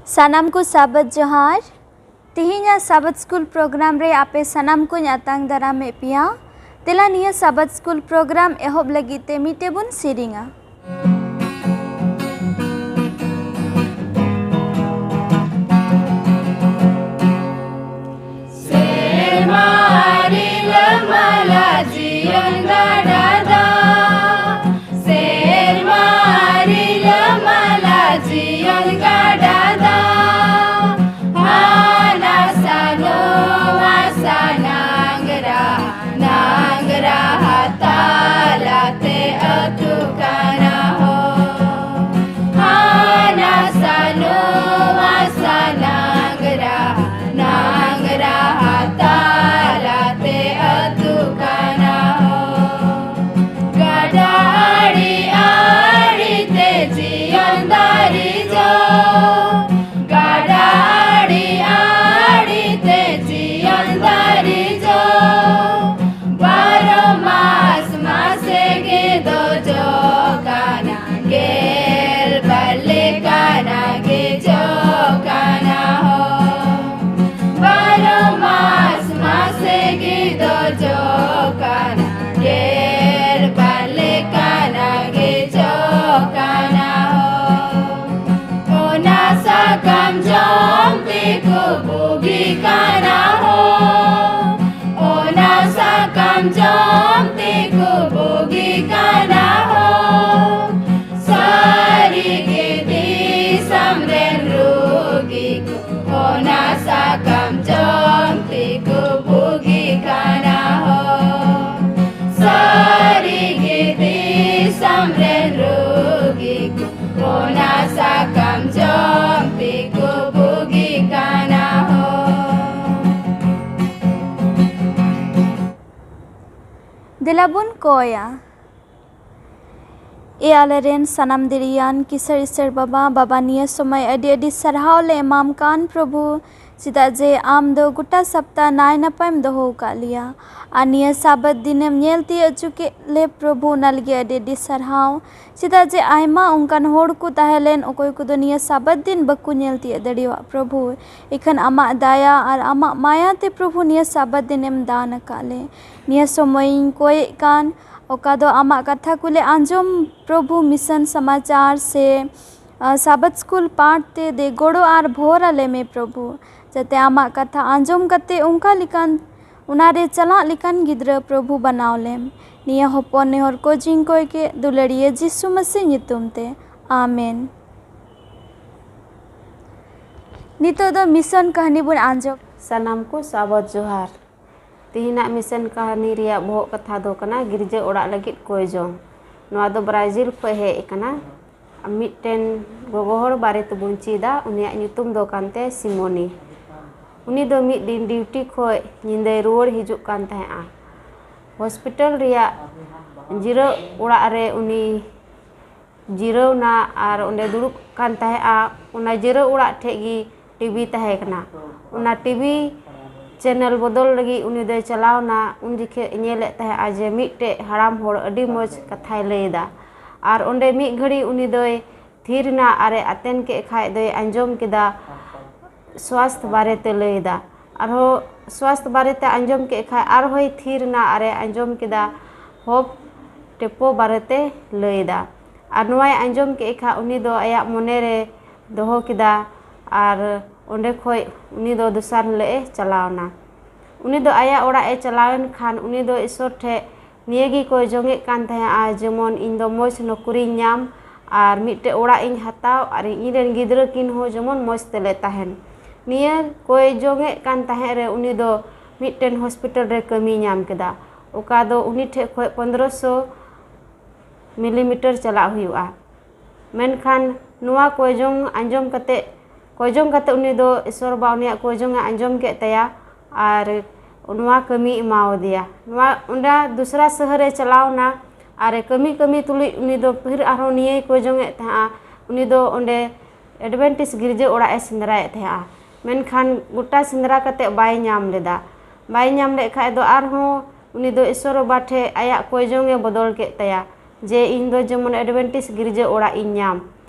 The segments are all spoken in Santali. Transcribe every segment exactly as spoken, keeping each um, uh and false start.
ᱥᱟᱱᱟᱢ ᱠᱚ ᱥᱟᱵᱟᱫ ᱡᱚᱦᱟᱨ᱾ ᱛᱤᱦᱤᱧᱟᱜ ᱥᱟᱵᱟᱫ ᱥᱠᱩᱞ ᱯᱨᱳᱜᱨᱟᱢ ᱨᱮ ᱟᱯᱮ ᱥᱟᱱᱟᱢ ᱠᱚᱧ ᱟᱛᱟᱝ ᱫᱟᱨᱟᱢᱮᱫ ᱯᱮᱭᱟ᱾ ᱫᱮᱞᱟ, ᱱᱤᱭᱟᱹ ᱥᱟᱵᱟᱫ ᱥᱠᱩᱞ ᱯᱨᱳᱜᱨᱟᱢ ᱮᱦᱚᱵ ᱞᱟᱹᱜᱤᱫ ᱛᱮ ᱢᱤᱫᱴᱮᱡ ᱵᱚᱱ ᱥᱮᱨᱮᱧᱟ᱾ ᱥᱮᱨᱢᱟ ᱨᱤᱞᱟᱹᱢᱟᱞᱟ ᱡᱤᱭᱚᱱ ᱜᱟᱰᱟ ᱫᱟᱜ, ᱥᱮᱨᱢᱟ ᱨᱤᱞᱟᱹᱢᱟᱞᱟ ᱡᱤᱭᱚᱱ ᱜᱟᱰᱟ ᱫᱟᱜ, ᱦᱟᱱᱟ ᱥᱟ ᱱᱚᱣᱟ ᱥᱟ ᱱᱟᱝᱜᱽᱨᱟ, ᱱᱟᱝᱜᱽᱨᱟ ᱛᱟᱞᱟᱛᱮ ᱟᱹᱛᱩ ᱠᱟᱱᱟ ᱦᱚ᱾ ᱦᱟᱱᱟ ᱥᱟ ᱱᱚᱣᱟ ᱥᱟ ᱱᱟᱝᱜᱽᱨᱟ, ᱱᱟᱝᱜᱽᱨᱟ ᱛᱟᱞᱟᱛᱮ ᱟᱹᱛᱩ ᱠᱟᱱᱟ ᱦᱚ᱾ ᱜᱟᱰᱟ ᱟᱲᱮ ᱟᱲᱮ ᱛᱮ ᱡᱤᱭᱚᱱ ᱫᱟᱨᱮ ᱡᱚ, ᱜᱟᱰᱟ ᱟᱲᱮ ᱟᱲᱮ ᱛᱮ ᱡᱤᱭᱚᱱ ᱫᱟᱨᱮ ᱡᱚ, ᱵᱟᱨᱚ ᱢᱟᱥ ᱢᱟᱥᱮ ᱜᱮ ᱫᱚ ᱡᱚ ᱠᱟᱱᱟ, ᱜᱮᱞ ᱵᱟᱨ ᱞᱮᱠᱟᱱᱟᱜ ᱜᱮ ᱡᱚ ᱠᱟᱱᱟ ᱦᱚ᱾ ᱵᱟᱨᱚ ᱢᱟᱥ ᱢᱟᱥᱮ ᱜᱮ ᱫᱚ ᱡᱚ ᱠᱟᱱᱟ, ᱜᱮᱞ ᱵᱟᱨ ᱞᱮᱠᱟᱱᱟᱜ ᱜᱮ ᱡᱚ ᱠᱟᱱᱟ ᱦᱚ᱾ ᱚᱱᱟ ᱥᱟᱠᱟᱢ ᱡᱚᱢ ᱛᱮᱠᱚ ᱵᱩᱜᱤ ᱠᱟᱱᱟ ᱦᱚ᱾ ᱚᱱᱟ ᱥᱟᱠᱟᱢ ᱡᱚᱢ ᱛᱮᱠᱚ ᱵᱩᱜᱤ ᱠᱟᱱᱟ ᱦᱚ᱾ ᱥᱟᱹᱨᱤ ᱜᱮ ᱫᱤᱥᱚᱢ ᱨᱮᱱ ᱨᱩᱜᱤ ᱠᱚ ᱚᱱᱟ ᱥᱟᱠᱟᱢ ᱡᱚᱢ ᱛᱮᱠᱚ ᱵᱩᱜᱤ ᱠᱟᱱᱟ ᱦᱚ᱾ ᱥᱟᱹᱨᱤ ᱜᱮ ᱫᱤᱥᱚᱢ ᱨᱮᱱ ᱨᱩᱜᱤ ᱠᱚ ᱚᱱᱟ ᱥᱟᱠᱟᱢ ᱡᱚᱢ ᱛᱮᱠᱚ ᱵᱩᱜᱤ ᱠᱟᱱᱟ ᱦᱚ᱾ ᱫᱮᱞᱟ ᱵᱚᱱ ᱠᱚᱭᱟ᱾ ᱮ ᱟᱞᱮᱨᱮᱱ ᱥᱟᱱᱟᱢ ᱫᱤᱨᱤᱭᱟᱱ ᱠᱤᱥᱟᱹᱬ ᱤᱥᱟᱹᱬ ᱵᱟᱵᱟ, ᱵᱟᱵᱟ, ᱱᱤᱭᱟᱹ ᱥᱚᱢᱚᱭ ᱟᱹᱰᱤ ᱟᱹᱰᱤ ᱥᱟᱨᱦᱟᱣ ᱞᱮ ᱮᱢᱟᱢ ᱠᱟᱱ ᱯᱨᱚᱵᱷᱩ, ᱪᱮᱫᱟᱜ ᱡᱮ ᱟᱢ ᱫᱚ ᱜᱚᱴᱟ ᱥᱟᱯᱛᱟ ᱱᱟᱭ ᱱᱟᱯᱟᱭᱮᱢ ᱫᱚᱦᱚ ᱟᱠᱟᱫ ᱞᱮᱭᱟ᱾ ᱟᱨ ᱱᱤᱭᱟᱹ ᱥᱟᱵᱟᱛ ᱫᱤᱱᱮᱢ ᱧᱮᱞ ᱛᱤᱭᱳᱜ ᱦᱚᱪᱚ ᱠᱮᱫ ᱞᱮ ᱯᱨᱚᱵᱷᱩ, ᱚᱱᱟ ᱞᱟᱹᱜᱤᱫ ᱟᱹᱰᱤ ᱟᱹᱰᱤ ᱥᱟᱨᱦᱟᱣ᱾ ᱪᱮᱫᱟᱜ ᱡᱮ ᱟᱭᱢᱟ ᱚᱱᱠᱟᱱ ᱦᱚᱲ ᱠᱚ ᱛᱟᱦᱮᱸ ᱞᱮᱱ, ᱚᱠᱚᱭ ᱠᱚᱫᱚ ᱱᱤᱭᱟᱹ ᱥᱟᱵᱟᱛ ᱫᱤᱱ ᱵᱟᱠᱚ ᱧᱮᱞ ᱛᱤᱭᱳᱜ ᱫᱟᱲᱮᱭᱟᱜ ᱯᱨᱚᱵᱷᱩ᱾ ᱤᱠᱷᱟᱹᱱ ᱟᱢᱟᱜ ᱫᱟᱭᱟ ᱟᱨ ᱟᱢᱟᱜ ᱢᱟᱭᱟ ᱛᱮ ᱯᱨᱚᱵᱷᱩ ᱱᱤᱭᱟᱹ ᱥᱟᱵᱟᱛ ᱫᱤᱱᱮᱢ ᱫᱟᱱ ᱟᱠᱟᱫ ᱞᱮ᱾ ᱱᱤᱭᱟᱹ ᱥᱚᱢᱚᱭᱤᱧ ᱠᱚᱭᱮᱜ ᱠᱟᱱ, ᱚᱠᱟ ᱫᱚ ᱟᱢᱟᱜ ᱠᱟᱛᱷᱟ ᱠᱚᱞᱮ ᱟᱸᱡᱚᱢ ᱯᱨᱚᱵᱷᱩ, ᱢᱤᱥᱚᱱ ᱥᱚᱢᱟᱪᱟᱨ ᱥᱮ ᱥᱟᱵᱟᱛ ᱥᱠᱩᱞ ᱯᱟᱴᱷ ᱛᱮ ᱫᱮ ᱜᱚᱲᱚ ᱟᱨ ᱵᱷᱚᱨ ᱟᱞᱮ ᱢᱮ ᱯᱨᱚᱵᱷᱩ, ᱡᱟᱛᱮ ᱟᱢᱟᱜ ᱠᱟᱛᱷᱟ ᱟᱸᱡᱚᱢ ᱠᱟᱛᱮ ᱚᱱᱠᱟ ᱞᱮᱠᱟᱱ, ᱚᱱᱟ ᱨᱮ ᱪᱟᱞᱟᱜ ᱞᱮᱠᱟᱱ ᱜᱤᱫᱽᱨᱟᱹ ᱯᱨᱚᱵᱷᱩ ᱵᱟᱱᱟᱣ ᱞᱮᱢ᱾ ᱱᱤᱭᱟᱹ ᱦᱚᱯᱚᱱ ᱱᱮᱦᱚᱨ ᱠᱚ ᱡᱤᱧ ᱠᱚᱭ ᱠᱮᱫ ᱫᱩᱞᱟᱹᱲᱤᱭᱟᱹ ᱡᱤᱥᱩ ᱢᱟᱹᱥᱤ ᱧᱩᱛᱩᱢ ᱛᱮ, ᱟᱢᱮᱱ᱾ ᱱᱤᱛᱚᱜ ᱫᱚ ᱢᱤᱥᱚᱱ ᱠᱟᱹᱦᱱᱤ ᱵᱚᱱ ᱟᱸᱡᱚᱢ᱾ ᱥᱟᱱᱟᱢ ᱠᱚ ᱥᱟᱵᱚᱛ ᱡᱚᱦᱟᱨ᱾ ᱛᱮᱦᱮᱧᱟᱜ ᱢᱤᱥᱚᱱ ᱠᱟᱹᱦᱱᱤ ᱨᱮᱭᱟᱜ ᱵᱚᱦᱚᱜ ᱠᱟᱛᱷᱟ ᱫᱚ ᱠᱟᱱᱟ ᱜᱤᱨᱡᱟᱹ ᱚᱲᱟᱜ ᱞᱟᱹᱜᱤᱫ ᱠᱚᱭ ᱡᱚᱝ᱾ ᱱᱚᱣᱟ ᱫᱚ ᱵᱨᱟᱡᱤᱞ ᱠᱷᱚᱱ ᱦᱮᱡ ᱟᱠᱟᱱᱟ᱾ ᱢᱤᱫᱴᱮᱱ ᱜᱚᱜᱚ ᱦᱚᱲ ᱵᱟᱨᱮ ᱛᱮᱵᱚᱱ ᱪᱮᱫᱟ, ᱩᱱᱤᱭᱟᱜ ᱧᱩᱛᱩᱢ ᱫᱚ ᱠᱟᱱ ᱛᱟᱭᱟ ᱥᱤᱢᱳᱱᱤ᱾ ᱩᱱᱤ ᱫᱚ ᱢᱤᱫ ᱫᱤᱱ ᱰᱤᱭᱩᱴᱤ ᱠᱷᱚᱱ ᱧᱤᱫᱟᱹᱭ ᱨᱩᱣᱟᱹᱲ ᱦᱤᱡᱩᱜ ᱠᱟᱱ ᱛᱟᱦᱮᱸᱫᱼᱟ᱾ ᱦᱚᱥᱯᱤᱴᱟᱞ ᱨᱮᱭᱟᱜ ᱡᱤᱨᱟᱹᱜ ᱚᱲᱟᱜ ᱨᱮ ᱩᱱᱤ ᱡᱤᱨᱟᱹᱣ ᱮᱱᱟ ᱟᱨ ᱚᱸᱰᱮ ᱫᱩᱲᱩᱵ ᱠᱟᱱ ᱛᱟᱦᱮᱸᱫᱼᱟ᱾ ᱚᱱᱟ ᱡᱤᱨᱟᱹᱣ ᱚᱲᱟᱜ ᱴᱷᱮᱡ ᱜᱮ ᱴᱤᱵᱷᱤ ᱛᱟᱦᱮᱸ ᱠᱟᱱᱟ᱾ ᱚᱱᱟ ᱴᱤᱵᱷᱤ ᱪᱮᱱᱮᱞ ᱵᱚᱫᱚᱞ ᱞᱟᱹᱜᱤᱫ ᱩᱱᱤ ᱫᱚᱭ ᱪᱟᱞᱟᱣ ᱮᱱᱟ᱾ ᱩᱱ ᱡᱚᱠᱷᱮᱡ ᱧᱮᱞᱮᱫ ᱛᱟᱦᱮᱸᱫᱼᱟ ᱡᱮ ᱢᱤᱫᱴᱮᱡ ᱦᱟᱲᱟᱢ ᱦᱚᱲ ᱟᱹᱰᱤ ᱢᱚᱡᱽ ᱠᱟᱛᱷᱟᱭ ᱞᱟᱹᱭ ᱮᱫᱟ᱾ ᱟᱨ ᱚᱸᱰᱮ ᱢᱤᱫ ᱜᱷᱟᱹᱲᱤ ᱩᱱᱤ ᱫᱚᱭ ᱛᱷᱤᱨ ᱮᱱᱟ ᱟᱨᱮ ᱟᱛᱮᱱ ᱠᱮᱫ ᱠᱷᱟᱡ ᱫᱚᱭ ᱟᱸᱡᱚᱢ ᱠᱮᱫᱟ ᱥᱣᱟᱥᱛᱷ ᱵᱟᱨᱮᱛᱮ ᱞᱟᱹᱭ ᱮᱫᱟ᱾ ᱟᱨᱦᱚᱸ ᱥᱣᱟᱥᱛᱷ ᱵᱟᱨᱮᱛᱮ ᱟᱸᱡᱚᱢ ᱠᱮᱫ ᱠᱷᱟᱡ ᱟᱨᱦᱚᱸᱭ ᱛᱷᱤᱨ ᱮᱱᱟ ᱟᱨᱮ ᱟᱸᱡᱚᱢ ᱠᱮᱫᱟ ᱦᱚᱯ ᱴᱮᱯᱳ ᱵᱟᱨᱮᱛᱮ ᱞᱟᱹᱭ ᱮᱫᱟ᱾ ᱟᱨ ᱱᱚᱣᱟᱭ ᱟᱸᱡᱚᱢ ᱠᱮᱫ ᱠᱷᱟᱡ ᱩᱱᱤ ᱫᱚ ᱟᱭᱟᱜ ᱢᱚᱱᱮ ᱨᱮ ᱫᱚᱦᱚ ᱠᱮᱫᱟ ᱟᱨ ᱚᱸᱰᱮ ᱠᱷᱚᱡ ᱩᱱᱤ ᱫᱚ ᱫᱚᱥᱟᱨ ᱦᱤᱞᱳᱜ ᱮ ᱪᱟᱞᱟᱣ ᱮᱱᱟ᱾ ᱩᱱᱤ ᱫᱚ ᱟᱭᱟᱜ ᱚᱲᱟᱜ ᱮ ᱪᱟᱞᱟᱣ ᱮᱱ ᱠᱷᱟᱱ ᱩᱱᱤ ᱫᱚ ᱤᱥᱚᱨ ᱴᱷᱮᱡ ᱱᱤᱭᱟᱹ ᱜᱮ ᱠᱚᱭ ᱡᱚᱝᱮᱫ ᱠᱟᱱ ᱛᱟᱦᱮᱸᱜᱼᱟ, ᱡᱮᱢᱚᱱ ᱤᱧ ᱫᱚ ᱢᱚᱡᱽ ᱱᱚᱠᱨᱤᱧ ᱧᱟᱢ ᱟᱨ ᱢᱤᱫᱴᱮᱡ ᱚᱲᱟᱜ ᱤᱧ ᱦᱟᱛᱟᱣ ᱟᱨ ᱤᱧ ᱨᱮᱱ ᱜᱤᱫᱽᱨᱟᱹ ᱠᱤᱱ ᱦᱚᱸ ᱡᱮᱢᱚᱱ ᱢᱚᱡᱽ ᱛᱮᱞᱮ ᱛᱟᱦᱮᱱ᱾ ᱱᱤᱭᱟᱹ ᱠᱚᱭ ᱡᱚᱝᱮᱫ ᱠᱟᱱ ᱛᱟᱦᱮᱸ ᱨᱮ ᱩᱱᱤ ᱫᱚ ᱢᱤᱫᱴᱮᱱ ᱦᱚᱥᱯᱤᱴᱟᱞ ᱨᱮ ᱠᱟᱹᱢᱤᱭ ᱧᱟᱢ ᱠᱮᱫᱟ, ᱚᱠᱟ ᱫᱚ ᱩᱱᱤ ᱴᱷᱮᱡ ᱠᱷᱚᱡ ᱯᱚᱱᱫᱽᱨᱚᱥᱚ ᱢᱤᱞᱤᱢᱤᱴᱟᱨ ᱪᱟᱞᱟᱜ ᱦᱩᱭᱩᱜᱼᱟ᱾ ᱢᱮᱱᱠᱷᱟᱱ ᱱᱚᱣᱟ ᱠᱚᱭᱡᱚᱝ ᱟᱸᱡᱚᱢ ᱠᱟᱛᱮ, ᱠᱚᱭᱡᱚᱝ ᱠᱟᱛᱮ ᱩᱱᱤ ᱫᱚ ᱤᱥᱚᱨ ᱵᱟ ᱩᱱᱤᱭᱟᱜ ᱠᱚᱭᱡᱚᱝ ᱮ ᱟᱸᱡᱚᱢ ᱠᱮᱫ ᱛᱟᱭᱟ ᱟᱨ ᱱᱚᱣᱟ ᱠᱟᱹᱢᱤ ᱮᱢᱟᱣᱟᱫᱮᱭᱟ᱾ ᱱᱚᱣᱟ ᱚᱸᱰᱮ ᱫᱚᱥᱨᱟ ᱥᱟᱦᱟᱨ ᱮ ᱪᱟᱞᱟᱣ ᱮᱱᱟ ᱟᱨ ᱠᱟᱹᱢᱤ ᱠᱟᱹᱢᱤ ᱛᱩᱞᱩᱡ ᱩᱱᱤ ᱫᱚ ᱯᱷᱤᱨ ᱟᱨᱦᱚᱸ ᱱᱤᱭᱟᱹᱭ ᱠᱚᱭᱡᱚᱝ ᱮᱫ ᱛᱟᱦᱮᱸᱜᱼᱟ᱾ ᱩᱱᱤ ᱫᱚ ᱚᱸᱰᱮ ᱮᱰᱵᱷᱮᱱᱴᱤᱥ ᱜᱤᱨᱡᱟᱹ ᱚᱲᱟᱜ ᱮ ᱥᱮᱸᱫᱽᱨᱟᱭᱮᱫ ᱛᱟᱦᱮᱸᱜᱼᱟ᱾ ᱢᱮᱱᱠᱷᱟᱱ ᱜᱚᱴᱟ ᱥᱮᱸᱫᱽᱨᱟ ᱠᱟᱛᱮ ᱵᱟᱭ ᱧᱟᱢ ᱞᱮᱫᱟ᱾ ᱵᱟᱭ ᱧᱟᱢ ᱞᱮᱫ ᱠᱷᱟᱡ ᱫᱚ ᱟᱨᱦᱚᱸ ᱩᱱᱤ ᱫᱚ ᱤᱥᱥᱚᱨ ᱵᱟᱵᱟ ᱴᱷᱮᱡ ᱟᱭᱟᱜ ᱠᱚᱭᱡᱚᱝ ᱮ ᱵᱚᱫᱚᱞ ᱠᱮᱫ ᱛᱟᱭᱟ, ᱡᱮ ᱤᱧ ᱫᱚ ᱡᱮᱢᱚᱱ ᱮᱰᱵᱷᱮᱱᱴᱤᱥ ᱜᱤᱨᱡᱟᱹ ᱚᱲᱟᱜ ᱤᱧ ᱧᱟᱢ᱾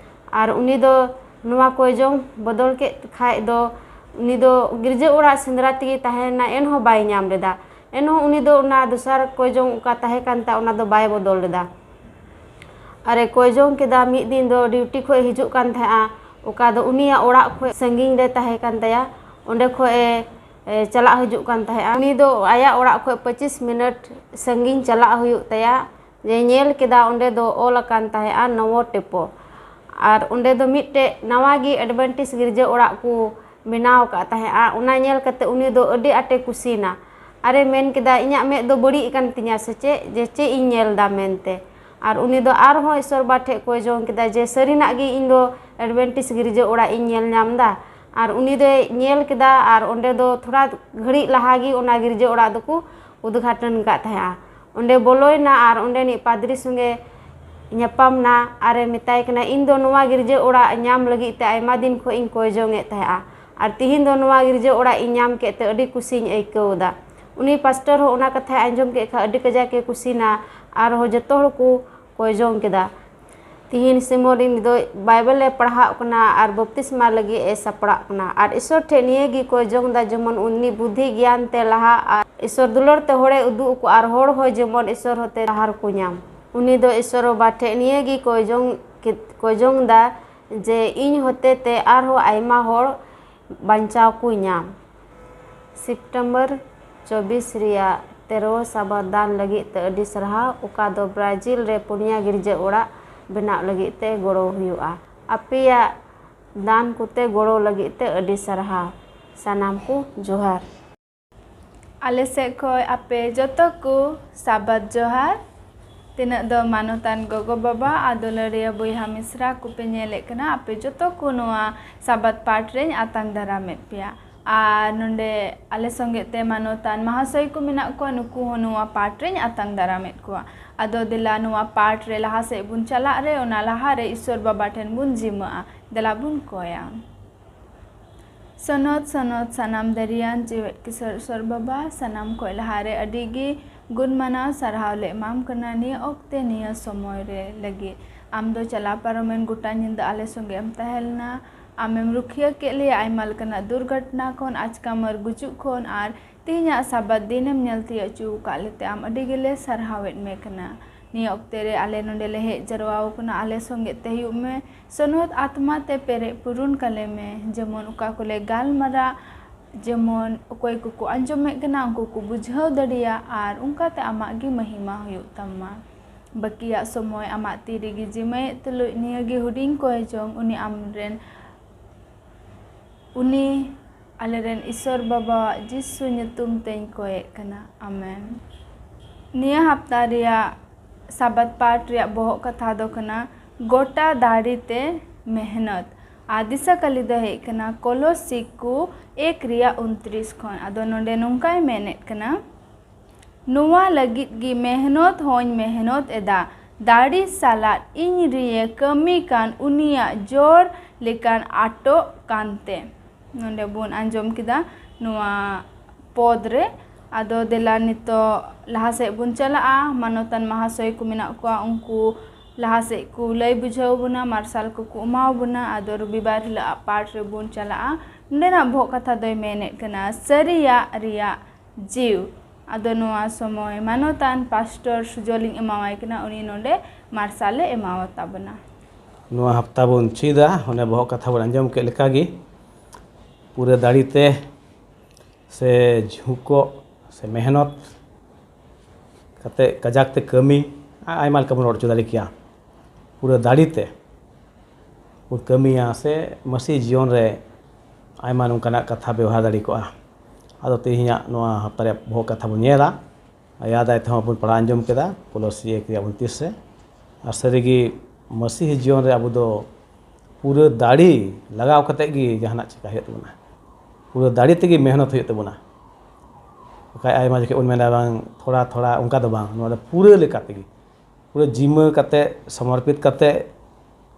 ᱟᱨ ᱩᱱᱤ ᱫᱚ ᱱᱚᱣᱟ ᱠᱚᱭᱡᱚᱝ ᱵᱚᱫᱚᱞ ᱠᱮᱫ ᱠᱷᱟᱡ ᱫᱚ ᱩᱱᱤ ᱫᱚ ᱜᱤᱨᱡᱟᱹ ᱚᱲᱟᱜ ᱥᱮᱸᱫᱽᱨᱟ ᱛᱮᱜᱮ ᱛᱟᱦᱮᱸ ᱞᱮᱱᱟ, ᱮᱱᱦᱚᱸ ᱵᱟᱭ ᱧᱟᱢ ᱞᱮᱫᱟ᱾ ᱮᱱᱦᱚᱸ ᱩᱱᱤ ᱫᱚ ᱚᱱᱟ ᱫᱚᱥᱟᱨ ᱠᱚᱭᱡᱚᱝ ᱚᱠᱟ ᱛᱟᱦᱮᱸ ᱠᱟᱱ ᱛᱟᱭ, ᱚᱱᱟ ᱫᱚ ᱵᱟᱭ ᱵᱚᱫᱚᱞ ᱞᱮᱫᱟ᱾ ᱟᱨᱮ ᱠᱚᱭᱡᱚᱝ ᱠᱮᱫᱟ᱾ ᱢᱤᱫ ᱫᱤᱱ ᱫᱚ ᱰᱤᱭᱩᱴᱤ ᱠᱷᱚᱡ ᱦᱤᱡᱩᱜ ᱠᱟᱱ ᱛᱟᱦᱮᱸᱜᱼᱟ, ᱚᱠᱟ ᱫᱚ ᱩᱱᱤᱭᱟᱜ ᱚᱲᱟᱜ ᱠᱷᱚᱡ ᱥᱟᱺᱜᱤᱧ ᱨᱮ ᱛᱟᱦᱮᱸ ᱠᱟᱱ ᱛᱟᱭᱟ᱾ ᱚᱸᱰᱮ ᱠᱷᱚᱡ ᱮ, ᱮ, ᱪᱟᱞᱟᱜ ᱦᱤᱡᱩᱜ ᱠᱟᱱ ᱛᱟᱦᱮᱸᱜᱼᱟ᱾ ᱩᱱᱤ ᱫᱚ ᱟᱭᱟᱜ ᱚᱲᱟᱜ ᱠᱷᱚᱡ ᱯᱚᱸᱪᱤᱥ ᱢᱤᱱᱤᱴ ᱥᱟᱺᱜᱤᱧ ᱪᱟᱞᱟᱜ ᱦᱩᱭᱩᱜ ᱛᱟᱭᱟ᱾ ᱡᱮ ᱧᱮᱞ ᱠᱮᱫᱟ, ᱚᱸᱰᱮ ᱫᱚ ᱚᱞ ᱟᱠᱟᱱ ᱛᱟᱦᱮᱸᱜᱼᱟ ᱱᱚᱣᱚ ᱴᱮᱯᱚ᱾ ᱟᱨ ᱚᱸᱰᱮ ᱫᱚ ᱢᱤᱫᱴᱮᱡ ᱱᱟᱣᱟ ᱜᱮ ᱮᱰᱵᱷᱮᱱᱴᱤᱥ ᱜᱤᱨᱡᱟᱹ ᱚᱲᱟᱜ ᱠᱚ ᱵᱮᱱᱟᱣ ᱟᱠᱟᱫ ᱛᱟᱦᱮᱸᱜᱼᱟ᱾ ᱚᱱᱟ ᱧᱮᱞ ᱠᱟᱛᱮ ᱩᱱᱤ ᱫᱚ ᱟᱹᱰᱤ ᱟᱸᱴᱮ ᱠᱩᱥᱤᱭᱮᱱᱟ᱾ ᱟᱨᱮ ᱢᱮᱱ ᱠᱮᱫᱟ, "ᱤᱧᱟᱹᱜ ᱢᱮᱫ ᱫᱚ ᱵᱟᱹᱲᱤᱡ ᱟᱠᱟᱱ ᱛᱤᱧᱟ ᱥᱮ ᱪᱮᱫ, ᱡᱮ ᱪᱮᱫ ᱤᱧ ᱧᱮᱞ ᱮᱫᱟ?" ᱢᱮᱱᱛᱮ᱾ ᱟᱨ ᱩᱱᱤ ᱫᱚ ᱟᱨᱦᱚᱸ ᱤᱥᱚᱨ ᱵᱟᱵᱟ ᱴᱷᱮᱡ ᱠᱚᱭ ᱡᱚᱝ ᱠᱮᱫᱟ ᱡᱮ, "ᱥᱟᱹᱨᱤᱱᱟᱜ ᱜᱮ ᱤᱧ ᱫᱚ ᱮᱰᱵᱷᱮᱱᱴᱤᱥ ᱜᱤᱨᱡᱟᱹ ᱚᱲᱟᱜ ᱤᱧ ᱧᱮᱞ ᱧᱟᱢ ᱮᱫᱟ?" ᱟᱨ ᱩᱱᱤ ᱫᱚᱭ ᱧᱮᱞ ᱠᱮᱫᱟ, ᱟᱨ ᱚᱸᱰᱮ ᱫᱚ ᱛᱷᱚᱲᱟ ᱜᱷᱟᱹᱲᱤᱡ ᱞᱟᱦᱟ ᱜᱮ ᱚᱱᱟ ᱜᱤᱨᱡᱟᱹ ᱚᱲᱟᱜ ᱫᱚᱠᱚ ᱩᱫᱽᱜᱷᱟᱴᱚᱱ ᱟᱠᱟᱫ ᱛᱟᱦᱮᱸᱜᱼᱟ᱾ ᱚᱸᱰᱮ ᱵᱚᱞᱚᱭᱮᱱᱟ ᱟᱨ ᱚᱸᱰᱮᱱᱤᱡ ᱯᱟᱫᱽᱨᱤ ᱥᱚᱸᱜᱮ ᱧᱟᱯᱟᱢ ᱱᱟ ᱟᱨᱮ ᱢᱮᱛᱟᱭ ᱠᱟᱱᱟ, "ᱤᱧ ᱫᱚ ᱱᱚᱣᱟ ᱜᱤᱨᱡᱟᱹ ᱚᱲᱟᱜ ᱧᱟᱢ ᱞᱟᱹᱜᱤᱫ ᱛᱮ ᱟᱭᱢᱟ ᱫᱤᱱ ᱠᱷᱚᱱ ᱤᱧ ᱠᱚᱭ ᱡᱚᱝ ᱮᱫ ᱛᱟᱦᱮᱸᱜᱼᱟ, ᱟᱨ ᱛᱤᱦᱤᱧ ᱫᱚ ᱱᱚᱣᱟ ᱜᱤᱨᱡᱟᱹ ᱚᱲᱟᱜ ᱤᱧ ᱧᱟᱢ ᱠᱮᱫ ᱛᱮ ᱟᱹᱰᱤ ᱠᱩᱥᱤᱧ ᱟᱹᱭᱠᱟᱹᱣ ᱮᱫᱟ᱾" ᱩᱱᱤ ᱯᱟᱥᱴᱚᱨ ᱦᱚᱸ ᱚᱱᱟ ᱠᱟᱛᱷᱟᱭ ᱟᱸᱡᱚᱢ ᱠᱮᱫ ᱠᱷᱟᱱ ᱟᱹᱰᱤ ᱠᱟᱡᱟᱠ ᱮ ᱠᱩᱥᱤᱱᱟ, ᱟᱨᱦᱚᱸ ᱡᱚᱛᱚ ᱦᱚᱲ ᱠᱚ ᱠᱚᱭ ᱡᱚᱝ ᱠᱮᱫᱟ᱾ ᱛᱤᱦᱤᱧ ᱥᱤᱢᱳᱱ ᱨᱤᱱᱤᱡ ᱫᱚ ᱵᱟᱭᱵᱮᱞ ᱮ ᱯᱟᱲᱦᱟᱜ ᱠᱟᱱᱟ ᱟᱨ ᱵᱟᱯᱛᱤᱥᱢᱟ ᱞᱟᱹᱜᱤᱫ ᱮ ᱥᱟᱯᱲᱟᱜ ᱠᱟᱱᱟ, ᱟᱨ ᱤᱥᱚᱨ ᱴᱷᱮᱱ ᱱᱤᱭᱟᱹ ᱜᱮ ᱠᱚᱭ ᱡᱚᱝ ᱮᱫᱟ, ᱡᱮᱢᱚᱱ ᱩᱱᱤ ᱵᱩᱫᱷᱤ ᱜᱮᱭᱟᱱ ᱛᱮ ᱞᱟᱦᱟ ᱟᱨ ᱤᱥᱚᱨ ᱫᱩᱞᱟᱹᱲ ᱛᱮ ᱦᱚᱲᱮ ᱩᱫᱩᱜ ᱟᱠᱚ ᱟᱨ ᱦᱚᱲ ᱦᱚᱸ ᱡᱮᱢᱚᱱ ᱤᱥᱚᱨ ᱦᱚᱛᱮ ᱰᱟᱦᱟᱨ ᱠᱚ ᱧᱟᱢ᱾ ᱩᱱᱤ ᱫᱚ ᱤᱥᱚᱨ ᱵᱟᱵᱟ ᱴᱷᱮᱱ ᱱᱤᱭᱟᱹ ᱜᱮ ᱠᱚᱭ ᱡᱚᱝ ᱠᱮᱫ-, ᱠᱚᱭ ᱡᱚᱝ ᱮᱫᱟ ᱡᱮ ᱤᱧ ᱦᱚᱛᱮ ᱛᱮ ᱟᱨᱦᱚᱸ ᱟᱭᱢᱟ ᱦᱚᱲ ᱵᱟᱧᱪᱟᱣ ᱠᱚ ᱧᱟᱢ᱾ ᱥᱮᱯᱴᱮᱢᱵᱚᱨ ᱪᱚᱵᱵᱤᱥ ᱨᱮᱭᱟᱜ ᱛᱮᱨᱚ ᱥᱟᱵᱟᱫ ᱫᱟᱱ ᱞᱟᱹᱜᱤᱫ ᱛᱮ ᱟᱹᱰᱤ ᱥᱟᱨᱦᱟᱣ, ᱚᱠᱟ ᱫᱚ ᱵᱨᱟᱡᱤᱞ ᱨᱮ ᱯᱩᱱᱭᱟ ᱜᱤᱨᱡᱟᱹ ᱚᱲᱟᱜ ᱵᱮᱱᱟᱣ ᱞᱟᱹᱜᱤᱫ ᱛᱮ ᱜᱚᱲᱚ ᱦᱩᱭᱩᱜᱼᱟ᱾ ᱟᱯᱮᱭᱟᱜ ᱫᱟᱱ ᱠᱚᱛᱮ ᱜᱚᱲᱚ ᱞᱟᱹᱜᱤᱫ ᱛᱮ ᱟᱹᱰᱤ ᱥᱟᱨᱦᱟᱣ᱾ ᱥᱟᱱᱟᱢ ᱠᱚ ᱡᱚᱦᱟᱨ᱾ ᱟᱞᱮ ᱥᱮᱫ ᱠᱷᱚᱱ ᱟᱯᱮ ᱡᱚᱛᱚ ᱠᱚ ᱥᱟᱵᱟᱫ ᱡᱚᱦᱟᱨ᱾ ᱛᱤᱱᱟᱹᱜ ᱫᱚ ᱢᱟᱱᱚᱛᱟᱱ ᱜᱚᱜᱚ ᱵᱟᱵᱟ ᱟᱨ ᱫᱩᱞᱟᱹᱲᱤᱭᱟᱹ ᱵᱚᱭᱦᱟ ᱢᱤᱥᱨᱟ ᱠᱚᱯᱮ ᱧᱮᱞᱮᱫ ᱠᱟᱱᱟ, ᱟᱯᱮ ᱡᱚᱛᱚ ᱠᱚ ᱱᱚᱣᱟ ᱥᱟᱵᱟᱫ ᱯᱟᱴ ᱨᱮᱧ ᱟᱛᱟᱝ ᱫᱟᱨᱟᱢᱮᱫ ᱯᱮᱭᱟ᱾ ᱟᱨ ᱱᱚᱰᱮ ᱟᱞᱮ ᱥᱚᱸᱜᱮ ᱛᱮ ᱢᱟᱱᱚᱛᱟᱱ ᱢᱟᱦᱟᱥᱚᱭ ᱠᱚ ᱢᱮᱱᱟᱜ ᱠᱚᱣᱟ, ᱱᱩᱠᱩ ᱦᱚᱸ ᱱᱚᱣᱟ ᱯᱟᱴ ᱨᱮᱧ ᱟᱛᱟᱝ ᱫᱟᱨᱟᱢᱮᱫ ᱠᱚᱣᱟ᱾ ᱟᱫᱚ ᱫᱮᱞᱟ ᱱᱚᱣᱟ ᱯᱟᱴ ᱨᱮ ᱞᱟᱦᱟ ᱥᱮᱫ ᱵᱚᱱ ᱪᱟᱞᱟᱜ ᱨᱮ, ᱚᱱᱟ ᱞᱟᱦᱟ ᱨᱮ ᱤᱥᱚᱨ ᱵᱟᱵᱟ ᱴᱷᱮᱱ ᱵᱚᱱ ᱡᱤᱢᱟᱹᱜᱼᱟ᱾ ᱫᱮᱞᱟ ᱵᱚᱱ ᱠᱚᱭᱟ᱾ ᱥᱚᱱᱚᱛ ᱥᱚᱱᱚᱛ ᱥᱟᱱᱟᱢ ᱫᱟᱹᱨᱤᱭᱟᱱ ᱡᱮᱣᱮᱫ ᱠᱤᱥᱟᱹᱬ ᱥᱚᱨ ᱵᱟᱵᱟ, ᱥᱟᱱᱟᱢ ᱠᱷᱚᱱ ᱞᱟᱦᱟ ᱨᱮ ᱟᱹᱰᱤ ᱜᱮ ᱜᱩᱱ ᱢᱟᱱᱟᱣ ᱥᱟᱨᱦᱟᱣ ᱞᱮ ᱮᱢᱟᱢ ᱠᱟᱱᱟ ᱱᱤᱭᱟᱹ ᱚᱠᱛᱮ ᱱᱤᱭᱟᱹ ᱥᱚᱢᱚᱭ ᱨᱮ ᱞᱟᱹᱜᱤᱫ᱾ ᱟᱢ ᱫᱚ ᱪᱟᱞᱟᱣ ᱯᱟᱨᱚᱢᱮᱱ ᱜᱚᱴᱟ ᱧᱤᱫᱟᱹ ᱟᱞᱮ ᱥᱚᱸᱜᱮ ᱮᱢ ᱛᱟᱦᱮᱸ ᱞᱮᱱᱟ᱾ ᱟᱢᱮᱢ ᱨᱩᱠᱷᱤᱭᱟᱹ ᱠᱮᱫ ᱞᱮᱭᱟ ᱟᱭᱢᱟ ᱞᱮᱠᱟᱱᱟᱜ ᱫᱩᱨᱜᱷᱚᱴᱚᱱᱟ ᱠᱷᱚᱱ, ᱟᱪᱠᱟ ᱢᱟᱨ ᱜᱩᱡᱩᱜ ᱠᱷᱚᱱ, ᱟᱨ ᱛᱮᱦᱮᱧᱟᱜ ᱥᱟᱵᱟᱛ ᱫᱤᱱᱮᱢ ᱧᱮᱞ ᱛᱤᱭᱳᱜ ᱦᱚᱪᱚ ᱟᱠᱟᱫ ᱞᱮᱛᱮ ᱟᱢ ᱟᱹᱰᱤ ᱜᱮᱞᱮ ᱥᱟᱨᱦᱟᱣᱮᱫ ᱢᱮ ᱠᱟᱱᱟ᱾ ᱱᱤᱭᱟᱹ ᱚᱠᱛᱮ ᱨᱮ ᱟᱞᱮ ᱱᱚᱰᱮ ᱞᱮ ᱦᱮᱡ ᱡᱟᱨᱣᱟ ᱟᱠᱟᱱᱟ, ᱟᱞᱮ ᱥᱚᱸᱜᱮ ᱛᱮ ᱦᱩᱭᱩᱜ ᱢᱮ᱾ ᱥᱚᱱᱚᱛ ᱟᱛᱢᱟ ᱛᱮ ᱯᱮᱨᱮᱡ ᱯᱩᱨᱩᱱ ᱠᱟᱞᱮ ᱢᱮ, ᱡᱮᱢᱚᱱ ᱚᱠᱟ ᱠᱚᱞᱮ ᱜᱟᱞᱢᱟᱨᱟᱜ, ᱡᱮᱢᱚᱱ ᱚᱠᱚᱭ ᱠᱚᱠᱚ ᱟᱸᱡᱚᱢᱮᱫ ᱠᱟᱱᱟ ᱩᱱᱠᱩ ᱠᱚ ᱵᱩᱡᱷᱟᱹᱣ ᱫᱟᱲᱮᱭᱟᱜ, ᱟᱨ ᱚᱱᱠᱟᱛᱮ ᱟᱢᱟᱜ ᱜᱮ ᱢᱚᱦᱤᱢᱟ ᱦᱩᱭᱩᱜ ᱛᱟᱢᱟ᱾ ᱵᱟᱹᱠᱤᱭᱟᱜ ᱥᱚᱢᱚᱭ ᱟᱢᱟᱜ ᱛᱤ ᱨᱮᱜᱮ ᱡᱤᱢᱟᱹᱭᱮᱫ ᱛᱩᱞᱩᱡ ᱱᱤᱭᱟᱹᱜᱮ ᱦᱩᱰᱤᱧ ᱠᱚᱭ ᱡᱚᱝ ᱩᱱᱤ ᱟᱢᱨᱮᱱ ᱩᱱᱤ ᱟᱞᱮᱨᱮᱱ ᱤᱥᱚᱨ ᱵᱟᱵᱟᱣᱟᱜ ᱡᱤᱥᱩ ᱧᱩᱛᱩᱢ ᱛᱮᱧ ᱠᱚᱭᱮᱜ ᱠᱟᱱᱟ, ᱟᱢᱮᱱ᱾ ᱱᱤᱭᱟᱹ ᱦᱟᱯᱛᱟ ᱨᱮᱭᱟᱜ ᱥᱟᱵᱟᱛ ᱯᱟᱴ ᱨᱮᱭᱟᱜ ᱵᱚᱦᱚᱜ ᱠᱟᱛᱷᱟ ᱫᱚ ᱠᱟᱱᱟ ᱜᱚᱴᱟ ᱫᱟᱲᱮ ᱛᱮ ᱢᱮᱦᱱᱚᱛ᱾ ᱟᱨ ᱫᱤᱥᱟᱹ ᱠᱟᱹᱞᱤ ᱫᱚ ᱦᱮᱡ ᱠᱟᱱᱟ ᱠᱚᱞᱚᱥᱤ ᱠᱚ ᱮᱠ ᱨᱮᱭᱟᱜ ᱩᱱᱛᱨᱤᱥ ᱠᱷᱚᱱ᱾ ᱟᱫᱚ ᱱᱚᱰᱮ ᱱᱚᱝᱠᱟᱭ ᱢᱮᱱᱮᱫ ᱠᱟᱱᱟ, ᱱᱚᱣᱟ ᱞᱟᱹᱜᱤᱫ ᱜᱮ ᱢᱮᱦᱱᱚᱛ ᱦᱚᱸᱧ ᱢᱮᱦᱱᱚᱛ ᱮᱫᱟ, ᱫᱟᱲᱮ ᱥᱟᱞᱟᱜ ᱤᱧ ᱨᱮᱭᱮ ᱠᱟᱹᱢᱤ ᱠᱟᱱ ᱩᱱᱤᱭᱟᱜ ᱡᱳᱨ ᱞᱮᱠᱟᱱ ᱟᱴᱚᱜ ᱠᱟᱱᱛᱮ᱾ ᱱᱚᱰᱮ ᱵᱚᱱ ᱟᱸᱡᱚᱢ ᱠᱮᱫᱟ ᱱᱚᱣᱟ ᱯᱚᱫ ᱨᱮ᱾ ᱟᱫᱚ ᱫᱮᱞᱟ ᱱᱤᱛᱚᱜ ᱞᱟᱦᱟ ᱥᱮᱫ ᱵᱚᱱ ᱪᱟᱞᱟᱜᱼᱟ᱾ ᱢᱟᱱᱚᱛᱟᱱ ᱢᱟᱦᱟᱥᱚᱭ ᱠᱚ ᱢᱮᱱᱟᱜ ᱠᱚᱣᱟ, ᱩᱱᱠᱩ ᱞᱟᱦᱟ ᱥᱮᱫ ᱠᱚ ᱞᱟᱹᱭ ᱵᱩᱡᱷᱟᱹᱣ ᱵᱚᱱᱟ, ᱢᱟᱨᱥᱟᱞ ᱠᱚᱠᱚ ᱮᱢᱟᱣ ᱵᱚᱱᱟ᱾ ᱟᱫᱚ ᱨᱚᱵᱤᱵᱟᱨ ᱦᱤᱞᱳᱜ ᱟᱜ ᱯᱟᱴ ᱨᱮᱵᱚᱱ ᱪᱟᱞᱟᱜᱼᱟ᱾ ᱱᱚᱰᱮᱱᱟᱜ ᱵᱚᱦᱚᱜ ᱠᱟᱛᱷᱟ ᱫᱚᱭ ᱢᱮᱱᱮᱫ ᱠᱟᱱᱟ ᱥᱟᱹᱨᱤᱭᱟᱜ ᱨᱮᱭᱟᱜ ᱡᱤᱣ᱾ ᱟᱫᱚ ᱱᱚᱣᱟ ᱥᱚᱢᱚᱭ ᱢᱟᱱᱚᱛᱟᱱ ᱯᱟᱥᱴᱚᱨ ᱥᱩᱡᱚᱞᱤᱧ ᱮᱢᱟᱣᱟᱭ ᱠᱟᱱᱟ, ᱩᱱᱤ ᱱᱚᱰᱮ ᱢᱟᱨᱥᱟᱞᱮ ᱮᱢᱟᱣᱟᱛᱟ ᱵᱚᱱᱟ᱾ ᱱᱚᱣᱟ ᱦᱟᱯᱛᱟ ᱵᱚᱱ ᱪᱮᱫᱟ, ᱚᱱᱮ ᱵᱚᱦᱚᱜ ᱠᱟᱛᱷᱟ ᱵᱚᱱ ᱟᱸᱡᱚᱢ ᱠᱮᱫ ᱞᱮᱠᱟᱜᱮ, ᱯᱩᱨᱟᱹ ᱫᱟᱲᱮᱛᱮ ᱥᱮ ᱡᱷᱩᱸᱠᱚᱜ ᱥᱮ ᱢᱮᱦᱱᱚᱛ ᱠᱟᱛᱮ ᱠᱟᱡᱟᱠ ᱛᱮ ᱠᱟᱹᱢᱤ, ᱟ-, ᱟᱭᱢᱟ ᱞᱮᱠᱟ ᱵᱚᱱ ᱨᱚᱲ ᱦᱚᱪᱚ ᱫᱟᱲᱮ ᱠᱮᱭᱟ᱾ ᱯᱩᱨᱟᱹ ᱫᱟᱲᱮᱛᱮ ᱵᱚᱱ ᱠᱟᱹᱢᱤᱭᱟ ᱥᱮ ᱢᱟᱹᱥᱤ ᱡᱤᱭᱚᱱ ᱨᱮ ᱟᱭᱢᱟ ᱱᱚᱝᱠᱟᱱᱟᱜ ᱠᱟᱛᱷᱟ ᱵᱮᱣᱦᱟᱨ ᱫᱟᱲᱮ ᱠᱚᱜᱼᱟ᱾ ᱟᱫᱚ ᱛᱮᱦᱮᱧᱟᱜ ᱱᱚᱣᱟ ᱦᱟᱯᱛᱟ ᱨᱮᱭᱟᱜ ᱵᱚᱦᱚᱜ ᱠᱟᱛᱷᱟ ᱵᱚᱱ ᱧᱮᱞᱟ᱾ ᱟᱭᱟ ᱫᱟᱭ ᱛᱮᱦᱚᱸ ᱵᱚᱱ ᱯᱟᱲᱦᱟᱣ ᱟᱸᱡᱚᱢ ᱠᱮᱫᱟ, ᱠᱚᱞᱚᱥᱤ ᱮᱠ ᱨᱮᱭᱟᱜ ᱩᱱᱛᱨᱤᱥ ᱨᱮ᱾ ᱟᱨ ᱥᱟᱹᱨᱤᱜᱮ ᱢᱟᱹᱥᱤᱦᱤ ᱡᱤᱭᱚᱱ ᱨᱮ ᱟᱵᱚ ᱫᱚ ᱯᱩᱨᱟᱹ ᱫᱟᱲᱮ ᱞᱟᱜᱟᱣ ᱠᱟᱛᱮ ᱜᱮ ᱡᱟᱦᱟᱱᱟᱜ ᱪᱮᱠᱟ ᱦᱩᱭᱩᱜ ᱛᱟᱵᱚᱱᱟ, ᱯᱩᱨᱟᱹ ᱫᱟᱲᱮ ᱛᱮᱜᱮ ᱢᱮᱦᱱᱚᱛ ᱦᱩᱭᱩᱜ ᱛᱟᱵᱚᱱᱟ᱾ ᱵᱟᱠᱷᱟᱡ ᱟᱭᱢᱟ ᱡᱚᱠᱷᱮᱡ ᱵᱚᱱ ᱢᱮᱱᱟ, "ᱵᱟᱝ, ᱛᱷᱚᱲᱟ ᱛᱷᱚᱲᱟ", ᱚᱱᱠᱟ ᱫᱚ ᱵᱟᱝ, ᱱᱚᱣᱟ ᱫᱚ ᱯᱩᱨᱟᱹ ᱞᱮᱠᱟ ᱛᱮᱜᱮ, ᱯᱩᱨᱟᱹ ᱡᱤᱢᱟᱹ ᱠᱟᱛᱮ, ᱥᱚᱢᱚᱨᱯᱤᱛ ᱠᱟᱛᱮ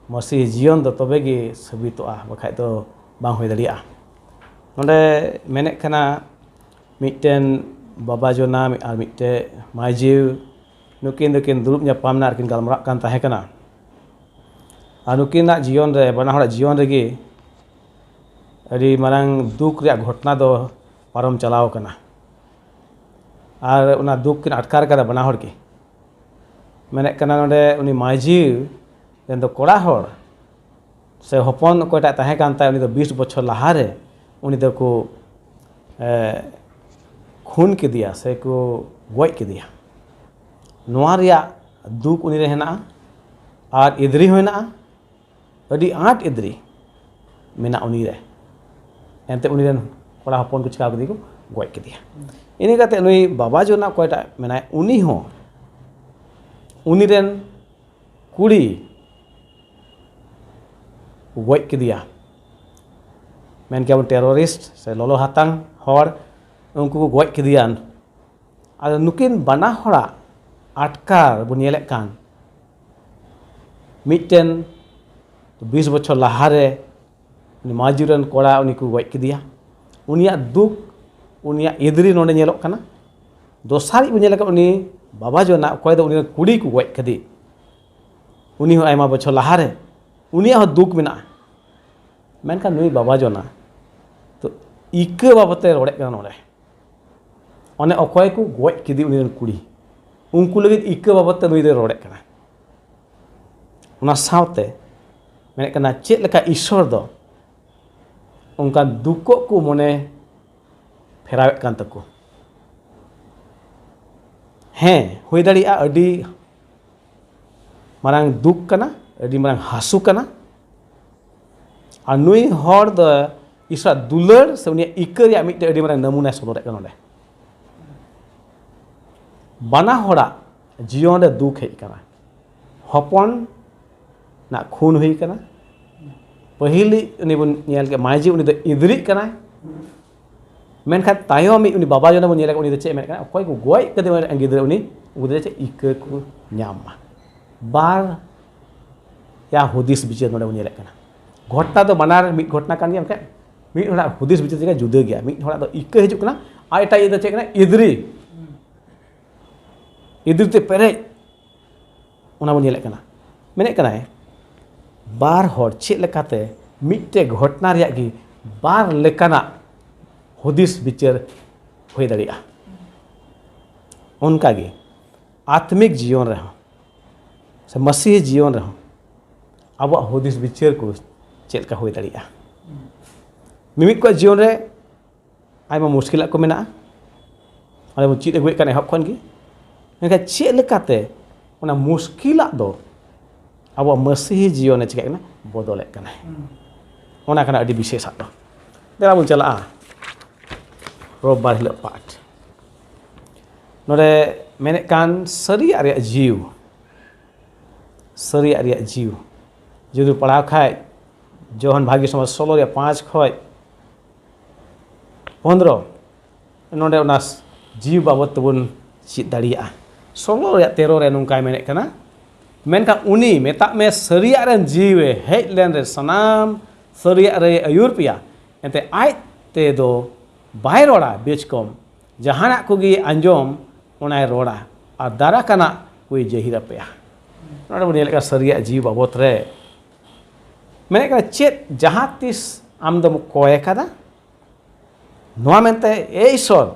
ᱢᱟᱹᱥᱤ ᱡᱤᱭᱚᱱ ᱫᱚ ᱛᱚᱵᱮ ᱜᱮ ᱥᱟᱹᱵᱤᱛᱚᱜᱼᱟ, ᱵᱟᱠᱷᱟᱡ ᱫᱚ ᱵᱟᱝ ᱦᱩᱭ ᱫᱟᱲᱮᱭᱟᱜᱼᱟ᱾ ᱱᱚᱰᱮ ᱢᱮᱱᱮᱫ ᱠᱟᱱᱟ, ᱢᱤᱫᱴᱮᱱ ᱵᱟᱵᱟ ᱡᱚᱱᱟ ᱟᱨ ᱢᱤᱫᱴᱮᱱ ᱢᱟᱹᱡᱷᱤ, ᱱᱩᱠᱤᱱ ᱫᱚᱠᱤᱱ ᱫᱩᱲᱩᱵ ᱧᱟᱯᱟᱢ ᱮᱱᱟ ᱟᱨ ᱠᱤᱱ ᱜᱟᱞᱢᱟᱨᱟᱜ ᱠᱟᱱ ᱛᱟᱦᱮᱸ ᱠᱟᱱᱟ᱾ ᱟᱨ ᱱᱩᱠᱤᱱᱟᱜ ᱡᱤᱭᱚᱱ ᱨᱮ, ᱵᱟᱱᱟ ᱦᱚᱲᱟᱜ ᱡᱤᱭᱚᱱ ᱨᱮᱜᱮ ᱟᱹᱰᱤ ᱢᱟᱨᱟᱝ ᱫᱩᱠ ᱨᱮᱭᱟᱜ ᱜᱷᱚᱴᱚᱱᱟ ᱫᱚ ᱯᱟᱨᱚᱢ ᱪᱟᱞᱟᱣ ᱟᱠᱟᱱᱟ᱾ ᱟᱨ ᱚᱱᱟ ᱫᱩᱠ ᱠᱤᱱ ᱟᱴᱠᱟᱨ ᱠᱟᱫᱟ ᱵᱟᱱᱟ ᱦᱚᱲ ᱜᱮ᱾ ᱢᱮᱱᱮᱫ ᱠᱟᱱᱟ ᱱᱚᱰᱮ ᱩᱱᱤ ᱢᱟᱹᱡᱷᱤ ᱨᱮᱱ ᱫᱚ ᱠᱚᱲᱟ ᱦᱚᱲ ᱥᱮ ᱦᱚᱯᱚᱱ ᱚᱠᱚᱭᱴᱟᱜ ᱛᱟᱦᱮᱸ ᱠᱟᱱ ᱛᱟᱭ, ᱩᱱᱤ ᱫᱚ ᱵᱤᱥ ᱵᱚᱪᱷᱚᱨ ᱞᱟᱦᱟᱨᱮ ᱩᱱᱤ ᱫᱚᱠᱚ, ᱮ, ᱠᱷᱩᱱ ᱠᱮᱫᱮᱭᱟ ᱥᱮ ᱠᱚ ᱜᱚᱡ ᱠᱮᱫᱮᱭᱟ᱾ ᱱᱚᱣᱟ ᱨᱮᱭᱟᱜ ᱫᱩᱠ ᱩᱱᱤ ᱨᱮ ᱦᱮᱱᱟᱜᱼᱟ ᱟᱨ ᱮᱫᱽᱨᱤ ᱦᱚᱸ ᱦᱮᱱᱟᱜᱼᱟ, ᱟᱹᱰᱤ ᱟᱸᱴ ᱮᱫᱽᱨᱤ ᱢᱮᱱᱟᱜ ᱩᱱᱤ ᱨᱮ᱾ ᱮᱱᱛᱮ ᱩᱱᱤ ᱨᱮᱱ ᱠᱚᱲᱟ ᱦᱚᱯᱚᱱ ᱠᱚ ᱪᱤᱠᱟ ᱠᱮᱫᱮᱭᱟ ᱠᱚ, ᱜᱚᱡ ᱠᱮᱫᱮᱭᱟ᱾ ᱤᱱᱟᱹ ᱠᱟᱛᱮ ᱱᱩᱭ ᱵᱟᱵᱟ ᱡᱚᱱᱟ ᱚᱠᱚᱭᱴᱟᱜ ᱢᱮᱱᱟᱭ, ᱩᱱᱤ ᱦᱚᱸ ᱩᱱᱤ ᱨᱮᱱ ᱠᱩᱲᱤ ᱠᱚ ᱜᱚᱡ ᱠᱮᱫᱮᱭᱟ᱾ ᱢᱮᱱ ᱠᱮᱭᱟᱵᱚᱱ terrorist ᱥᱮ ᱞᱚᱞᱚ ᱦᱟᱛᱟᱝ ᱦᱚᱲ, ᱩᱱᱠᱩ ᱠᱚ ᱜᱚᱡ ᱠᱮᱫᱮᱭᱟ᱾ ᱟᱫᱚ ᱱᱩᱠᱤᱱ ᱵᱟᱱᱟ ᱦᱚᱲᱟᱜ ᱟᱴᱠᱟᱨ ᱵᱚᱱ ᱧᱮᱞᱮᱫ ᱠᱟᱱ, ᱢᱤᱫᱴᱮᱱ ᱵᱤᱥ ᱵᱚᱪᱷᱚᱨ ᱞᱟᱦᱟᱨᱮ ᱩᱱᱤ ᱢᱟᱹᱡᱷᱤ ᱨᱮᱱ ᱠᱚᱲᱟ ᱩᱱᱤ ᱠᱚ ᱜᱚᱡ ᱠᱮᱫᱮᱭᱟ, ᱩᱱᱤᱭᱟᱜ ᱫᱩᱠ, ᱩᱱᱤᱭᱟᱜ ᱮᱫᱽᱨᱤ ᱱᱚᱰᱮ ᱧᱮᱞᱚᱜ ᱠᱟᱱᱟ᱾ ᱫᱚᱥᱟᱨᱤᱡ ᱵᱚᱱ ᱧᱮᱞ ᱟᱠᱟᱫ ᱩᱱᱤ ᱵᱟᱵᱟ ᱡᱚᱱᱟ, ᱚᱠᱚᱭ ᱫᱚ ᱩᱱᱤ ᱨᱮᱱ ᱠᱩᱲᱤ ᱠᱚ ᱜᱚᱡ ᱠᱮᱫᱮ, ᱩᱱᱤ ᱦᱚᱸ ᱟᱭᱢᱟ ᱵᱚᱪᱷᱚᱨ ᱞᱟᱦᱟᱨᱮ, ᱩᱱᱤᱭᱟᱜ ᱦᱚᱸ ᱫᱩᱠ ᱢᱮᱱᱟᱜᱼᱟ᱾ ᱢᱮᱱᱠᱷᱟᱱ ᱱᱩᱭ ᱵᱟᱵᱟ ᱡᱚᱱᱟ ᱛᱚ ᱤᱠᱟᱹ ᱵᱟᱵᱚᱛ ᱛᱮ ᱨᱚᱲᱮᱫ ᱠᱟᱱᱟ ᱱᱚᱰᱮ᱾ ᱚᱱᱮ ᱚᱠᱚᱭ ᱠᱚ ᱜᱚᱡ ᱠᱮᱫᱮ ᱩᱱᱤ ᱨᱮᱱ ᱠᱩᱲᱤ, ᱩᱱᱠᱩ ᱞᱟᱹᱜᱤᱫ ᱤᱠᱟᱹ ᱵᱟᱵᱚᱛ ᱛᱮ ᱱᱩᱭ ᱫᱚᱭ ᱨᱚᱲᱮᱫ ᱠᱟᱱᱟ᱾ ᱚᱱᱟ ᱥᱟᱶᱛᱮ ᱢᱮᱱᱮᱫ ᱠᱟᱱᱟ, ᱪᱮᱫ ᱞᱮᱠᱟ ᱤᱥᱥᱚᱨ ᱫᱚ ᱚᱱᱠᱟᱱ ᱫᱩᱠᱚᱜ ᱠᱚ ᱢᱚᱱᱮ ᱯᱷᱮᱨᱟᱣᱮᱫ ᱠᱟᱱ ᱛᱟᱠᱚ᱾ ᱦᱮᱸ, ᱦᱩᱭ ᱫᱟᱲᱮᱭᱟᱜᱼᱟ ᱟᱹᱰᱤ ᱢᱟᱨᱟᱝ ᱫᱩᱠ ᱠᱟᱱᱟ, ᱟᱹᱰᱤ ᱢᱟᱨᱟᱝ ᱦᱟᱹᱥᱩ ᱠᱟᱱᱟ᱾ ᱟᱨ ᱱᱩᱭ ᱦᱚᱲ ᱫᱚ ᱤᱥᱚᱨᱟᱜ ᱫᱩᱞᱟᱹᱲ ᱥᱮ ᱩᱱᱤᱭᱟᱜ ᱤᱠᱟᱹ ᱨᱮᱭᱟᱜ ᱢᱤᱫᱴᱮᱱ ᱟᱹᱰᱤ ᱢᱟᱨᱟᱝ ᱱᱟᱢᱩᱱᱟᱭ ᱥᱚᱫᱚᱨᱮᱫ ᱠᱟᱱᱟ ᱱᱚᱰᱮ᱾ ᱵᱟᱱᱟ ᱦᱚᱲᱟᱜ ᱡᱤᱭᱚᱱ ᱨᱮ ᱫᱩᱠ ᱦᱮᱡ ᱟᱠᱟᱱᱟ᱾ ᱦᱚᱯᱚᱱ ᱱᱟᱜ ᱠᱷᱩᱱ ᱦᱩᱭ ᱟᱠᱟᱱᱟ᱾ ᱯᱟᱹᱦᱤᱞᱤᱡ ᱩᱱᱤ ᱵᱚᱱ ᱧᱮᱞ ᱠᱮᱫ ᱢᱟᱹᱡᱷᱤ, ᱩᱱᱤ ᱫᱚ ᱮᱫᱽᱨᱤᱜ ᱠᱟᱱᱟᱭ᱾ ᱢᱮᱱᱠᱷᱟᱱ ᱛᱟᱭᱚᱢᱤᱡ ᱩᱱᱤ ᱵᱟᱵᱟ ᱡᱚᱱᱟ ᱵᱚᱱ ᱧᱮᱞ ᱠᱮᱫ, ᱩᱱᱤ ᱫᱚ ᱪᱮᱫ ᱮ ᱢᱮᱱᱮᱫ ᱠᱟᱱᱟ? ᱚᱠᱚᱭ ᱠᱚ ᱜᱚᱡ ᱠᱟᱫᱮ ᱩᱱᱤ ᱨᱮᱱ ᱜᱤᱫᱽᱨᱟᱹ, ᱩᱱᱤ, ᱩᱱᱠᱩ ᱫᱚ ᱪᱮᱫ ᱤᱠᱟᱹ ᱠᱚ ᱧᱟᱢ ᱢᱟ᱾ ᱵᱟᱨ ᱭᱟ ᱦᱩᱫᱤᱥ ᱵᱤᱪᱟᱹᱨ ᱱᱚᱰᱮ ᱵᱚᱱ ᱧᱮᱞᱮᱫ ᱠᱟᱱᱟ᱾ ᱜᱷᱚᱴᱱᱟ ᱫᱚ ᱵᱟᱱᱟᱨ ᱢᱤᱫ ᱜᱷᱚᱴᱱᱟ ᱠᱟᱱ ᱜᱮᱭᱟ, ᱢᱮᱱᱠᱷᱟᱱ ᱢᱤᱫ ᱦᱚᱲᱟᱜ ᱦᱩᱫᱤᱥ ᱵᱤᱪᱟᱹᱨ ᱡᱟᱭᱜᱟ ᱡᱩᱫᱟᱹ ᱜᱮᱭᱟ᱾ ᱢᱤᱫ ᱦᱚᱲᱟᱜ ᱫᱚ ᱤᱠᱟᱹ ᱦᱤᱡᱩᱜ ᱠᱟᱱᱟ, ᱟᱨ ᱮᱴᱟᱜ ᱤᱭᱟᱹ ᱫᱚ ᱪᱮᱫ ᱠᱟᱱᱟ? ᱤᱫᱽᱨᱤ᱾ ᱤᱫᱽᱨᱤ ᱛᱮ ᱯᱮᱨᱮᱡ, ᱚᱱᱟ ᱵᱚᱱ ᱧᱮᱞᱮᱫ ᱠᱟᱱᱟ᱾ ᱢᱮᱱᱮᱫ ᱠᱟᱱᱟᱭ, ᱵᱟᱨ ᱦᱚᱲ ᱪᱮᱫ ᱞᱮᱠᱟᱛᱮ ᱢᱤᱫᱴᱮᱡ ᱜᱷᱚᱴᱚᱱᱟ ᱨᱮᱭᱟᱜ ᱜᱮ ᱵᱟᱨ ᱞᱮᱠᱟᱱᱟᱜ ᱦᱩᱫᱤᱥ ᱵᱤᱪᱟᱹᱨ ᱦᱩᱭ ᱫᱟᱲᱮᱭᱟᱜᱼᱟ? ᱚᱱᱠᱟᱜᱮ ᱟᱛᱢᱤᱠ ᱡᱤᱭᱚᱱ ᱨᱮᱦᱚᱸ ᱥᱮ ᱢᱟᱹᱥᱤᱦᱤ ᱡᱤᱭᱚᱱ ᱨᱮᱦᱚᱸ ᱟᱵᱚᱣᱟᱜ ᱦᱩᱫᱤᱥ ᱵᱤᱪᱟᱹᱨ ᱠᱚ ᱪᱮᱫ ᱞᱮᱠᱟ ᱦᱩᱭ ᱫᱟᱲᱮᱭᱟᱜᱼᱟ? ᱢᱤᱢᱤᱫ ᱠᱚᱣᱟᱜ ᱡᱤᱭᱚᱱ ᱨᱮ ᱟᱭᱢᱟ ᱢᱩᱥᱠᱤᱞᱟᱜ ᱠᱚ ᱢᱮᱱᱟᱜᱼᱟ, ᱚᱸᱰᱮ ᱵᱚᱱ ᱪᱮᱫ ᱟᱹᱜᱩᱭᱮᱫ ᱠᱟᱱ ᱮᱦᱚᱵ ᱠᱷᱚᱱ ᱜᱮ᱾ ᱢᱮᱱᱠᱷᱟᱱ ᱪᱮᱫ ᱞᱮᱠᱟᱛᱮ ᱚᱱᱟ ᱢᱩᱥᱠᱤᱞᱟᱜ ᱫᱚ ᱟᱵᱚᱣᱟᱜ ᱢᱟᱹᱥᱤᱦᱤ ᱡᱤᱭᱚᱱᱮ ᱪᱤᱠᱟᱹᱜ ᱠᱟᱱᱟ? ᱵᱚᱫᱚᱞᱮᱫ ᱠᱟᱱᱟᱭ᱾ ᱚᱱᱟ ᱠᱟᱱᱟ ᱟᱹᱰᱤ ᱵᱤᱥᱮᱥᱟᱜ ᱫᱚ᱾ ᱫᱮᱞᱟ ᱵᱚᱱ ᱪᱟᱞᱟᱜᱼᱟ ᱨᱳᱵᱵᱟᱨ ᱦᱤᱞᱳᱜ ᱯᱟᱴ᱾ ᱱᱚᱰᱮ ᱢᱮᱱᱮᱫ ᱠᱟᱱ ᱥᱟᱹᱨᱤᱭᱟᱜ ᱨᱮᱭᱟᱜ ᱡᱤᱣ, ᱥᱟᱹᱨᱤᱭᱟᱜ ᱨᱮᱭᱟᱜ ᱡᱤᱣ ᱡᱩᱫᱤ ᱯᱟᱲᱦᱟᱣ ᱠᱷᱟᱡ, ᱡᱚᱦᱚᱱ ᱵᱷᱟᱜᱮ ᱥᱚᱢᱟᱡᱽ ᱥᱳᱞᱳ ᱨᱮᱭᱟᱜ ᱯᱟᱸᱪ ᱠᱷᱚᱡ ᱯᱚᱱᱫᱽᱨᱚ, ᱱᱚᱰᱮ ᱚᱱᱟ ᱡᱤᱣᱤ ᱵᱟᱵᱚᱫ ᱛᱮᱵᱚᱱ ᱪᱮᱫ ᱫᱟᱲᱮᱭᱟᱜᱼᱟ᱾ ᱥᱳᱞᱳ ᱨᱮᱭᱟᱜ ᱛᱮᱨᱚ ᱨᱮ ᱱᱚᱝᱠᱟᱭ ᱢᱮᱱᱮᱫ ᱠᱟᱱᱟ, ᱢᱮᱱᱠᱷᱟᱱ ᱩᱱᱤ, ᱢᱮᱛᱟᱜ ᱢᱮ, ᱥᱟᱹᱨᱤᱭᱟᱜ ᱨᱮᱱ ᱡᱤᱣᱤ ᱦᱮᱡ ᱞᱮᱱ ᱨᱮ ᱥᱟᱱᱟᱢ ᱥᱟᱹᱨᱤᱭᱟᱜ ᱨᱮᱭ ᱟᱹᱭᱩᱨ ᱯᱮᱭᱟ, ᱮᱱᱛᱮ ᱟᱡ ᱛᱮᱫᱚ ᱵᱟᱭ ᱨᱚᱲᱟ, ᱵᱮᱪᱠᱚᱢ ᱡᱟᱦᱟᱱᱟᱜ ᱠᱚᱜᱮ ᱟᱸᱡᱚᱢ, ᱚᱱᱟᱭ ᱨᱚᱲᱟ, ᱟᱨ ᱫᱟᱨᱟ ᱠᱟᱱᱟᱜ ᱠᱚᱭ ᱡᱟᱹᱦᱤᱨ ᱟᱯᱮᱭᱟ᱾ ᱱᱚᱰᱮ ᱵᱚᱱ ᱧᱮᱞᱮᱫ ᱠᱟᱱᱟ ᱥᱟᱹᱨᱤᱭᱟᱜ ᱡᱤᱣᱤ ᱵᱟᱵᱚᱫ ᱨᱮ ᱢᱮᱱᱮᱫ ᱠᱟᱱᱟ, ᱪᱮᱫ ᱡᱟᱦᱟᱸ ᱛᱤᱥ ᱟᱢ ᱫᱚᱢ ᱠᱚᱭ ᱠᱟᱫᱟ ᱱᱚᱣᱟ ᱢᱮᱱᱛᱮ, "ᱮ ᱤᱥᱚᱨ,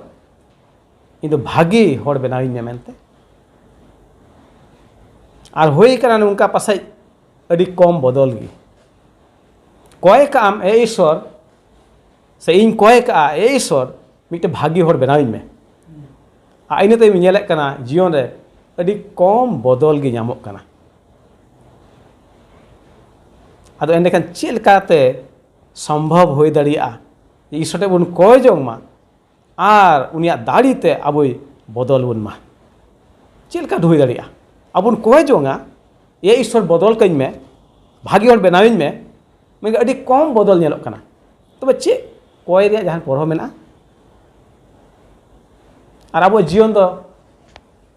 ᱤᱧ ᱫᱚ ᱵᱷᱟᱹᱜᱤ ᱦᱚᱲ ᱵᱮᱱᱟᱣᱤᱧ ᱢᱮ" ᱢᱮᱱᱛᱮ? ᱟᱨ ᱦᱩᱭ ᱠᱟᱱᱟ ᱱᱚᱝᱠᱟ ᱯᱟᱥᱮᱡ ᱟᱹᱰᱤ ᱠᱚᱢ ᱵᱚᱫᱚᱞ ᱜᱮ᱾ ᱠᱚᱭ ᱠᱟᱜ ᱟᱢ, "ᱮ ᱤᱥᱚᱨ", ᱥᱮ ᱤᱧ ᱠᱚᱭ ᱠᱟᱜᱼᱟ, "ᱮ ᱤᱥᱚᱨ, ᱢᱤᱫᱴᱮᱱ ᱵᱷᱟᱹᱜᱤ ᱦᱚᱲ ᱵᱮᱱᱟᱣᱤᱧ ᱢᱮ", ᱟᱨ ᱤᱱᱟᱹ ᱛᱟᱭᱚᱢ ᱧᱮᱞᱮᱫ ᱠᱟᱱᱟ ᱡᱤᱭᱚᱱ ᱨᱮ ᱟᱹᱰᱤ ᱠᱚᱢ ᱵᱚᱫᱚᱞ ᱜᱮ ᱧᱟᱢᱚᱜ ᱠᱟᱱᱟ᱾ ᱟᱫᱚ ᱮᱸᱰᱮᱠᱷᱟᱱ ᱪᱮᱫ ᱞᱮᱠᱟᱛᱮ ᱥᱚᱢᱵᱷᱚᱵ ᱦᱩᱭ ᱫᱟᱲᱮᱭᱟᱜᱼᱟ ᱡᱮ ᱤᱥᱚᱨ ᱴᱷᱮᱱ ᱵᱚᱱ ᱠᱚᱭ ᱡᱚᱝ ᱢᱟ ᱟᱨ ᱩᱱᱤᱭᱟᱜ ᱫᱟᱲᱮ ᱛᱮ ᱟᱵᱚᱭ ᱵᱚᱫᱚᱞ ᱵᱚᱱ ᱢᱟ? ᱪᱮᱫ ᱞᱮᱠᱟ ᱦᱩᱭ ᱫᱟᱲᱮᱭᱟᱜᱼᱟ? ᱟᱵᱚ ᱵᱚᱱ ᱠᱚᱭ ᱡᱚᱝᱟ, "ᱮ ᱤᱥᱚᱨ, ᱵᱚᱫᱚᱞ ᱠᱟᱹᱧ ᱢᱮ, ᱵᱷᱟᱹᱜᱤ ᱦᱚᱲ ᱵᱮᱱᱟᱣᱤᱧ ᱢᱮ", ᱢᱮᱱᱠᱷᱟᱱ ᱟᱹᱰᱤ ᱠᱚᱢ ᱵᱚᱫᱚᱞ ᱧᱮᱞᱚᱜ ᱠᱟᱱᱟ᱾ ᱛᱚᱵᱮ ᱪᱮᱫ ᱠᱚᱭ ᱨᱮᱭᱟᱜ ᱡᱟᱦᱟᱱ ᱯᱚᱨᱦᱚ ᱢᱮᱱᱟᱜᱼᱟ? ᱟᱨ ᱟᱵᱚᱣᱟᱜ ᱡᱤᱭᱚᱱ ᱫᱚ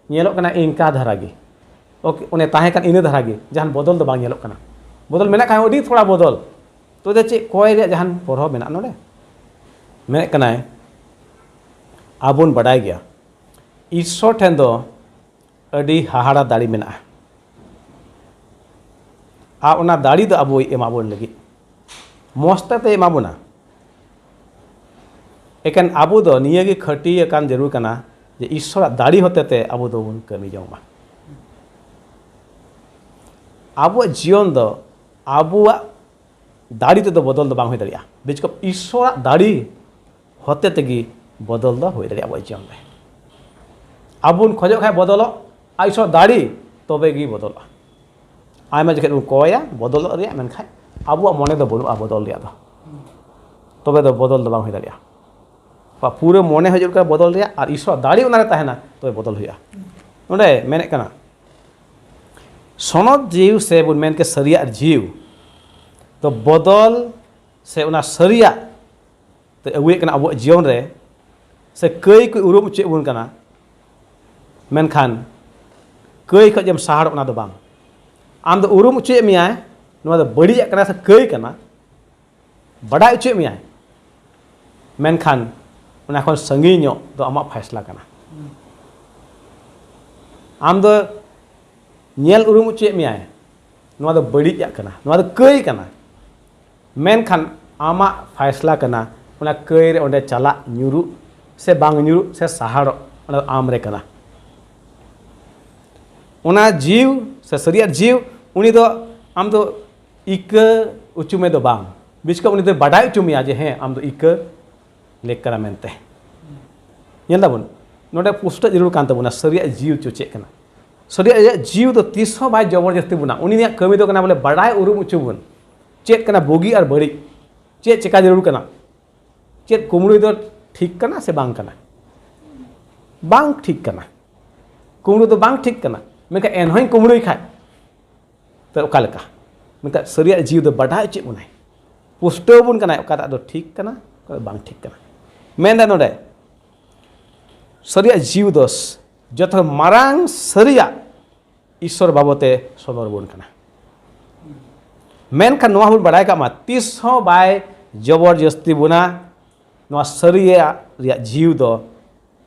ᱧᱮᱞᱚᱜ ᱠᱟᱱᱟ ᱤᱱᱠᱟ ᱫᱷᱟᱨᱟ ᱜᱮ᱾ ᱳᱠᱮ, ᱚᱱᱮ ᱛᱟᱦᱮᱸ ᱠᱟᱱ ᱤᱱᱟᱹ ᱫᱷᱟᱨᱟ ᱜᱮ, ᱡᱟᱦᱟᱱ ᱵᱚᱫᱚᱞ ᱫᱚ ᱵᱟᱝ ᱧᱮᱞᱚᱜ ᱠᱟᱱᱟ᱾ ᱵᱚᱫᱚᱞ ᱢᱮᱱᱟᱜ ᱠᱷᱟᱱ ᱟᱹᱰᱤ ᱛᱷᱚᱲᱟ ᱵᱚᱫᱚᱞ, ᱛᱚᱵᱮ ᱫᱚ ᱪᱮᱫ ᱠᱚᱭ ᱨᱮᱭᱟᱜ ᱡᱟᱦᱟᱱ ᱯᱨᱚᱵᱷᱟᱵᱽ ᱢᱮᱱᱟᱜᱼᱟ ᱱᱚᱰᱮ? ᱢᱮᱱᱮᱫ ᱠᱟᱱᱟᱭ, ᱟᱵᱚ ᱵᱚᱱ ᱵᱟᱰᱟᱭ ᱜᱮᱭᱟ ᱤᱥᱥᱚᱨ ᱴᱷᱮᱱ ᱫᱚ ᱟᱹᱰᱤ ᱦᱟᱦᱟᱲᱟ ᱫᱟᱲᱮ ᱢᱮᱱᱟᱜᱼᱟ᱾ ᱟᱨ ᱚᱱᱟ ᱫᱟᱲᱮ ᱫᱚ ᱟᱵᱚᱭ ᱮᱢᱟ ᱵᱚᱱ ᱞᱟᱹᱜᱤᱫ, ᱢᱚᱡᱽ ᱛᱮ ᱮᱢᱟ ᱵᱚᱱᱟ᱾ ᱮᱠᱮᱱ ᱟᱵᱚ ᱫᱚ ᱱᱤᱭᱟᱹ ᱜᱮ ᱠᱷᱟᱹᱴᱤ ᱟᱠᱟᱱ ᱡᱟᱹᱨᱩᱲ ᱠᱟᱱᱟ ᱡᱮ ᱤᱥᱥᱚᱨᱟᱜ ᱫᱟᱲᱮ ᱦᱚᱛᱮ ᱛᱮ ᱟᱵᱚ ᱫᱚᱵᱚᱱ ᱠᱟᱹᱢᱤ ᱡᱚᱝ ᱢᱟ᱾ ᱟᱵᱚᱣᱟᱜ ᱡᱤᱭᱚᱱ ᱫᱚ ᱟᱵᱚᱣᱟᱜ ᱫᱟᱲᱮ ᱛᱮᱫᱚ ᱵᱚᱫᱚᱞ ᱫᱚ ᱵᱟᱝ ᱦᱩᱭ ᱫᱟᱲᱮᱭᱟᱜᱼᱟ, ᱵᱤᱪᱠᱚᱢ ᱤᱥᱥᱚᱨᱟᱜ ᱫᱟᱲᱮ ᱦᱚᱛᱮ ᱛᱮᱜᱮ ᱵᱚᱫᱚᱞ ᱫᱚ ᱦᱩᱭ ᱫᱟᱲᱮᱭᱟᱜᱼᱟ ᱟᱵᱚᱣᱟᱜ ᱡᱤᱭᱚᱱ ᱨᱮ᱾ ᱟᱵᱚ ᱵᱚᱱ ᱠᱷᱚᱡᱚᱜ ᱠᱷᱟᱱ ᱵᱚᱫᱚᱞᱚᱜ, ᱟᱨ ᱤᱥᱥᱚᱨ ᱫᱟᱲᱮ, ᱛᱚᱵᱮ ᱜᱮ ᱵᱚᱫᱚᱞᱚᱜᱼᱟ᱾ ᱟᱭᱢᱟ ᱡᱚᱠᱷᱮᱡ ᱵᱚᱱ ᱠᱚᱭᱟ ᱵᱚᱫᱚᱞᱚᱜ ᱨᱮᱭᱟᱜ, ᱢᱮᱱᱠᱷᱟᱱ ᱟᱵᱚᱣᱟᱜ ᱢᱚᱱᱮ ᱫᱚ ᱵᱟᱹᱱᱩᱜᱼᱟ ᱵᱚᱫᱚᱞ ᱨᱮᱭᱟᱜ ᱫᱚ, ᱛᱚᱵᱮ ᱫᱚ ᱵᱚᱫᱚᱞ ᱫᱚ ᱵᱟᱝ ᱦᱩᱭ ᱫᱟᱲᱮᱭᱟᱜᱼᱟ᱾ ᱯᱩᱨᱟᱹ ᱢᱚᱱᱮ ᱦᱤᱡᱩᱜ ᱠᱟᱱᱟ ᱵᱚᱫᱚᱞ ᱨᱮᱭᱟᱜ, ᱟᱨ ᱤᱥᱥᱚᱨ ᱫᱟᱲᱮ ᱚᱱᱟᱨᱮ ᱛᱟᱦᱮᱱᱟ, ᱛᱚᱵᱮ ᱵᱚᱫᱚᱞ ᱦᱩᱭᱩᱜᱼᱟ᱾ ᱱᱚᱰᱮ ᱢᱮᱱᱮᱫ ᱠᱟᱱᱟ, ᱥᱚᱱᱚᱛ ᱡᱤᱣᱤ ᱥᱮ ᱵᱚᱱ ᱢᱮᱱ ᱠᱮ ᱥᱟᱹᱨᱤᱭᱟᱜ ᱡᱤᱣᱤ ᱫᱚ ᱵᱚᱫᱚᱞ ᱥᱮ ᱚᱱᱟ ᱥᱟᱹᱨᱤᱭᱟᱜ ᱛᱮ ᱟᱹᱜᱩᱭᱮᱫ ᱠᱟᱱᱟ ᱟᱵᱚᱣᱟᱜ ᱡᱤᱭᱚᱱ ᱨᱮ, ᱥᱮ ᱠᱟᱹᱭ ᱠᱚ ᱩᱨᱩᱢ ᱦᱚᱪᱚᱭᱮᱫ ᱵᱚᱱ ᱠᱟᱱᱟ᱾ ᱢᱮᱱᱠᱷᱟᱱ ᱠᱟᱹᱭ ᱠᱷᱚᱱ ᱡᱮᱢ ᱥᱟᱦᱟᱲᱚᱜ, ᱚᱱᱟ ᱫᱚ ᱵᱟᱝ᱾ ᱟᱢ ᱫᱚ ᱩᱨᱩᱢ ᱦᱚᱪᱚᱭᱮᱫ ᱢᱮᱭᱟᱭ, ᱱᱚᱣᱟ ᱫᱚ ᱵᱟᱹᱲᱤᱡᱟᱜ ᱠᱟᱱᱟ ᱥᱮ ᱠᱟᱹᱭ ᱠᱟᱱᱟ, ᱵᱟᱰᱟᱭ ᱦᱚᱪᱚᱭᱮᱫ ᱢᱮᱭᱟᱭ, ᱢᱮᱱᱠᱷᱟᱱ ᱚᱱᱟ ᱠᱷᱚᱱ ᱥᱟᱺᱜᱤᱧ ᱧᱚᱜ ᱫᱚ ᱟᱢᱟᱜ ᱯᱷᱟᱭᱥᱞᱟ ᱠᱟᱱᱟ᱾ ᱟᱢ ᱫᱚ ᱧᱮᱞ ᱩᱨᱩᱢ ᱦᱚᱪᱚᱭᱮᱫ ᱢᱮᱭᱟᱭ, ᱱᱚᱣᱟ ᱫᱚ ᱵᱟᱹᱲᱤᱡᱟᱜ ᱠᱟᱱᱟ, ᱱᱚᱣᱟ ᱫᱚ ᱠᱟᱹᱭ ᱠᱟᱱᱟ, ᱢᱮᱱᱠᱷᱟᱱ ᱟᱢᱟᱜ ᱯᱷᱟᱭᱥᱞᱟ ᱠᱟᱱᱟ ᱚᱱᱟ ᱠᱟᱹᱭ ᱨᱮ ᱚᱸᱰᱮ ᱪᱟᱞᱟᱜ, ᱧᱩᱨᱩᱜ ᱥᱮ ᱵᱟᱝ ᱧᱩᱨᱩᱜ ᱥᱮ ᱥᱟᱦᱟᱲᱚᱜ, ᱚᱱᱟ ᱫᱚ ᱟᱢ ᱨᱮ ᱠᱟᱱᱟ᱾ ᱚᱱᱟ ᱡᱤᱣ ᱥᱮ ᱥᱟᱹᱨᱤᱭᱟᱜ ᱡᱤᱣ, ᱩᱱᱤ ᱫᱚ ᱟᱢ ᱫᱚ ᱤᱠᱟᱹ ᱚᱪᱚ ᱢᱮ ᱫᱚ ᱵᱟᱝ, ᱵᱤᱪᱠᱚᱢ ᱩᱱᱤ ᱫᱚᱭ ᱵᱟᱰᱟᱭ ᱦᱚᱪᱚ ᱢᱮᱭᱟ ᱡᱮ ᱦᱮᱸ, ᱟᱢ ᱫᱚ ᱤᱠᱟᱹ ᱞᱮᱠ ᱠᱟᱱᱟ ᱢᱮᱱᱛᱮ᱾ ᱧᱮᱞ ᱫᱟᱵᱚᱱ, ᱱᱚᱰᱮ ᱯᱩᱥᱴᱟᱹ ᱡᱟᱹᱨᱩᱲ ᱠᱟᱱ ᱛᱟᱵᱚᱱᱟ ᱥᱟᱹᱨᱤᱭᱟᱜ ᱡᱤᱣ ᱪᱚ ᱪᱮᱫ ᱠᱟᱱᱟ᱾ ᱥᱟᱹᱨᱤᱭᱟᱜ ᱡᱤᱣ ᱫᱚ ᱛᱤᱥ ᱦᱚᱸ ᱵᱟᱭ ᱡᱚᱵᱚᱨᱡᱚᱥᱛᱤ ᱵᱚᱱᱟ, ᱩᱱᱤᱭᱟᱜ ᱠᱟᱹᱢᱤ ᱫᱚ ᱠᱟᱱᱟ ᱵᱚᱞᱮ ᱵᱟᱰᱟᱭ ᱩᱨᱩᱢ ᱦᱚᱪᱚ ᱵᱚᱱ ᱪᱮᱫ ᱠᱟᱱᱟ ᱵᱩᱜᱤ ᱟᱨ ᱵᱟᱹᱲᱤᱡ, ᱪᱮᱫ ᱪᱮᱠᱟ ᱡᱟᱹᱨᱩᱲ ᱠᱟᱱᱟ, ᱪᱮᱫ ᱠᱩᱢᱲᱩ ᱫᱚ ᱴᱷᱤᱠ ᱠᱟᱱᱟ ᱥᱮ ᱵᱟᱝ ᱠᱟᱱᱟ? ᱵᱟᱝ ᱴᱷᱤᱠ ᱠᱟᱱᱟ, ᱠᱩᱢᱲᱩ ᱫᱚ ᱵᱟᱝ ᱴᱷᱤᱠ ᱠᱟᱱᱟ, ᱢᱮᱱᱠᱷᱟᱱ ᱮᱱᱦᱚᱸᱧ ᱠᱩᱢᱲᱩᱭ ᱠᱷᱟᱡ ᱛᱚ ᱚᱠᱟ ᱞᱮᱠᱟ? ᱢᱮᱱᱠᱷᱟᱱ ᱥᱟᱹᱨᱤᱭᱟᱜ ᱡᱤᱣ ᱫᱚ ᱵᱟᱰᱟᱭ ᱦᱚᱪᱚᱭᱮᱫ ᱵᱚᱱᱟᱭ, ᱯᱩᱥᱴᱟᱹᱣ ᱵᱚᱱ ᱠᱟᱱᱟᱭ ᱚᱠᱟᱴᱟᱜ ᱫᱚ ᱴᱷᱤᱠ ᱠᱟᱱᱟ, ᱚᱠᱟ ᱫᱚ ᱵᱟᱝ ᱴᱷᱤᱠ ᱠᱟᱱᱟ᱾ ᱢᱮᱱᱫᱟ ᱱᱚᱰᱮ ᱥᱟᱹᱨᱤᱭᱟᱜ ᱡᱤᱣ ᱫᱚ ᱡᱚᱛᱚ ᱢᱟᱨᱟᱝ ᱥᱟᱹᱨᱤᱭᱟᱜ ᱤᱥᱥᱚᱨ ᱵᱟᱵᱚᱛᱮ ᱥᱚᱫᱚᱨ ᱵᱚᱱ ᱠᱟᱱᱟ᱾ ᱢᱮᱱᱠᱷᱟᱱ ᱱᱚᱣᱟ ᱦᱚᱸᱵᱚᱱ ᱵᱟᱲᱟᱭ ᱠᱟᱜ ᱢᱟ, ᱛᱤᱥ ᱦᱚᱸ ᱵᱟᱭ ᱡᱚᱵᱚᱨ ᱡᱚᱥᱛᱤ ᱵᱚᱱᱟ᱾ ᱱᱚᱣᱟ ᱥᱟᱹᱨᱤᱭᱟᱜ ᱨᱮᱭᱟᱜ ᱡᱤᱣᱤ ᱫᱚ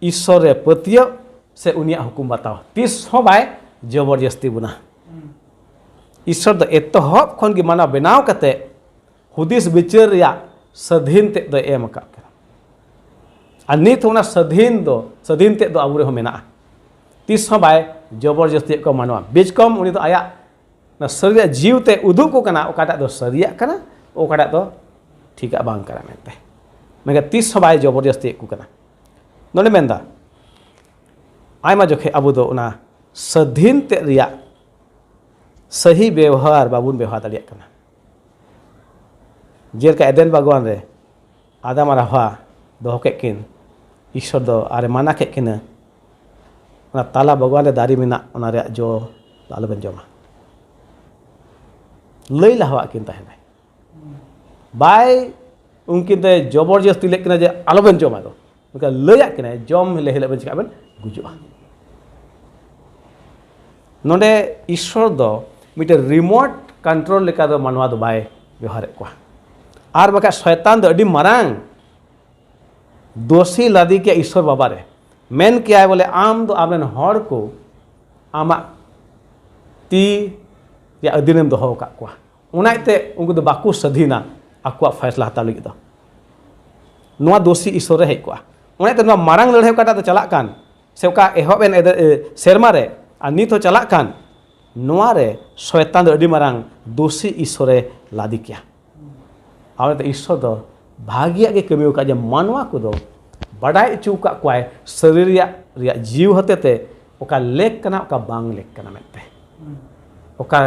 ᱤᱥᱥᱚᱨ ᱨᱮ ᱯᱟᱹᱛᱭᱟᱹᱣ ᱥᱮ ᱩᱱᱤᱭᱟᱜ ᱦᱩᱠᱩᱢ ᱵᱟᱛᱟᱣ ᱛᱤᱥ ᱦᱚᱸ ᱵᱟᱭ ᱡᱚᱵᱚᱨ ᱡᱚᱥᱛᱤ ᱵᱚᱱᱟ᱾ ᱤᱥᱥᱚᱨ ᱫᱚ ᱮᱛᱚᱦᱚᱵ ᱠᱷᱚᱱ ᱜᱮ ᱢᱟᱱᱟᱣ ᱵᱮᱱᱟᱣ ᱠᱟᱛᱮ ᱦᱩᱫᱤᱥ ᱵᱤᱪᱟᱹᱨ ᱨᱮᱭᱟᱜ ᱥᱟᱹᱫᱷᱤᱱ ᱛᱮᱫ ᱫᱚᱭ ᱮᱢ ᱟᱠᱟᱫ ᱠᱟᱱᱟ᱾ ᱟᱨ ᱱᱤᱛ ᱦᱚᱸ ᱚᱱᱟ ᱥᱟᱹᱫᱷᱤᱱ ᱫᱚ, ᱥᱟᱹᱫᱷᱤᱱ ᱛᱮᱫ ᱫᱚ ᱟᱵᱚ ᱨᱮᱦᱚᱸ ᱢᱮᱱᱟᱜᱼᱟ᱾ ᱛᱤᱥ ᱦᱚᱸ ᱵᱟᱭ ᱡᱚᱵᱚᱨ ᱡᱚᱥᱛᱤᱭᱮᱫ ᱠᱚᱣᱟ ᱢᱟᱱᱣᱟ᱾ ᱵᱤᱪᱠᱚᱢ ᱩᱱᱤ ᱫᱚ ᱟᱭᱟᱜ ᱚᱱᱟ ᱥᱟᱹᱨᱤᱭᱟᱜ ᱡᱤᱣᱤ ᱛᱮ ᱩᱫᱩᱜ ᱠᱚ ᱠᱟᱱᱟ, ᱚᱠᱟᱴᱟᱜ ᱫᱚ ᱥᱟᱹᱨᱤᱭᱟᱜ ᱠᱟᱱᱟ, ᱚᱠᱟᱴᱟᱜ ᱫᱚ ᱴᱷᱤᱠᱟᱜ ᱵᱟᱝ ᱠᱟᱱᱟ ᱢᱮᱱᱛᱮ᱾ ᱢᱮᱱᱠᱷᱟᱱ ᱛᱤᱥ ᱦᱚᱸ ᱵᱟᱭ ᱡᱚᱵᱚᱨ ᱡᱚᱥᱛᱤᱭᱮᱫ ᱠᱚ ᱠᱟᱱᱟ᱾ ᱱᱚᱰᱮ ᱢᱮᱱᱫᱟ, ᱟᱭᱢᱟ ᱡᱚᱠᱷᱮᱡ ᱟᱵᱚ ᱫᱚ ᱚᱱᱟ ᱥᱟᱹᱫᱷᱤᱱ ᱛᱮᱫ ᱨᱮᱭᱟᱜ ᱥᱟᱹᱦᱤ ᱵᱮᱣᱦᱟᱨ ᱵᱟᱵᱚᱱ ᱵᱮᱣᱦᱟᱨ ᱫᱟᱲᱮᱭᱟᱜ ᱠᱟᱱᱟ᱾ ᱡᱮᱞᱮᱠᱟ ᱮᱫᱮᱱ ᱵᱟᱜᱽᱣᱟᱱ ᱨᱮ ᱟᱫᱟᱢ ᱟᱨ ᱦᱟᱣᱟ ᱫᱚᱦᱚ ᱠᱮᱫ ᱠᱤᱱ, ᱤᱥᱥᱚᱨ ᱫᱚ ᱟᱨᱮ ᱢᱟᱱᱟ ᱠᱮᱫ ᱠᱤᱱᱟᱹ, ᱚᱱᱟ ᱛᱟᱞᱟ ᱵᱟᱜᱽᱣᱟᱱ ᱨᱮ ᱫᱟᱨᱮ ᱢᱮᱱᱟᱜ, ᱚᱱᱟ ᱨᱮᱭᱟᱜ ᱡᱚ ᱫᱚ ᱟᱞᱚᱵᱮᱱ ᱡᱚᱢᱟ᱾ ᱞᱟᱹᱭ ᱞᱟᱦᱟᱣᱟᱜ ᱠᱤᱱ ᱛᱟᱦᱮᱱᱟᱭ, ᱵᱟᱭ ᱩᱱᱠᱤᱱ ᱫᱚᱭ ᱡᱚᱵᱚᱨ ᱡᱚᱥᱛᱤ ᱞᱮᱫ ᱠᱤᱱᱟ ᱡᱮ ᱟᱞᱚᱵᱮᱱ ᱡᱚᱢᱟ ᱫᱚ, ᱚᱱᱠᱟ ᱞᱟᱹᱭᱟᱜ ᱠᱤᱱᱟᱭ, ᱡᱚᱢ ᱦᱤᱞᱳᱜ ᱦᱤᱞᱳᱜ ᱵᱮᱱ ᱪᱤᱠᱟᱹᱜ ᱟᱵᱮᱱ? ᱜᱩᱡᱩᱜᱼᱟ᱾ ᱱᱚᱰᱮ ᱤᱥᱥᱚᱨ ᱫᱚ ᱢᱤᱫᱴᱮᱱ ᱨᱤᱢᱳᱴ ᱠᱚᱱᱴᱨᱳᱞ ᱞᱮᱠᱟ ᱫᱚ ᱢᱟᱱᱣᱟ ᱫᱚ ᱵᱟᱭ ᱵᱮᱣᱦᱟᱨᱮᱫ ᱠᱚᱣᱟ᱾ ᱟᱨ ᱵᱟᱠᱷᱟᱡ ᱥᱚᱭᱛᱟᱱ ᱫᱚ ᱟᱹᱰᱤ ᱢᱟᱨᱟᱝ ᱫᱳᱥᱤ ᱞᱟᱫᱮ ᱠᱮᱭᱟ ᱤᱥᱥᱚᱨ ᱵᱟᱵᱟ ᱨᱮ᱾ ᱢᱮᱱ ᱠᱮᱭᱟᱭ ᱵᱚᱞᱮ, ᱟᱢ ᱫᱚ ᱟᱢᱨᱮᱱ ᱦᱚᱲ ᱠᱚ ᱟᱢᱟᱜ ᱛᱤ ᱨᱮᱭᱟᱜ ᱟᱹᱫᱤᱱᱮᱢ ᱫᱚᱦᱚ ᱟᱠᱟᱫ ᱠᱚᱣᱟ, ᱚᱱᱟ ᱤᱭᱟᱹᱛᱮ ᱩᱱᱠᱩ ᱫᱚ ᱵᱟᱠᱚ ᱥᱟᱹᱫᱷᱤᱱᱟ ᱟᱠᱚᱣᱟᱜ ᱯᱷᱟᱭᱥᱞᱟ ᱦᱟᱛᱟᱣ ᱞᱟᱹᱜᱤᱫ ᱫᱚ᱾ ᱱᱚᱣᱟ ᱫᱳᱥᱤ ᱤᱥᱥᱚᱨ ᱨᱮ ᱦᱮᱡ ᱠᱚᱜᱼᱟ᱾ ᱚᱱᱟ ᱤᱭᱟᱹᱛᱮ ᱱᱚᱣᱟ ᱢᱟᱨᱟᱝ ᱞᱟᱹᱲᱦᱟᱹᱭ ᱚᱠᱟᱴᱟᱜ ᱫᱚ ᱪᱟᱞᱟᱜ ᱠᱟᱱ, ᱥᱮ ᱚᱠᱟ ᱮᱦᱚᱵ ᱮᱱ ᱮᱫ-, ᱮ, ᱥᱮᱨᱢᱟ ᱨᱮ ᱟᱨ ᱱᱤᱛ ᱦᱚᱸ ᱪᱟᱞᱟᱜ ᱠᱟᱱ, ᱱᱚᱣᱟ ᱨᱮ ᱥᱚᱭᱛᱟᱱ ᱫᱚ ᱟᱹᱰᱤ ᱢᱟᱨᱟᱝ ᱫᱳᱥᱤ ᱤᱥᱥᱚᱨᱮ ᱞᱟᱫᱮ ᱠᱮᱭᱟ᱾ ᱟᱨ ᱚᱱᱟᱛᱮ ᱤᱥᱥᱚᱨ ᱫᱚ ᱵᱷᱟᱹᱜᱤᱭᱟᱜ ᱜᱮ ᱠᱟᱹᱢᱤ ᱟᱠᱟᱫ, ᱡᱮ ᱢᱟᱱᱣᱟ ᱠᱚᱫᱚ ᱵᱟᱰᱟᱭ ᱦᱚᱪᱚ ᱟᱠᱟᱫ ᱠᱚᱣᱟᱭ ᱥᱟᱹᱨᱤ ᱨᱮᱭᱟᱜ, ᱨᱮᱭᱟᱜ ᱡᱤᱣᱤ ᱦᱚᱛᱮ ᱛᱮ ᱚᱠᱟ ᱞᱮᱠ ᱠᱟᱱᱟ, ᱚᱠᱟ ᱵᱟᱝ ᱞᱮᱠ ᱠᱟᱱᱟ ᱢᱮᱱᱛᱮ, ᱚᱠᱟ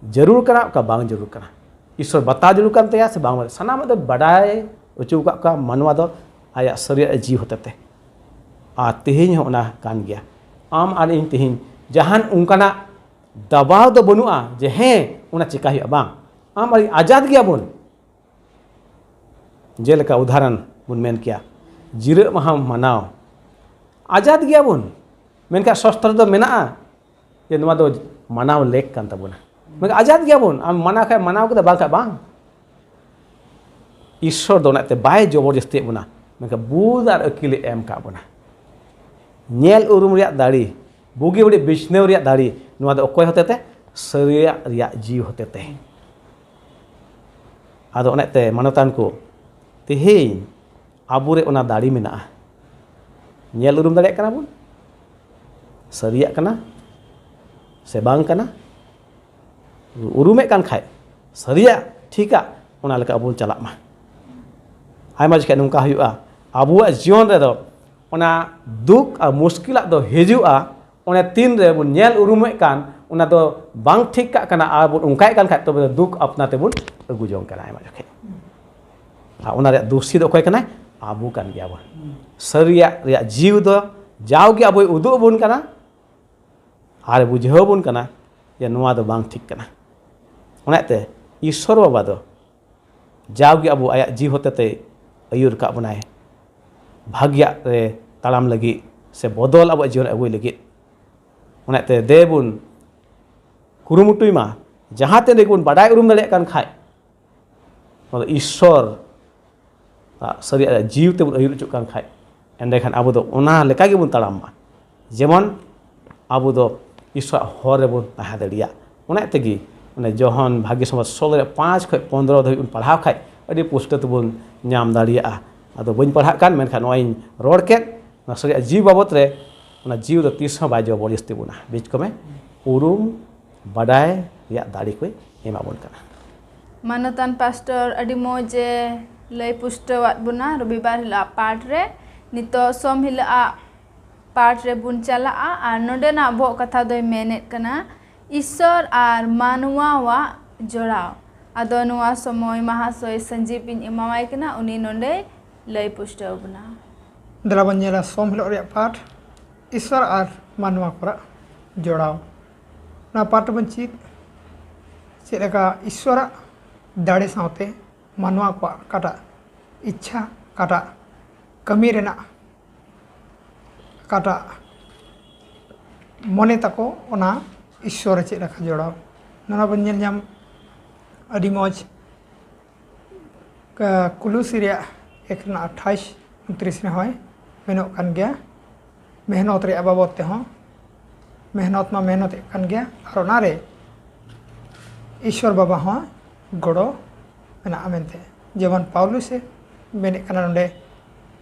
ᱡᱟᱹᱨᱩᱲ ᱠᱟᱱᱟ, ᱚᱠᱟ ᱵᱟᱝ ᱡᱟᱹᱨᱩᱲ ᱠᱟᱱᱟ, ᱤᱥᱥᱚᱨ ᱵᱟᱛᱟᱣ ᱡᱟᱹᱨᱩᱲ ᱠᱟᱱ ᱛᱟᱭᱟ ᱥᱮ ᱵᱟᱝ, ᱥᱟᱱᱟᱢᱟᱜ ᱫᱚ ᱵᱟᱰᱟᱭ ᱦᱚᱪᱚ ᱟᱠᱟᱫ ᱠᱚᱣᱟ ᱢᱟᱱᱣᱟ ᱫᱚ ᱟᱭᱟᱜ ᱥᱟᱹᱨᱤᱭᱟᱜ ᱡᱤᱣᱤ ᱦᱚᱛᱮ ᱛᱮ᱾ ᱟᱨ ᱛᱮᱦᱮᱧ ᱦᱚᱸ ᱚᱱᱟ ᱠᱟᱱ ᱜᱮᱭᱟ᱾ ᱟᱢ ᱟᱨ ᱤᱧ ᱛᱮᱦᱮᱧ ᱡᱟᱦᱟᱱ ᱚᱱᱠᱟᱱᱟᱜ ᱫᱟᱵᱟᱣ ᱫᱚ ᱵᱟᱹᱱᱩᱜᱼᱟ ᱡᱮ ᱦᱮᱸ, ᱚᱱᱟ ᱪᱮᱠᱟ ᱦᱩᱭᱩᱜᱼᱟ, ᱵᱟᱝ᱾ ᱟᱢ ᱟᱨ ᱤᱧ ᱟᱡᱟᱫ ᱜᱮᱭᱟᱵᱚᱱ᱾ ᱡᱮᱞᱮᱠᱟ ᱩᱫᱟᱦᱚᱨᱚᱱ ᱵᱚᱱ ᱢᱮᱱ ᱠᱮᱭᱟ, ᱡᱤᱨᱟᱹᱜ ᱢᱟᱦᱟ ᱢᱟᱱᱟᱣ, ᱟᱡᱟᱫ ᱜᱮᱭᱟᱵᱚᱱ, ᱢᱮᱱᱠᱷᱟᱱ ᱥᱚᱥᱛᱨᱚ ᱫᱚ ᱢᱮᱱᱟᱜᱼᱟ ᱡᱮ ᱱᱚᱣᱟ ᱫᱚ ᱢᱟᱱᱟᱣ ᱞᱮᱠ ᱠᱟᱱ ᱛᱟᱵᱚᱱᱟ᱾ ᱢᱮᱱᱠᱷᱟᱱ ᱟᱡᱟᱫ ᱜᱮᱭᱟᱵᱚᱱ, ᱟᱢ ᱢᱟᱱᱟᱣ ᱠᱷᱟᱡ ᱢᱟᱱᱟᱣ ᱠᱮᱫᱟ, ᱵᱟᱝ ᱠᱷᱟᱡ ᱵᱟᱝ᱾ ᱤᱥᱥᱚᱨ ᱫᱚ ᱚᱱᱟᱛᱮ ᱵᱟᱭ ᱡᱚᱵᱚᱨ ᱡᱚᱥᱛᱤᱭᱮᱫ ᱵᱚᱱᱟ, ᱢᱮᱱᱠᱷᱟᱱ ᱵᱩᱫᱷ ᱟᱨ ᱟᱹᱠᱤᱞᱮ ᱮᱢ ᱠᱟᱜ ᱵᱚᱱᱟ᱾ ᱧᱮᱞ ᱩᱨᱩᱢ ᱨᱮᱭᱟᱜ ᱫᱟᱲᱮ, ᱵᱩᱜᱤ ᱵᱟᱹᱲᱤᱡ ᱵᱤᱪᱷᱱᱟᱹᱣ ᱨᱮᱭᱟᱜ ᱫᱟᱲᱮ, ᱱᱚᱣᱟ ᱫᱚ ᱚᱠᱚᱭ ᱦᱚᱛᱮᱛᱮ? ᱥᱟᱹᱨᱤᱭᱟᱜ ᱨᱮᱭᱟᱜ ᱡᱤᱣᱤ ᱦᱚᱛᱮᱛᱮ᱾ ᱟᱫᱚ ᱚᱱᱮᱛᱮ ᱢᱟᱱᱚᱛᱟᱱ ᱠᱚ, ᱛᱮᱦᱮᱧ ᱟᱵᱚᱨᱮ ᱚᱱᱟ ᱫᱟᱲᱮ ᱢᱮᱱᱟᱜᱼᱟ᱾ ᱧᱮᱞ ᱩᱨᱩᱢ ᱫᱟᱲᱮᱭᱟᱜ ᱠᱟᱱᱟ ᱵᱚᱱ, ᱥᱟᱹᱨᱤᱭᱟᱜ ᱠᱟᱱᱟ ᱥᱮ ᱵᱟᱝ ᱠᱟᱱᱟ, ᱩᱨᱩᱢᱮᱫ ᱠᱟᱱ ᱠᱷᱟᱡ ᱥᱟᱹᱨᱤᱭᱟᱜ, ᱴᱷᱤᱠᱟᱜ, ᱚᱱᱟ ᱞᱮᱠᱟ ᱟᱵᱚ ᱵᱚᱱ ᱪᱟᱞᱟᱜ ᱢᱟ᱾ ᱟᱭᱢᱟ ᱡᱚᱠᱷᱮᱡ ᱱᱚᱝᱠᱟ ᱦᱩᱭᱩᱜᱼᱟ, ᱟᱵᱚᱣᱟᱜ ᱡᱤᱭᱚᱱ ᱨᱮᱫᱚ ᱚᱱᱟ ᱫᱩᱠ ᱟᱨ ᱢᱩᱥᱠᱤᱞᱟᱜ ᱫᱚ ᱦᱤᱡᱩᱜᱼᱟ, ᱚᱱᱮ ᱛᱤᱱ ᱨᱮ ᱵᱚᱱ ᱧᱮᱞ ᱩᱨᱩᱢᱮᱫ ᱠᱟᱱ, ᱚᱱᱟ ᱫᱚ ᱵᱟᱝ ᱴᱷᱤᱠ ᱠᱟᱜ ᱠᱟᱱᱟ ᱟᱨ ᱵᱚᱱ ᱚᱱᱠᱟᱭᱮᱫ ᱠᱟᱱ ᱠᱷᱟᱡ, ᱛᱚᱵᱮ ᱫᱚ ᱫᱩᱠ ᱟᱯᱱᱟ ᱛᱮᱵᱚᱱ ᱟᱹᱜᱩ ᱡᱚᱝ ᱠᱟᱱᱟ ᱟᱭᱢᱟ ᱡᱚᱠᱷᱮᱡ᱾ ᱟᱨ ᱚᱱᱟ ᱨᱮᱭᱟᱜ ᱫᱳᱥᱤ ᱫᱚ ᱚᱠᱚᱭ ᱠᱟᱱᱟᱭ? ᱟᱵᱚ ᱠᱟᱱ ᱜᱮᱭᱟᱵᱚᱱ᱾ ᱥᱟᱹᱨᱤᱭᱟᱜ ᱨᱮᱭᱟᱜ ᱡᱤᱣᱤ ᱫᱚ ᱡᱟᱣᱜᱮ ᱟᱵᱚᱭ ᱩᱫᱩᱜ ᱟᱵᱚᱱ ᱠᱟᱱᱟ ᱟᱨ ᱵᱩᱡᱷᱟᱹᱣ ᱟᱵᱚᱱ ᱠᱟᱱᱟ ᱡᱮ ᱱᱚᱣᱟ ᱫᱚ ᱵᱟᱝ ᱴᱷᱤᱠ ᱠᱟᱱᱟ᱾ ᱚᱱᱟᱛᱮ ᱤᱥᱥᱚᱨ ᱵᱟᱵᱟ ᱫᱚ ᱡᱟᱣᱜᱮ ᱟᱵᱚ ᱟᱭᱟᱜ ᱡᱤᱣᱤ ᱦᱚᱛᱮᱛᱮ ᱟᱹᱭᱩᱨ ᱠᱟᱜ ᱵᱚᱱᱟᱭ, ᱵᱷᱟᱹᱜᱤᱭᱟᱜ ᱨᱮ ᱛᱟᱲᱟᱢ ᱞᱟᱹᱜᱤᱫ ᱥᱮ ᱵᱚᱫᱚᱞ ᱟᱵᱚᱣᱟᱜ ᱡᱤᱭᱚᱱ ᱨᱮ ᱟᱹᱜᱩᱭ ᱞᱟᱹᱜᱤᱫ᱾ ᱚᱱᱟᱛᱮ ᱫᱮ ᱵᱚᱱ ᱠᱩᱨᱩᱢᱩᱴᱩᱭ ᱢᱟ, ᱡᱟᱦᱟᱸ ᱛᱤᱱ ᱨᱮᱜᱮ ᱵᱚᱱ ᱵᱟᱰᱟᱭ ᱩᱨᱩᱢ ᱫᱟᱲᱮᱭᱟᱜ ᱠᱟᱱ ᱠᱷᱟᱡ, ᱱᱚᱣᱟ ᱫᱚ ᱤᱥᱥᱚᱨ ᱟᱜ ᱥᱟᱹᱨᱤᱭᱟᱜ ᱡᱤᱣᱤ ᱛᱮᱵᱚᱱ ᱟᱹᱭᱩᱨ ᱦᱚᱪᱚᱜ ᱠᱟᱱ ᱠᱷᱟᱡ, ᱮᱸᱰᱮᱠᱷᱟᱱ ᱟᱵᱚ ᱫᱚ ᱚᱱᱟ ᱞᱮᱠᱟ ᱜᱮᱵᱚᱱ ᱛᱟᱲᱟᱢ ᱢᱟ, ᱡᱮᱢᱚᱱ ᱟᱵᱚ ᱫᱚ ᱤᱥᱥᱚᱨᱟᱜ ᱦᱚᱨ ᱨᱮᱵᱚᱱ ᱛᱟᱦᱮᱸ ᱫᱟᱲᱮᱭᱟᱜ᱾ ᱚᱱᱟ ᱛᱮᱜᱮ ᱚᱱᱮ ᱡᱚᱦᱚᱱ ᱵᱷᱟᱜᱮ ᱥᱚᱢᱟᱡᱽ ᱥᱳᱞᱳ ᱨᱮ ᱯᱟᱸᱪ ᱠᱷᱚᱱ ᱯᱚᱱᱫᱽᱨᱚ ᱫᱷᱟᱹᱵᱤᱡ ᱵᱚᱱ ᱯᱟᱲᱦᱟᱣ ᱠᱷᱟᱡ, ᱟᱹᱰᱤ ᱯᱩᱥᱴᱟᱹ ᱛᱮᱵᱚᱱ ᱧᱟᱢ ᱫᱟᱲᱮᱭᱟᱜᱼᱟ᱾ ᱟᱫᱚ ᱵᱟᱹᱧ ᱯᱟᱲᱦᱟᱜ ᱠᱟᱱ, ᱢᱮᱱᱠᱷᱟᱱ ᱱᱚᱜᱼᱚᱭ ᱤᱧ ᱨᱚᱲ ᱠᱮᱫ, ᱱᱚᱣᱟ ᱥᱟᱹᱨᱤᱭᱟᱜ ᱡᱤᱣᱤ ᱵᱟᱵᱚᱛ ᱨᱮ, ᱚᱱᱟ ᱡᱤᱣᱤ ᱫᱚ ᱛᱤᱥ ᱦᱚᱸ ᱵᱟᱭ ᱡᱚᱵᱚᱨᱡᱚᱥᱛᱤ ᱵᱚᱱᱟ᱾ ᱵᱤᱪ ᱠᱚᱢᱮ ᱩᱨᱩᱢ ᱵᱟᱰᱟᱭ ᱨᱮᱭᱟᱜ ᱫᱟᱲᱮ ᱠᱚᱭ ᱮᱢᱟ ᱵᱚᱱ ᱠᱟᱱᱟ᱾ ᱢᱟᱱᱚᱛᱟᱱ ᱯᱟᱥᱴᱚᱨ ᱟᱹᱰᱤ ᱢᱚᱡᱽ ᱮ ᱞᱟᱹᱭ ᱯᱩᱥᱴᱟᱹᱣᱟᱫ ᱵᱚᱱᱟ ᱨᱚᱵᱤᱵᱟᱨ ᱦᱤᱞᱳᱜ ᱟᱜ ᱯᱟᱴ ᱨᱮ᱾ ᱱᱤᱛᱚᱜ ᱥᱳᱢ ᱦᱤᱞᱳᱜ ᱟᱜ ᱯᱟᱴ ᱨᱮᱵᱚᱱ ᱪᱟᱞᱟᱜᱼᱟ ᱟᱨ ᱱᱚᱰᱮᱱᱟᱜ ᱵᱚᱦᱚᱜ ᱠᱟᱛᱷᱟ ᱫᱚᱭ ᱢᱮᱱᱮᱫ ᱠᱟᱱᱟ, ᱤᱥᱥᱚᱨ ᱟᱨ ᱢᱟᱱᱣᱟᱣᱟᱜ ᱡᱚᱲᱟᱣ᱾ ᱟᱫᱚ ᱱᱚᱣᱟ ᱥᱚᱢᱚᱭ ᱢᱟᱦᱟᱥᱚᱭ ᱥᱟᱱᱡᱤᱵ ᱤᱧ ᱮᱢᱟᱣᱟᱭ ᱠᱟᱱᱟ, ᱩᱱᱤ ᱱᱚᱰᱮᱭ ᱞᱟᱹᱭ ᱯᱩᱥᱴᱟᱹᱣ ᱵᱚᱱᱟ᱾ ᱫᱮᱞᱟ ᱵᱚᱱ ᱧᱮᱞᱟ ᱥᱳᱢ ᱦᱤᱞᱳᱜ ᱨᱮᱭᱟᱜ ᱯᱟᱴ, ᱤᱥᱥᱚᱨ ᱟᱨ ᱢᱟᱱᱣᱟ ᱠᱚᱨᱟᱜ ᱡᱚᱲᱟᱣ᱾ ᱱᱚᱣᱟ ᱯᱟᱴ ᱨᱮᱵᱚᱱ ᱪᱮᱫ, ᱪᱮᱫ ᱞᱮᱠᱟ ᱤᱥᱥᱚᱨᱟᱜ ᱫᱟᱲᱮ ᱥᱟᱶᱛᱮ ᱢᱟᱱᱣᱟ ᱠᱚᱣᱟᱜ ᱚᱠᱟᱴᱟᱜ ᱤᱪᱪᱷᱟ, ᱚᱠᱟᱴᱟᱜ ᱠᱟᱹᱢᱤ ᱨᱮᱱᱟᱜ, ᱚᱠᱟᱴᱟᱜ ᱢᱚᱱᱮ ᱛᱟᱠᱚ, ᱚᱱᱟ ᱤᱥᱥᱚᱨ ᱨᱮ ᱪᱮᱫ ᱞᱮᱠᱟ ᱡᱚᱲᱟᱣ᱾ ᱱᱚᱣᱟ ᱵᱚᱱ ᱧᱮᱞ ᱧᱟᱢ ᱟᱹᱰᱤ ᱢᱚᱡᱽ, ᱠᱟ-, ᱠᱩᱞᱩᱥᱤ ᱨᱮᱭᱟᱜ ᱮᱠ ᱨᱮᱱᱟᱜ ᱟᱴᱷᱟᱭᱤᱥ ᱩᱱᱛᱨᱤᱥ ᱨᱮᱦᱚᱸᱭ ᱢᱮᱱᱚᱜ ᱠᱟᱱ ᱜᱮᱭᱟ, ᱢᱮᱦᱱᱚᱛ ᱨᱮᱭᱟᱜ ᱵᱟᱵᱚᱫ ᱛᱮᱦᱚᱸ, ᱢᱮᱦᱱᱚᱛ ᱢᱟ ᱢᱮᱦᱱᱚᱛᱮᱫ ᱠᱟᱱ ᱜᱮᱭᱟ, ᱟᱨ ᱚᱱᱟᱨᱮ ᱤᱥᱣᱚᱨ ᱵᱟᱵᱟ ᱦᱚᱸ ᱜᱚᱲᱚ ᱢᱮᱱᱟᱜᱼᱟ ᱢᱮᱱᱛᱮ᱾ ᱡᱮᱢᱚᱱ ᱯᱟᱣᱞᱩᱥᱮ ᱢᱮᱱᱮᱫ ᱠᱟᱱᱟ ᱱᱚᱰᱮ,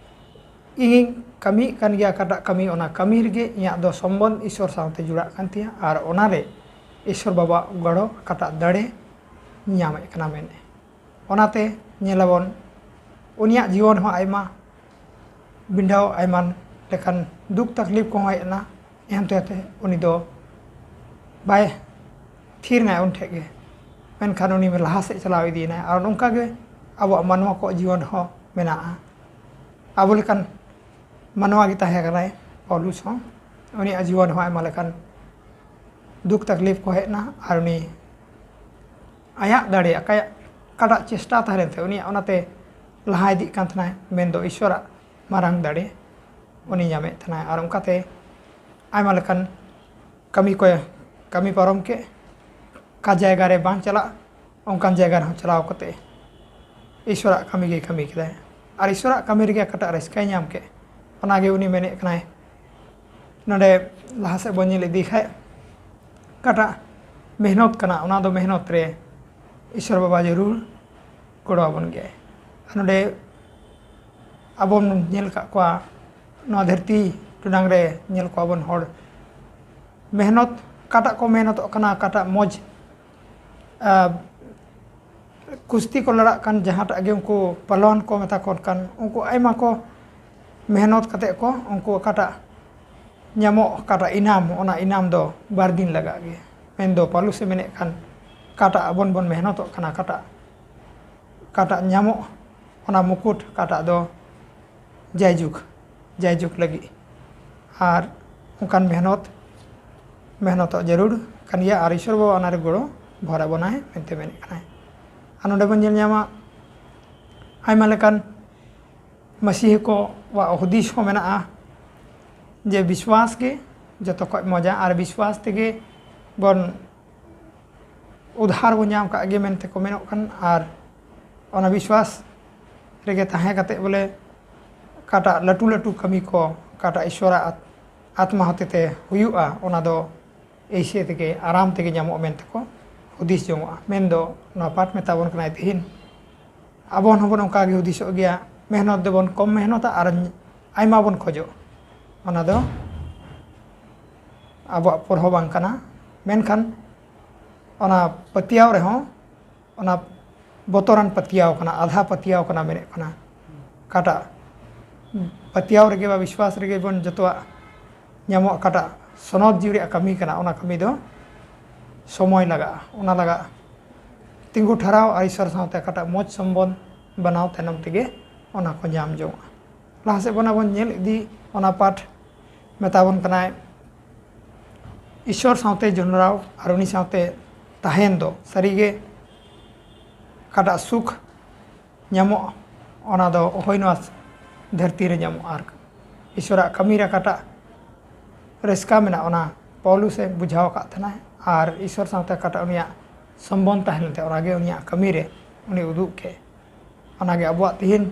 ᱤᱧᱤᱧ ᱠᱟᱹᱢᱤᱭᱮᱫ ᱠᱟᱱ ᱜᱮᱭᱟ ᱚᱠᱟᱴᱟᱜ ᱠᱟᱹᱢᱤ, ᱚᱱᱟ ᱠᱟᱹᱢᱤ ᱨᱮᱜᱮ ᱤᱧᱟᱹᱜ ᱫᱚ ᱥᱚᱢᱵᱚᱱᱫᱷ ᱤᱥᱚᱨ ᱥᱟᱶᱛᱮ ᱡᱩᱲᱟᱜ ᱠᱟᱱ ᱛᱤᱧᱟᱹ, ᱟᱨ ᱚᱱᱟᱨᱮ ᱤᱥᱚᱨ ᱵᱟᱵᱟᱣᱟᱜ ᱜᱚᱲᱚ, ᱚᱠᱟᱴᱟᱜ ᱫᱟᱲᱮ ᱧᱟᱢᱮᱫ ᱠᱟᱱᱟ ᱢᱮᱱᱮ᱾ ᱚᱱᱟᱛᱮ ᱧᱮᱞᱟᱵᱚᱱ, ᱩᱱᱤᱭᱟᱜ ᱡᱤᱭᱚᱱ ᱦᱚᱸ ᱟᱭᱢᱟ ᱵᱤᱰᱟᱹᱣ, ᱟᱭᱢᱟ ᱞᱮᱠᱟᱱ ᱫᱩᱠ ᱛᱟᱠᱞᱤᱯ ᱠᱚᱦᱚᱸ ᱦᱮᱡ ᱮᱱᱟ, ᱮᱱᱛᱮ ᱩᱱᱤ ᱫᱚ ᱵᱟᱭ ᱛᱷᱤᱨ ᱮᱱᱟᱭ ᱩᱱ ᱴᱷᱮᱡ ᱜᱮ, ᱢᱮᱱᱠᱷᱟᱱ ᱩᱱᱤ ᱞᱟᱦᱟ ᱥᱮᱫ ᱪᱟᱞᱟᱣ ᱤᱫᱤᱭᱮᱱᱟᱭ᱾ ᱟᱨ ᱱᱚᱝᱠᱟ ᱜᱮ ᱟᱵᱚᱣᱟᱜ ᱢᱟᱱᱣᱟ ᱠᱚᱣᱟᱜ ᱡᱤᱭᱚᱱ ᱨᱮᱦᱚᱸ ᱢᱮᱱᱟᱜᱼᱟ᱾ ᱟᱵᱚ ᱞᱮᱠᱟᱱ ᱢᱟᱱᱣᱟ ᱜᱮ ᱛᱟᱦᱮᱸ ᱠᱟᱱᱟᱭ ᱯᱟᱣᱞᱩᱥ ᱦᱚᱸ᱾ ᱩᱱᱤᱭᱟᱜ ᱡᱤᱭᱚᱱ ᱨᱮᱦᱚᱸ ᱟᱭᱢᱟ ᱞᱮᱠᱟᱱ ᱫᱩᱠ ᱛᱟᱠᱞᱤᱯ ᱠᱚ ᱦᱮᱡ ᱮᱱᱟ, ᱟᱨ ᱩᱱᱤ ᱟᱭᱟᱜ ᱫᱟᱲᱮ, ᱟᱭᱟᱜ ᱚᱠᱟᱴᱟᱜ ᱪᱮᱥᱴᱟ ᱛᱟᱦᱮᱸ ᱞᱮᱱ ᱛᱟᱭᱟ, ᱩᱱᱤᱭᱟᱜ ᱚᱱᱟᱛᱮ ᱞᱟᱦᱟ ᱤᱫᱤᱜ ᱠᱟᱱ ᱛᱟᱦᱮᱱᱟᱭ, ᱢᱮᱱᱫᱚ ᱤᱥᱣᱚᱨᱟᱜ ᱢᱟᱨᱟᱝ ᱫᱟᱲᱮ ᱩᱱᱤ ᱧᱟᱢᱮᱫ ᱛᱟᱦᱮᱱᱟᱭ᱾ ᱟᱨ ᱚᱱᱠᱟᱛᱮ ᱟᱭᱢᱟ ᱞᱮᱠᱟᱱ ᱠᱟᱹᱢᱤ ᱠᱚᱭ ᱠᱟᱹᱢᱤ ᱯᱟᱨᱚᱢ ᱠᱮᱫ᱾ ᱚᱠᱟ ᱡᱟᱭᱜᱟ ᱨᱮ ᱵᱟᱝ ᱪᱟᱞᱟᱜ, ᱚᱱᱠᱟᱱ ᱡᱟᱭᱜᱟ ᱨᱮᱦᱚᱸ ᱪᱟᱞᱟᱣ ᱠᱟᱛᱮ ᱤᱥᱣᱚᱨᱟᱜ ᱠᱟᱹᱢᱤ ᱜᱮᱭ ᱠᱟᱹᱢᱤ ᱠᱮᱫᱟᱭ᱾ ᱟᱨ ᱤᱥᱣᱚᱨᱟᱜ ᱠᱟᱹᱢᱤ ᱨᱮᱜᱮ ᱚᱠᱟᱴᱟᱜ ᱨᱟᱹᱥᱠᱟᱹᱭ ᱧᱟᱢ ᱠᱮᱫ, ᱚᱱᱟᱜᱮ ᱩᱱᱤ ᱢᱮᱱᱮᱫ ᱠᱟᱱᱟᱭ᱾ ᱱᱚᱰᱮ ᱞᱟᱦᱟ ᱥᱮᱫ ᱵᱚᱱ ᱧᱮᱞ ᱤᱫᱤ ᱠᱷᱟᱡ, ᱚᱠᱟᱴᱟᱜ ᱢᱮᱦᱱᱚᱛ ᱠᱟᱱᱟ, ᱚᱱᱟ ᱫᱚ ᱢᱮᱦᱱᱚᱛ ᱨᱮ ᱤᱥᱣᱚᱨ ᱵᱟᱵᱟ ᱡᱟᱹᱨᱩᱲ ᱜᱚᱲᱚ ᱟᱵᱚᱱ ᱜᱮᱭᱟᱭ᱾ ᱟᱨ ᱱᱚᱰᱮ ᱟᱵᱚ ᱵᱚᱱ ᱧᱮᱞ ᱟᱠᱟᱫ ᱠᱚᱣᱟ, ᱱᱚᱣᱟ ᱫᱷᱟᱹᱨᱛᱤ ᱴᱚᱰᱟᱝ ᱨᱮ ᱧᱮᱞ ᱠᱚᱣᱟ ᱵᱚᱱ ᱦᱚᱲ ᱢᱮᱦᱱᱚᱛ, ᱚᱠᱟᱴᱟᱜ ᱠᱚ ᱢᱮᱦᱱᱚᱛᱚᱜ ᱠᱟᱱᱟ, ᱚᱠᱟᱴᱟᱜ ᱢᱚᱡᱽ, ᱟᱨ ᱠᱩᱥᱛᱤ ᱠᱚ ᱞᱟᱲᱟᱜ ᱠᱟᱱ ᱡᱟᱦᱟᱸᱴᱟᱜ ᱜᱮ, ᱩᱱᱠᱩ ᱯᱟᱞᱣᱟᱱ ᱠᱚ ᱢᱮᱛᱟ ᱠᱚ ᱠᱟᱱ, ᱩᱱᱠᱩ ᱟᱭᱢᱟ ᱠᱚ ᱢᱮᱦᱱᱚᱛ ᱠᱟᱛᱮ ᱠᱚ, ᱩᱱᱠᱩ ᱚᱠᱟᱴᱟᱜ ᱧᱟᱢᱚᱜ, ᱚᱠᱟᱴᱟᱜ ᱤᱱᱟᱢ, ᱚᱱᱟ ᱤᱱᱟᱢ ᱫᱚ ᱵᱟᱨ ᱫᱤᱱ ᱞᱟᱜᱟᱜ ᱜᱮᱭᱟ᱾ ᱢᱮᱱᱫᱚ ᱯᱟᱞᱩᱥᱮ ᱢᱮᱱᱮᱫ ᱠᱷᱟᱱ, ᱚᱠᱟᱴᱟᱜ ᱟᱵᱚᱱ ᱵᱚᱱ ᱢᱮᱦᱱᱚᱛᱚᱜ ᱠᱟᱱᱟ, ᱚᱠᱟᱴᱟᱜ, ᱚᱠᱟᱴᱟᱜ ᱧᱟᱢᱚᱜ, ᱚᱱᱟ ᱢᱩᱠᱩᱴ, ᱚᱠᱟᱴᱟᱜ ᱫᱚ ᱡᱟᱭᱡᱩᱜᱽ, ᱡᱟᱭᱡᱩᱜᱽ ᱞᱟᱹᱜᱤᱫ᱾ ᱟᱨ ᱚᱱᱠᱟᱱ ᱢᱮᱦᱱᱚᱛ, ᱢᱮᱦᱱᱚᱛᱚᱜ ᱡᱟᱹᱨᱩᱲ ᱠᱟᱱ ᱜᱮᱭᱟ, ᱟᱨ ᱤᱥᱚᱨ ᱵᱟᱵᱟ ᱚᱱᱟᱨᱮ ᱜᱚᱲᱚ ᱵᱷᱚᱨ ᱟᱵᱚᱱᱟᱭ ᱢᱮᱱᱛᱮ ᱢᱮᱱᱮᱫ ᱠᱟᱱᱟᱭ᱾ ᱟᱨ ᱱᱚᱰᱮ ᱵᱚᱱ ᱧᱮᱞ ᱧᱟᱢᱟ, ᱟᱭᱢᱟ ᱞᱮᱠᱟᱱ ᱢᱟᱹᱥᱤᱦᱤ ᱠᱚᱣᱟᱜ ᱦᱩᱫᱤᱥ ᱦᱚᱸ ᱢᱮᱱᱟᱜᱼᱟ ᱡᱮ ᱵᱤᱥᱣᱟᱥ ᱜᱮ ᱡᱚᱛᱚ ᱠᱷᱚᱡ ᱢᱚᱡᱟ, ᱟᱨ ᱵᱤᱥᱣᱟᱥ ᱛᱮᱜᱮ ᱵᱚᱱ ᱩᱫᱷᱟᱨ ᱵᱚᱱ ᱧᱟᱢ ᱠᱟᱜ ᱜᱮ ᱢᱮᱱᱛᱮ ᱠᱚ ᱢᱮᱱᱚᱜ ᱠᱟᱱ, ᱟᱨ ᱚᱱᱟ ᱵᱤᱥᱣᱟᱥ ᱨᱮᱜᱮ ᱛᱟᱦᱮᱸ ᱠᱟᱛᱮ ᱵᱚᱞᱮ ᱚᱠᱟᱴᱟᱜ ᱞᱟᱹᱴᱩ ᱞᱟᱹᱴᱩ ᱠᱟᱹᱢᱤ ᱠᱚ, ᱚᱠᱟᱴᱟᱜ ᱤᱥᱣᱚᱨᱟᱜ ᱟᱛ-, ᱟᱛᱢᱟ ᱦᱚᱛᱮᱛᱮ ᱦᱩᱭᱩᱜᱼᱟ, ᱚᱱᱟ ᱫᱚ ᱮᱭᱥᱮ ᱛᱮᱜᱮ ᱟᱨᱟᱢ ᱛᱮᱜᱮ ᱧᱟᱢᱚᱜᱼᱟ ᱢᱮᱱᱛᱮ ᱠᱚ ᱦᱩᱫᱤᱥ ᱡᱚᱝᱚᱜᱼᱟ᱾ ᱢᱮᱱᱫᱚ ᱱᱚᱣᱟ ᱯᱟᱴ ᱢᱮᱛᱟ ᱵᱚᱱ ᱠᱟᱱᱟᱭ ᱛᱤᱦᱤᱧ ᱟᱵᱚ ᱦᱚᱸᱵᱚᱱ ᱚᱱᱠᱟ ᱜᱮ ᱦᱩᱫᱤᱥᱚᱜ ᱜᱮᱭᱟ, ᱢᱮᱦᱱᱚᱛ ᱫᱚᱵᱚᱱ ᱠᱚᱢ ᱢᱮᱦᱱᱚᱛᱟ ᱟᱨ ᱟᱭᱢᱟ ᱵᱚᱱ ᱠᱷᱚᱡᱚᱜ, ᱚᱱᱟ ᱫᱚ ᱟᱵᱚᱣᱟᱜ ᱯᱚᱨᱦᱚ ᱵᱟᱝ ᱠᱟᱱᱟ᱾ ᱢᱮᱱᱠᱷᱟᱱ ᱚᱱᱟ ᱯᱟᱹᱛᱭᱟᱹᱣ ᱨᱮᱦᱚᱸ ᱚᱱᱟ ᱵᱚᱛᱚᱨᱟᱱ ᱯᱟᱹᱛᱭᱟᱹᱣ ᱠᱟᱱᱟ, ᱟᱫᱷᱟ ᱯᱟᱹᱛᱭᱟᱹᱣ ᱠᱟᱱᱟ ᱢᱮᱱᱮᱫ ᱠᱟᱱᱟ᱾ ᱚᱠᱟᱴᱟᱜ ᱯᱟᱹᱛᱭᱟᱹᱣ ᱨᱮᱜᱮ ᱵᱟ ᱵᱤᱥᱣᱟᱥ ᱨᱮᱜᱮ ᱵᱚᱱ ᱡᱚᱛᱚᱣᱟᱜ ᱧᱟᱢᱚᱜ, ᱚᱠᱟᱴᱟᱜ ᱥᱚᱱᱚᱛ ᱡᱤᱣᱤ ᱨᱮᱭᱟᱜ ᱠᱟᱹᱢᱤ ᱠᱟᱱᱟ, ᱚᱱᱟ ᱠᱟᱹᱢᱤ ᱫᱚ ᱥᱚᱢᱚᱭ ᱞᱟᱜᱟᱜᱼᱟ, ᱚᱱᱟ ᱞᱟᱜᱟᱜᱼᱟ ᱛᱤᱸᱜᱩ ᱴᱷᱟᱨᱟᱣ ᱟᱨ ᱤᱥᱚᱨ ᱥᱟᱶᱛᱮ ᱚᱠᱟᱴᱟᱜ ᱢᱚᱡᱽ ᱥᱚᱢᱵᱚᱱᱫᱷ ᱵᱮᱱᱟᱣ ᱛᱟᱭᱱᱚᱢ ᱛᱮᱜᱮ ᱚᱱᱟ ᱠᱚ ᱧᱟᱢ ᱡᱚᱝᱼᱟ᱾ ᱞᱟᱦᱟ ᱥᱮᱫ ᱵᱚᱱ ᱟᱵᱚᱱ ᱧᱮᱞ ᱤᱫᱤ, ᱚᱱᱟ ᱯᱟᱴ ᱢᱮᱛᱟ ᱵᱚᱱ ᱠᱟᱱᱟᱭ ᱤᱥᱚᱨ ᱥᱟᱶᱛᱮ ᱡᱚᱱᱚᱲᱟᱣ ᱟᱨ ᱩᱱᱤ ᱥᱟᱶᱛᱮ ᱛᱟᱦᱮᱱ ᱫᱚ ᱥᱟᱹᱨᱤᱜᱮ ᱚᱠᱟᱴᱟᱜ ᱥᱩᱠ ᱧᱟᱢᱚᱜᱼᱟ, ᱚᱱᱟ ᱫᱚ ᱚᱦᱚᱭ ᱱᱚᱣᱟ ᱫᱷᱟᱹᱨᱛᱤ ᱨᱮ ᱧᱟᱢᱚᱜᱼᱟ᱾ ᱟᱨ ᱤᱥᱚᱨᱟᱜ ᱠᱟᱹᱢᱤ ᱨᱮ ᱚᱠᱟᱴᱟᱜ ᱨᱟᱹᱥᱠᱟᱹ ᱢᱮᱱᱟᱜᱼᱟ, ᱚᱱᱟ ᱯᱟᱣᱞᱩᱥ ᱮ ᱵᱩᱡᱷᱟᱹᱣ ᱟᱠᱟᱫ ᱛᱟᱦᱮᱱᱟ᱾ ᱟᱨ ᱤᱥᱚᱨ ᱥᱟᱶᱛᱮ ᱚᱠᱟᱴᱟᱜ ᱩᱱᱤᱭᱟᱜ ᱥᱚᱢᱵᱚᱱᱫᱷ ᱛᱟᱦᱮᱸ ᱞᱮᱱ ᱛᱟᱭᱟ, ᱚᱱᱟᱜᱮ ᱩᱱᱤᱭᱟᱜ ᱠᱟᱹᱢᱤ ᱨᱮ ᱩᱱᱤ ᱩᱫᱩᱜ ᱠᱮᱫ᱾ ᱚᱱᱟᱜᱮ ᱟᱵᱚᱣᱟᱜ ᱛᱤᱦᱤᱧ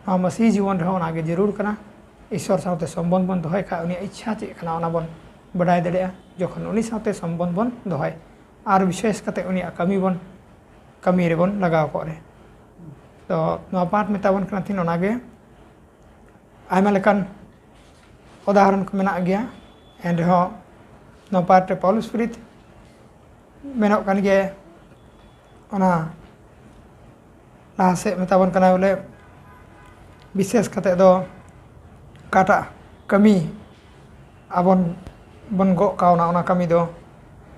ᱱᱚᱣᱟ ᱢᱟᱹᱥᱤᱦᱤ ᱡᱤᱵᱚᱱ ᱨᱮᱦᱚᱸ ᱚᱱᱟᱜᱮ ᱡᱟᱹᱨᱩᱲ ᱠᱟᱱᱟ᱾ ᱤᱥᱚᱨ ᱥᱟᱶᱛᱮ ᱥᱚᱢᱵᱚᱱᱫᱷ ᱵᱚᱱ ᱫᱚᱦᱚᱭ ᱠᱷᱟᱡ ᱩᱱᱤᱭᱟᱜ ᱤᱪᱪᱷᱟ ᱪᱮᱫ ᱠᱟᱱᱟ, ᱚᱱᱟ ᱵᱚᱱ ᱵᱟᱰᱟᱭ ᱫᱟᱲᱮᱭᱟᱜᱼᱟ, ᱡᱚᱠᱷᱚᱱ ᱩᱱᱤ ᱥᱟᱶᱛᱮ ᱥᱚᱢᱵᱚᱱᱫᱷ ᱵᱚᱱ ᱫᱚᱦᱚᱭ᱾ ᱟᱨ ᱵᱤᱥᱮᱥ ᱠᱟᱛᱮ ᱩᱱᱤᱭᱟᱜ ᱠᱟᱹᱢᱤ ᱵᱚᱱ, ᱠᱟᱹᱢᱤ ᱨᱮᱵᱚᱱ ᱞᱟᱜᱟᱣ ᱠᱚᱜ ᱨᱮ᱾ ᱛᱚ ᱱᱚᱣᱟ ᱯᱟᱴ ᱢᱮᱛᱟ ᱵᱚᱱ ᱠᱟᱱᱟ ᱛᱤᱦᱤᱧ ᱚᱱᱟᱜᱮ᱾ ᱟᱭᱢᱟ ᱞᱮᱠᱟᱱ ᱩᱫᱟᱦᱚᱨᱚᱱ ᱠᱚ ᱢᱮᱱᱟᱜ ᱜᱮᱭᱟ, ᱮᱱ ᱨᱮᱦᱚᱸ ᱱᱚᱣᱟ ᱯᱟᱴ ᱨᱮ ᱯᱟᱣᱞᱩᱥ ᱯᱤᱨᱤᱛ ᱢᱮᱱᱚᱜ ᱠᱟᱱ ᱜᱮ, ᱚᱱᱟ ᱞᱟᱦᱟ ᱥᱮᱫ ᱢᱮᱛᱟ ᱵᱚᱱ ᱠᱟᱱᱟ ᱵᱚᱞᱮ, ᱵᱤᱥᱮᱥ ᱠᱟᱛᱮ ᱫᱚ ᱚᱠᱟᱴᱟᱜ ᱠᱟᱹᱢᱤ ᱟᱵᱚᱱ ᱵᱚᱱ ᱜᱚᱜ ᱠᱟᱣᱱᱟ, ᱚᱱᱟ ᱠᱟᱹᱢᱤ ᱫᱚ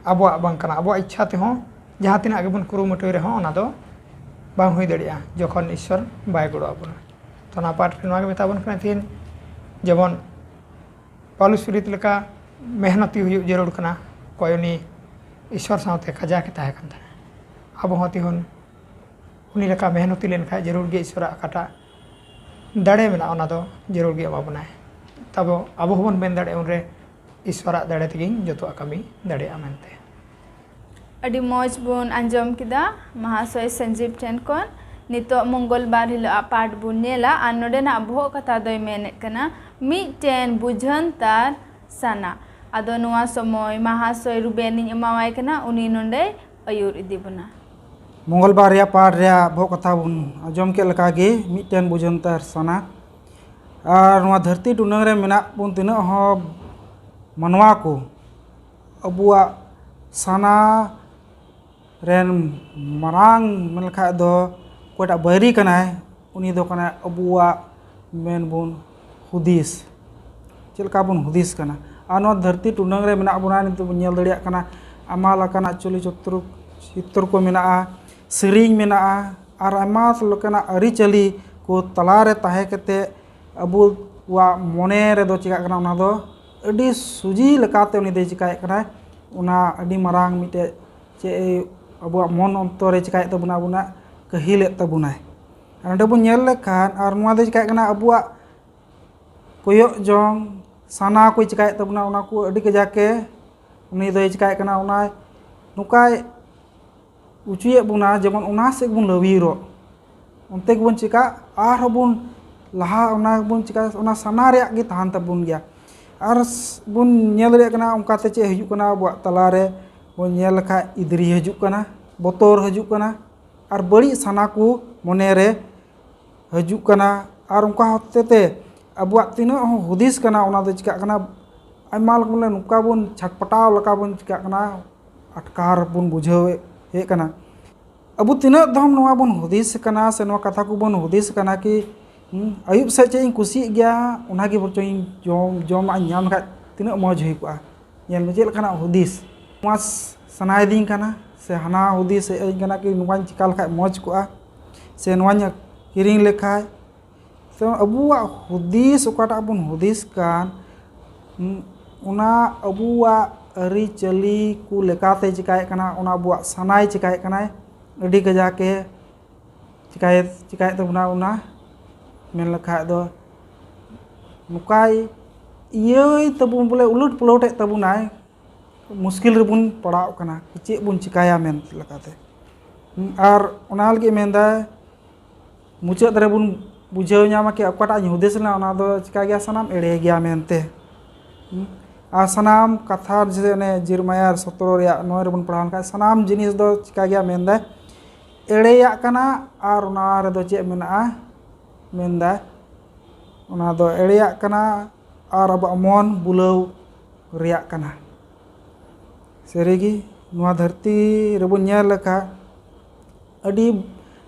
ᱟᱵᱚᱣᱟᱜ ᱵᱟᱝ ᱠᱟᱱᱟ᱾ ᱟᱵᱚᱣᱟᱜ ᱤᱪᱪᱷᱟ ᱛᱮᱦᱚᱸ ᱡᱟᱦᱟᱸ ᱛᱤᱱᱟᱹᱜ ᱜᱮᱵᱚᱱ ᱠᱩᱨᱩᱢᱩᱴᱩᱭ ᱨᱮᱦᱚᱸ, ᱚᱱᱟ ᱫᱚ ᱵᱟᱝ ᱦᱩᱭ ᱫᱟᱲᱮᱭᱟᱜᱼᱟ, ᱡᱚᱠᱷᱚᱱ ᱤᱥᱥᱚᱨ ᱵᱟᱭ ᱜᱚᱲᱚ ᱟᱵᱚᱱᱟ᱾ ᱛᱚ, ᱚᱱᱟ ᱯᱟᱴ ᱨᱮ ᱱᱚᱣᱟ ᱜᱮ ᱢᱮᱛᱟ ᱵᱚᱱ ᱠᱟᱱᱟ ᱛᱤᱦᱤᱧ, ᱡᱮᱢᱚᱱ ᱯᱟᱣᱞᱩᱥ ᱯᱤᱨᱤᱛ ᱞᱮᱠᱟ ᱢᱮᱦᱱᱚᱛᱤ ᱦᱩᱭᱩᱜ ᱡᱟᱹᱨᱩᱲ ᱠᱟᱱᱟ᱾ ᱚᱠᱚᱭ ᱩᱱᱤ ᱤᱥᱥᱚᱨ ᱥᱟᱶᱛᱮ ᱠᱟᱡᱟᱠ ᱮ ᱛᱟᱦᱮᱸ ᱠᱟᱱ ᱛᱟᱦᱮᱸᱱᱟ, ᱟᱵᱚ ᱦᱚᱸ ᱛᱤᱦᱤᱧ ᱩᱱᱤ ᱞᱮᱠᱟ ᱢᱮᱦᱱᱚᱛᱤ ᱞᱮᱱᱠᱷᱟᱱ ᱡᱟᱹᱨᱩᱲ ᱜᱮ ᱤᱥᱥᱚᱨᱟᱜ ᱚᱠᱟᱴᱟᱜ ᱫᱟᱲᱮ ᱢᱮᱱᱟᱜᱼᱟ, ᱚᱱᱟ ᱫᱚ ᱡᱟᱹᱨᱩᱲ ᱜᱮ ᱮᱢᱟ ᱵᱚᱱᱟᱭ᱾ ᱛᱟᱵᱚ ᱟᱵᱚ ᱦᱚᱸᱵᱚᱱ ᱢᱮᱱ ᱫᱟᱲᱮᱭᱟᱜᱼᱟ ᱩᱱᱨᱮ, ᱤᱥᱥᱚᱨᱟᱜ ᱫᱟᱲᱮ ᱛᱮᱜᱮᱧ ᱡᱚᱛᱚᱣᱟᱜ ᱠᱟᱹᱢᱤ ᱫᱟᱲᱮᱭᱟᱜᱼᱟ ᱢᱮᱱᱛᱮ᱾ ᱟᱹᱰᱤ ᱢᱚᱡᱽ ᱵᱚᱱ ᱟᱸᱡᱚᱢ ᱠᱮᱫᱟ ᱢᱟᱦᱟᱥᱚᱭ ᱥᱟᱱᱡᱤᱵ ᱴᱷᱮᱱ ᱠᱷᱚᱱ᱾ ᱱᱤᱛᱚᱜ ᱢᱚᱝᱜᱚᱞᱵᱟᱨ ᱦᱤᱞᱳᱜ ᱟᱜ ᱯᱟᱴ ᱵᱚᱱ ᱧᱮᱞᱟ ᱟᱨ ᱱᱚᱰᱮᱱᱟᱜ ᱵᱚᱦᱚᱜ ᱠᱟᱛᱷᱟ ᱫᱚᱭ ᱢᱮᱱᱮᱫ ᱠᱟᱱᱟ ᱢᱤᱫᱴᱮᱱ ᱵᱩᱡᱷᱟᱹᱱᱛᱟᱨ ᱥᱟᱱᱟ᱾ ᱟᱫᱚ ᱱᱚᱣᱟ ᱥᱚᱢᱚᱭ ᱢᱟᱦᱟᱥᱚᱭ ᱨᱩᱵᱮᱱᱤᱧ ᱮᱢᱟᱣᱟᱭ ᱠᱟᱱᱟ, ᱩᱱᱤ ᱱᱚᱰᱮᱭ ᱟᱹᱭᱩᱨ ᱤᱫᱤ ᱵᱚᱱᱟ᱾ ᱢᱚᱝᱜᱚᱞᱵᱟᱨ ᱨᱮᱭᱟᱜ ᱯᱟᱴ ᱨᱮᱭᱟᱜ ᱵᱚᱦᱚᱜ ᱠᱟᱛᱷᱟ ᱵᱚᱱ ᱟᱸᱡᱚᱢ ᱠᱮᱫ ᱞᱮᱠᱟᱜᱮ ᱢᱤᱫᱴᱮᱱ ᱵᱩᱡᱷᱟᱹᱱᱛᱟᱨ ᱥᱟᱱᱟ᱾ ᱟᱨ ᱱᱚᱣᱟ ᱫᱷᱟᱹᱨᱛᱤ ᱴᱩᱰᱟᱹᱝ ᱨᱮ ᱢᱮᱱᱟᱜ ᱵᱚᱱ ᱛᱤᱱᱟᱹᱜ ᱦᱚᱸ ᱢᱟᱱᱣᱟ ᱠᱚ, ᱟᱵᱚᱣᱟᱜ ᱥᱟᱱᱟ ᱨᱮᱱ ᱢᱟᱨᱟᱝ ᱢᱮᱱ ᱞᱮᱠᱷᱟᱡ ᱫᱚ ᱚᱠᱚᱭᱴᱟᱜ ᱵᱟᱹᱭᱨᱤ ᱠᱟᱱᱟᱭ, ᱩᱱᱤ ᱫᱚ ᱠᱟᱱᱟᱭ ᱟᱵᱚᱣᱟᱜ ᱢᱮᱱ ᱵᱚᱱ ᱦᱩᱫᱤᱥ᱾ ᱪᱮᱫ ᱞᱮᱠᱟ ᱵᱚᱱ ᱦᱩᱫᱤᱥ ᱠᱟᱱᱟ? ᱟᱨ ᱱᱚᱣᱟ ᱫᱷᱟᱹᱨᱛᱤ ᱴᱩᱰᱟᱹᱝ ᱨᱮ ᱢᱮᱱᱟᱜ ᱵᱚᱱᱟ, ᱱᱤᱛᱚᱜ ᱵᱚᱱ ᱧᱮᱞ ᱫᱟᱲᱮᱭᱟᱜ ᱠᱟᱱᱟ ᱟᱭᱢᱟ ᱞᱮᱠᱟᱱᱟᱜ ᱪᱚᱞᱚᱛ ᱪᱤᱛᱨᱚ, ᱪᱤᱛᱨᱚ ᱠᱚ ᱢᱮᱱᱟᱜᱼᱟ, ᱥᱮᱨᱮᱧ ᱢᱮᱱᱟᱜᱼᱟ, ᱟᱨ ᱟᱭᱢᱟ ᱞᱮᱠᱟᱱᱟᱜ ᱟᱹᱨᱤᱪᱟᱹᱞᱤ ᱠᱚ ᱛᱟᱞᱟᱨᱮ ᱛᱟᱦᱮᱸ ᱠᱟᱛᱮ ᱟᱵᱚᱣᱟᱜ ᱢᱚᱱᱮ ᱨᱮᱫᱚ ᱪᱤᱠᱟᱹᱜ ᱠᱟᱱᱟ, ᱚᱱᱟ ᱫᱚ ᱟᱹᱰᱤ ᱥᱚᱡᱷᱮ ᱞᱮᱠᱟᱛᱮ ᱩᱱᱤ ᱫᱚᱭ ᱪᱤᱠᱟᱹᱭᱮᱫ ᱠᱟᱱᱟᱭ᱾ ᱚᱱᱟ ᱟᱹᱰᱤ ᱢᱟᱨᱟᱝ ᱢᱤᱫᱴᱮᱡ ᱪᱮᱫ ᱮ ᱟᱵᱚᱣᱟᱜ ᱢᱚᱱ ᱚᱱᱛᱚᱨ ᱨᱮ ᱪᱤᱠᱟᱹᱭᱮᱫ ᱛᱟᱵᱚᱱᱟ, ᱟᱵᱚᱱᱟᱜ ᱠᱟᱹᱦᱤᱞᱮᱫ ᱛᱟᱵᱚᱱᱟᱭ᱾ ᱟᱨ ᱱᱚᱰᱮ ᱵᱚᱱ ᱧᱮᱞ ᱞᱮᱠᱷᱟᱱ, ᱟᱨ ᱱᱚᱣᱟ ᱫᱚ ᱪᱤᱠᱟᱹᱜ ᱠᱟᱱᱟ, ᱟᱵᱚᱣᱟᱜ ᱠᱚᱭᱚᱜ ᱡᱚᱝ ᱥᱟᱱᱟ ᱠᱚᱭ ᱪᱤᱠᱟᱹᱭᱮᱫ ᱛᱟᱵᱚᱱᱟ, ᱚᱱᱟ ᱠᱚ ᱟᱹᱰᱤ ᱠᱟᱡᱟᱠ ᱮ ᱩᱱᱤ ᱫᱚᱭ ᱪᱤᱠᱟᱹᱭᱮᱫ ᱠᱟᱱᱟ, ᱚᱱᱟ ᱱᱚᱝᱠᱟᱭ ᱚᱪᱚᱭᱮᱫ ᱵᱚᱱᱟ, ᱡᱮᱢᱚᱱ ᱚᱱᱟ ᱥᱮᱫ ᱵᱚᱱ ᱞᱟᱹᱣᱤᱨᱚᱜ, ᱚᱱᱛᱮ ᱜᱮᱵᱚᱱ ᱪᱤᱠᱟ ᱟᱨᱦᱚᱸ ᱵᱚᱱ ᱞᱟᱦᱟ, ᱚᱱᱟ ᱵᱚᱱ ᱪᱤᱠᱟ, ᱚᱱᱟ ᱥᱟᱱᱟ ᱨᱮᱭᱟᱜ ᱜᱮ ᱛᱟᱦᱮᱱ ᱛᱟᱵᱚᱱ ᱜᱮᱭᱟ᱾ ᱟᱨ ᱵᱚᱱ ᱧᱮᱞ ᱫᱟᱲᱮᱭᱟᱜ ᱠᱟᱱᱟ ᱚᱱᱠᱟᱛᱮ ᱪᱮᱫ ᱦᱤᱡᱩᱜ ᱠᱟᱱᱟ ᱟᱵᱚᱣᱟᱜ ᱛᱟᱞᱟᱨᱮ, ᱵᱚᱱ ᱧᱮᱞ ᱞᱮᱠᱷᱟᱡ ᱤᱫᱽᱨᱤ ᱦᱤᱡᱩᱜ ᱠᱟᱱᱟ, ᱵᱚᱛᱚᱨ ᱦᱤᱡᱩᱜ ᱠᱟᱱᱟ, ᱟᱨ ᱵᱟᱹᱲᱤᱡ ᱥᱟᱱᱟ ᱠᱚ ᱢᱚᱱᱮᱨᱮ ᱦᱤᱡᱩᱜ ᱠᱟᱱᱟ᱾ ᱟᱨ ᱚᱱᱠᱟ ᱦᱚᱛᱮ ᱛᱮ ᱟᱵᱚᱣᱟᱜ ᱛᱤᱱᱟᱹᱜ ᱦᱚᱸ ᱦᱩᱫᱤᱥ ᱠᱟᱱᱟ, ᱚᱱᱟ ᱫᱚ ᱪᱤᱠᱟᱹᱜ ᱠᱟᱱᱟ, ᱟᱭᱢᱟ ᱞᱮᱠᱟ ᱵᱚᱞᱮ ᱱᱚᱝᱠᱟ ᱵᱚᱱ ᱪᱷᱟᱴᱯᱟᱴᱟᱣ ᱞᱮᱠᱟ ᱵᱚᱱ ᱪᱤᱠᱟᱹᱜ ᱠᱟᱱᱟ, ᱟᱴᱠᱟᱨ ᱵᱚᱱ ᱵᱩᱡᱷᱟᱹᱣᱮᱫ ᱠᱟᱱᱟ᱾ ᱟᱵᱚ ᱛᱤᱱᱟᱹᱜ ᱫᱷᱚᱢ ᱱᱚᱣᱟ ᱵᱚᱱ ᱦᱩᱫᱤᱥ ᱠᱟᱱᱟ ᱥᱮ ᱱᱚᱣᱟ ᱠᱟᱛᱷᱟ ᱠᱚᱵᱚᱱ ᱦᱩᱫᱤᱥ ᱠᱟᱱᱟ ᱠᱤ, ᱦᱩᱸ, ᱟᱹᱭᱩᱵ ᱥᱮᱫ ᱪᱮᱫ ᱤᱧ ᱠᱩᱥᱤᱭᱟᱜ ᱜᱮᱭᱟ, ᱚᱱᱟᱜᱮ ᱵᱚᱨᱪᱚᱝ ᱤᱧ ᱡᱚᱢ, ᱡᱚᱢᱟᱜ ᱤᱧ ᱧᱟᱢ ᱞᱮᱠᱷᱟᱡ ᱛᱤᱱᱟᱹᱜ ᱢᱚᱡᱽ ᱦᱩᱭ ᱠᱚᱜᱼᱟ᱾ ᱧᱮᱞ ᱢᱮ ᱪᱮᱫ ᱞᱮᱠᱟᱱᱟᱜ ᱦᱩᱫᱤᱥ᱾ ᱱᱚᱣᱟ ᱥᱟᱱᱟᱭᱮᱫᱤᱧ ᱠᱟᱱᱟ ᱥᱮ ᱦᱟᱱᱟ ᱦᱩᱫᱤᱥ ᱦᱮᱡ ᱟᱹᱧ ᱠᱟᱱᱟ ᱠᱤ ᱱᱚᱣᱟᱧ ᱪᱤᱠᱟ ᱞᱮᱠᱷᱟᱡ ᱢᱚᱡᱽ ᱠᱚᱜᱼᱟ ᱥᱮ ᱱᱚᱣᱟᱧ ᱠᱤᱨᱤᱧ ᱞᱮᱠᱷᱟᱡ᱾ ᱛᱚ ᱟᱵᱚᱣᱟᱜ ᱦᱩᱫᱤᱥ ᱚᱠᱟᱴᱟᱜ ᱵᱚᱱ ᱦᱩᱫᱤᱥ ᱠᱟᱱ, ᱦᱩᱸ, ᱚᱱᱟ ᱟᱵᱚᱣᱟᱜ ᱟᱹᱨᱤᱪᱟᱹᱞᱤ ᱠᱚ ᱞᱮᱠᱟᱛᱮ ᱪᱤᱠᱟᱭᱮᱫ ᱠᱟᱱᱟ, ᱚᱱᱟ ᱟᱵᱚᱣᱟᱜ ᱥᱟᱱᱟᱭ ᱪᱤᱠᱟᱭᱮᱫ ᱠᱟᱱᱟᱭ, ᱟᱹᱰᱤ ᱠᱟᱡᱟᱠ ᱮ ᱪᱤᱠᱟᱭᱮᱫ, ᱪᱤᱠᱟᱭᱮᱫ ᱛᱟᱵᱚᱱᱟ᱾ ᱚᱱᱟ ᱢᱮᱱ ᱞᱮᱠᱷᱟᱡ ᱫᱚ ᱱᱚᱝᱠᱟᱭ ᱤᱭᱟᱹᱭ ᱛᱟᱵᱚᱱ, ᱵᱚᱞᱮ ᱩᱞᱟᱹᱴ ᱯᱩᱞᱟᱹᱴᱮᱫ ᱛᱟᱵᱚᱱᱟᱭ, ᱢᱩᱥᱠᱤᱞ ᱨᱮᱵᱚᱱ ᱯᱟᱲᱟᱣᱚᱜ ᱠᱟᱱᱟ, ᱪᱮᱫ ᱵᱚᱱ ᱪᱤᱠᱟᱹᱭᱟ ᱢᱮᱱ ᱞᱮᱠᱟᱛᱮ᱾ ᱦᱩᱸ, ᱟᱨ ᱚᱱᱟ ᱞᱟᱹᱜᱤᱫ ᱢᱮᱱᱫᱟᱭ, ᱢᱩᱪᱟᱹᱫ ᱨᱮᱵᱚᱱ ᱵᱩᱡᱷᱟᱹᱣ ᱧᱟᱢᱟ ᱠᱤ ᱚᱠᱟᱴᱟᱜ ᱤᱧ ᱦᱩᱫᱤᱥ ᱞᱮᱱᱟ, ᱚᱱᱟ ᱫᱚ ᱪᱤᱠᱟ ᱜᱮᱭᱟ, ᱥᱟᱱᱟᱢ ᱮᱲᱮ ᱜᱮᱭᱟ ᱢᱮᱱᱛᱮ᱾ ᱦᱩᱸ? ᱟᱨ ᱥᱟᱱᱟᱢ ᱠᱟᱛᱷᱟ, ᱡᱮ ᱚᱱᱮ ᱡᱤᱨᱢᱟᱭᱟ ᱥᱚᱛᱨᱚ ᱨᱮᱭᱟᱜ ᱱᱚᱭ ᱨᱮᱵᱚᱱ ᱯᱟᱲᱦᱟᱣ ᱞᱮᱱᱠᱷᱟᱱ, ᱥᱟᱱᱟᱢ ᱡᱤᱱᱤᱥ ᱫᱚ ᱪᱤᱠᱟ ᱜᱮᱭᱟ ᱢᱮᱱᱫᱟᱭ, ᱮᱲᱮᱭᱟᱜ ᱠᱟᱱᱟ᱾ ᱟᱨ ᱚᱱᱟ ᱨᱮᱫᱚ ᱪᱮᱫ ᱢᱮᱱᱟᱜᱼᱟ ᱢᱮᱱᱫᱟᱭ, ᱚᱱᱟ ᱫᱚ ᱮᱲᱮᱭᱟᱜ ᱠᱟᱱᱟ ᱟᱨ ᱟᱵᱚᱣᱟᱜ ᱢᱚᱱ ᱵᱩᱞᱟᱹᱣ ᱨᱮᱭᱟᱜ ᱠᱟᱱᱟ᱾ ᱥᱟᱹᱨᱤᱜᱮ, ᱱᱚᱣᱟ ᱫᱷᱟᱹᱨᱛᱤ ᱨᱮᱵᱚᱱ ᱧᱮᱞ ᱞᱮᱠᱷᱟᱱ, ᱟᱹᱰᱤ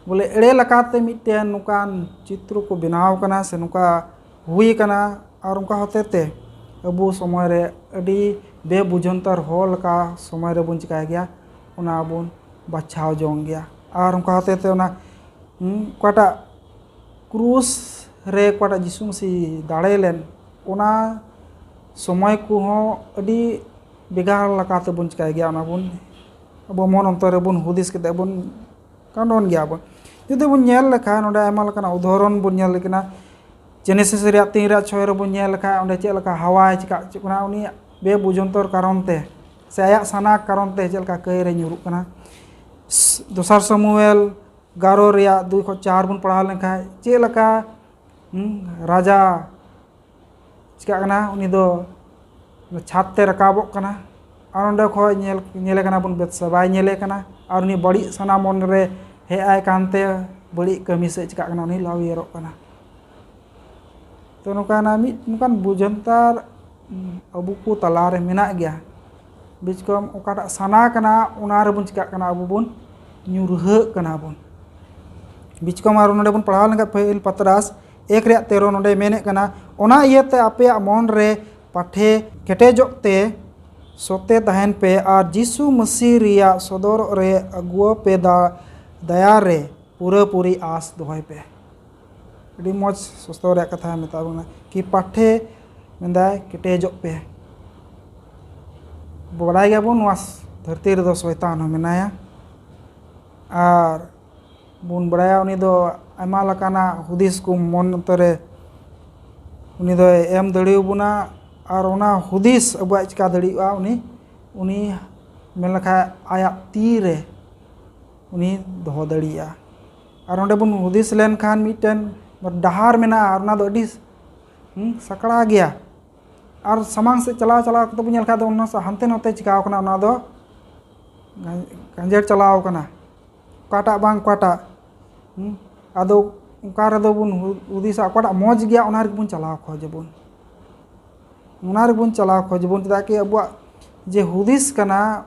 ᱵᱚᱞᱮ ᱮᱲᱮ ᱞᱮᱠᱟᱛᱮ ᱢᱤᱫᱴᱮᱱ ᱱᱚᱝᱠᱟᱱ ᱪᱤᱛᱨᱚ ᱠᱚ ᱵᱮᱱᱟᱣ ᱠᱟᱱᱟ, ᱥᱮ ᱱᱚᱝᱠᱟ ᱦᱩᱭ ᱠᱟᱱᱟ᱾ ᱟᱨ ᱚᱱᱠᱟ ᱦᱚᱛᱮ ᱛᱮ ᱟᱵᱚ ᱥᱚᱢᱚᱭ ᱨᱮ ᱟᱹᱰᱤ ᱵᱮᱵᱩᱡᱷᱟᱹᱱᱛᱟᱨ ᱦᱚᱲ ᱞᱮᱠᱟ ᱥᱚᱢᱚᱭ ᱨᱮᱵᱚᱱ ᱪᱤᱠᱟᱭ ᱜᱮᱭᱟ, ᱚᱱᱟ ᱵᱚᱱ ᱵᱟᱪᱷᱟᱣ ᱡᱚᱝ ᱜᱮᱭᱟ᱾ ᱟᱨ ᱚᱱᱠᱟ ᱦᱚᱛᱮ ᱛᱮ ᱚᱱᱟ, ᱦᱩᱸ, ᱚᱠᱟᱴᱟᱜ ᱠᱨᱩᱥ ᱨᱮ ᱚᱠᱟᱴᱟᱜ ᱡᱤᱥᱩ ᱢᱟᱹᱥᱤ ᱫᱟᱲᱮ ᱞᱮᱱ, ᱚᱱᱟ ᱥᱚᱢᱚᱭ ᱠᱚᱦᱚᱸ ᱟᱹᱰᱤ ᱵᱷᱮᱜᱟᱨ ᱞᱮᱠᱟᱛᱮ ᱵᱚᱱ ᱪᱤᱠᱟᱭ ᱜᱮᱭᱟ᱾ ᱚᱱᱟ ᱵᱚᱱ, ᱟᱵᱚ ᱢᱚᱱ ᱚᱱᱛᱚᱨ ᱨᱮᱵᱚᱱ ᱦᱩᱫᱤᱥ ᱠᱟᱛᱮ ᱵᱚᱱ ᱠᱷᱟᱸᱰᱚᱱ ᱜᱮᱭᱟ ᱵᱚᱱ᱾ ᱡᱩᱫᱤ ᱵᱚᱱ ᱧᱮᱞ ᱞᱮᱠᱷᱟᱱ, ᱱᱚᱰᱮ ᱟᱭᱢᱟ ᱞᱮᱠᱟᱱᱟᱜ ᱩᱫᱟᱦᱚᱨᱚᱱ ᱵᱚᱱ ᱧᱮᱞ ᱠᱟᱱᱟ᱾ ᱡᱮᱱᱮᱥᱤᱥ ᱨᱮᱭᱟᱜ ᱛᱤᱱ ᱨᱮᱭᱟᱜ ᱪᱷᱚᱭ ᱨᱮᱵᱚᱱ ᱧᱮᱞ ᱞᱮᱠᱷᱟᱱ, ᱚᱸᱰᱮ ᱪᱮᱫ ᱞᱮᱠᱟ ᱦᱟᱣᱟᱭ ᱪᱤᱠᱟᱹᱜ ᱦᱚᱪᱚᱜ ᱠᱟᱱᱟ, ᱩᱱᱤᱭᱟᱜ ᱵᱮᱵᱩᱡᱷᱚᱱᱛᱚᱨ ᱠᱟᱨᱚᱱ ᱛᱮ, ᱥᱮ ᱟᱭᱟᱜ ᱥᱟᱱᱟ ᱠᱟᱨᱚᱱ ᱛᱮ ᱪᱮᱫ ᱞᱮᱠᱟ ᱠᱟᱹᱭ ᱨᱮ ᱧᱩᱨᱩᱜ ᱠᱟᱱᱟ᱾ ᱫᱚᱥᱟᱨ ᱥᱟᱢᱩᱭᱮᱞ ᱮᱜᱟᱨᱚ ᱨᱮᱭᱟᱜ ᱫᱩᱭ ᱠᱷᱚᱱ ᱪᱟᱨ ᱵᱚᱱ ᱯᱟᱲᱦᱟᱣ ᱞᱮᱱᱠᱷᱟᱱ, ᱪᱮᱫ ᱞᱮᱠᱟ, ᱦᱩᱸ, ᱨᱟᱡᱟ ᱪᱤᱠᱟᱹᱜ ᱠᱟᱱᱟ, ᱩᱱᱤ ᱫᱚ ᱪᱷᱟᱫᱽ ᱛᱮ ᱨᱟᱠᱟᱵᱚᱜ ᱠᱟᱱᱟ᱾ ᱟᱨ ᱚᱸᱰᱮ ᱠᱷᱚᱱ ᱧᱮᱞ, ᱧᱮᱞᱮ ᱠᱟᱱᱟ ᱵᱚᱱ, ᱵᱮᱛᱥᱟᱵᱟᱭ ᱧᱮᱞᱮ ᱠᱟᱱᱟ᱾ ᱟᱨ ᱩᱱᱤ ᱵᱟᱹᱲᱤᱡ ᱥᱟᱱᱟ ᱢᱚᱱ ᱨᱮ ᱦᱮᱡ ᱟᱭ ᱠᱟᱱᱛᱮ, ᱵᱟᱹᱲᱤᱡ ᱠᱟᱹᱢᱤ ᱥᱮᱫ ᱪᱤᱠᱟᱹᱜ ᱠᱟᱱᱟ, ᱩᱱᱤ ᱞᱟᱣᱭᱟᱨᱚᱜ ᱠᱟᱱᱟ᱾ ᱛᱚ, ᱱᱚᱝᱠᱟᱱᱟᱜ ᱢᱤᱫ ᱱᱚᱝᱠᱟᱱ ᱵᱩᱡᱷᱟᱹᱱᱛᱟᱨ, ᱩᱸ, ᱟᱵᱚ ᱠᱚ ᱛᱟᱞᱟᱨᱮ ᱢᱮᱱᱟᱜ ᱜᱮᱭᱟ᱾ ᱵᱤᱪᱠᱚᱢ ᱚᱠᱟᱴᱟᱜ ᱥᱟᱱᱟ ᱠᱟᱱᱟ, ᱚᱱᱟ ᱨᱮᱵᱚᱱ ᱪᱤᱠᱟᱹᱜ ᱠᱟᱱᱟ, ᱟᱵᱚ ᱵᱚᱱ ᱧᱩᱨᱦᱟᱹᱜ ᱠᱟᱱᱟ ᱵᱚᱱ᱾ ᱵᱤᱪᱠᱚᱢ ᱟᱨ ᱱᱚᱰᱮ ᱵᱚᱱ ᱯᱟᱲᱦᱟᱣ ᱞᱮᱱᱠᱷᱟᱱ, ᱯᱟᱹᱦᱤᱞ ᱯᱟᱛᱨᱟᱥ ᱮᱠ ᱨᱮᱭᱟᱜ ᱛᱮᱨᱚ, ᱱᱚᱰᱮ ᱢᱮᱱᱮᱫ ᱠᱟᱱᱟ, ᱚᱱᱟ ᱤᱭᱟᱹᱛᱮ ᱟᱯᱮᱭᱟᱜ ᱢᱚᱱ ᱨᱮ ᱯᱟᱴᱷᱮ ᱠᱮᱴᱮᱡᱚᱜ ᱛᱮ, ᱥᱚᱛᱮ ᱛᱟᱦᱮᱱ ᱯᱮ ᱟᱨ ᱡᱤᱥᱩ ᱢᱟᱹᱥᱤ ᱨᱮᱭᱟᱜ ᱥᱚᱫᱚᱨᱚᱜ ᱨᱮ ᱟᱹᱜᱩᱣᱟᱹ ᱯᱮ ᱫᱟ-, ᱫᱟᱭᱟ ᱨᱮ ᱯᱩᱨᱟᱹᱯᱩᱨᱤ ᱟᱸᱥ ᱫᱚᱦᱚᱭ ᱯᱮ᱾ ᱟᱹᱰᱤ ᱢᱚᱡᱽ ᱥᱚᱥᱛᱚ ᱨᱮᱭᱟᱜ ᱠᱟᱛᱷᱟᱭ ᱢᱮᱛᱟᱜ ᱵᱚᱱᱟ ᱠᱤ ᱯᱟᱴᱷᱮ ᱢᱮᱱᱫᱟᱭ ᱠᱮᱴᱮᱡᱚᱜ ᱯᱮ᱾ ᱵᱟᱲᱟᱭ ᱜᱮᱭᱟᱵᱚᱱ ᱱᱚᱣᱟ ᱫᱷᱟᱹᱨᱛᱤ ᱨᱮᱫᱚ ᱥᱚᱭᱛᱟᱱ ᱦᱚᱸ ᱢᱮᱱᱟᱭᱟ᱾ ᱟᱨ ᱵᱚᱱ ᱵᱟᱲᱟᱭᱟ ᱩᱱᱤ ᱫᱚ ᱟᱭᱢᱟ ᱞᱮᱠᱟᱱᱟᱜ ᱦᱩᱫᱤᱥ ᱠᱚ ᱢᱚᱱ ᱚᱱᱛᱚᱨ ᱨᱮ ᱩᱱᱤ ᱫᱚᱭ ᱮᱢ ᱫᱟᱲᱮᱭᱟᱵᱚᱱᱟ᱾ ᱟᱨ ᱚᱱᱟ ᱦᱩᱫᱤᱥ ᱟᱵᱚᱣᱟᱜ ᱪᱤᱠᱟ ᱫᱟᱲᱮᱭᱟᱜᱼᱟ, ᱩᱱᱤ ᱩᱱᱤ ᱢᱮᱱ ᱞᱮᱠᱷᱟᱡ ᱟᱭᱟᱜ ᱛᱤ ᱨᱮ ᱩᱱᱤ ᱫᱚᱦᱚ ᱫᱟᱲᱮᱭᱟᱜᱼᱟ᱾ ᱟᱨ ᱚᱸᱰᱮ ᱵᱚᱱ ᱦᱩᱫᱤᱥ ᱞᱮᱱᱠᱷᱟᱱ ᱢᱤᱫᱴᱮᱱ ᱰᱟᱦᱟᱨ ᱢᱮᱱᱟᱜᱼᱟ, ᱟᱨ ᱚᱱᱟ ᱫᱚ ᱟᱹᱰᱤ, ᱦᱩᱸ, ᱥᱟᱠᱲᱟ ᱜᱮᱭᱟ᱾ ᱟᱨ ᱥᱟᱢᱟᱝ ᱥᱮᱫ ᱪᱟᱞᱟᱣ ᱪᱟᱞᱟᱣ ᱠᱟᱛᱮ ᱵᱚᱱ ᱧᱮᱞ ᱠᱷᱟᱡ ᱫᱚ ᱚᱱᱟ ᱥᱟ-, ᱦᱟᱱᱛᱮ ᱱᱟᱛᱮ ᱪᱤᱠᱟᱣ ᱠᱟᱱᱟ, ᱚᱱᱟ ᱫᱚ ᱜᱟᱸ-, ᱜᱟᱸᱡᱮᱲ ᱪᱟᱞᱟᱣ ᱠᱟᱱᱟ, ᱚᱠᱟᱴᱟᱜ ᱵᱟᱝ ᱚᱠᱟᱴᱟᱜ᱾ ᱦᱩᱸ? ᱟᱫᱚ ᱚᱱᱠᱟ ᱨᱮᱫᱚ ᱵᱚᱱ ᱦᱩ-, ᱦᱩᱫᱤᱥᱟ ᱚᱠᱟᱴᱟᱜ ᱢᱚᱡᱽ ᱜᱮᱭᱟ, ᱚᱱᱟ ᱨᱮᱜᱮ ᱵᱚᱱ ᱪᱟᱞᱟᱣ ᱠᱷᱚᱡ ᱟᱵᱚᱱ᱾ ᱚᱱᱟ ᱨᱮᱵᱚᱱ ᱪᱟᱞᱟᱣ ᱠᱷᱚᱡ ᱟᱵᱚᱱ, ᱪᱮᱫᱟᱜ ᱠᱤ ᱟᱵᱚᱣᱟᱜ ᱡᱮ ᱦᱩᱫᱤᱥ ᱠᱟᱱᱟ,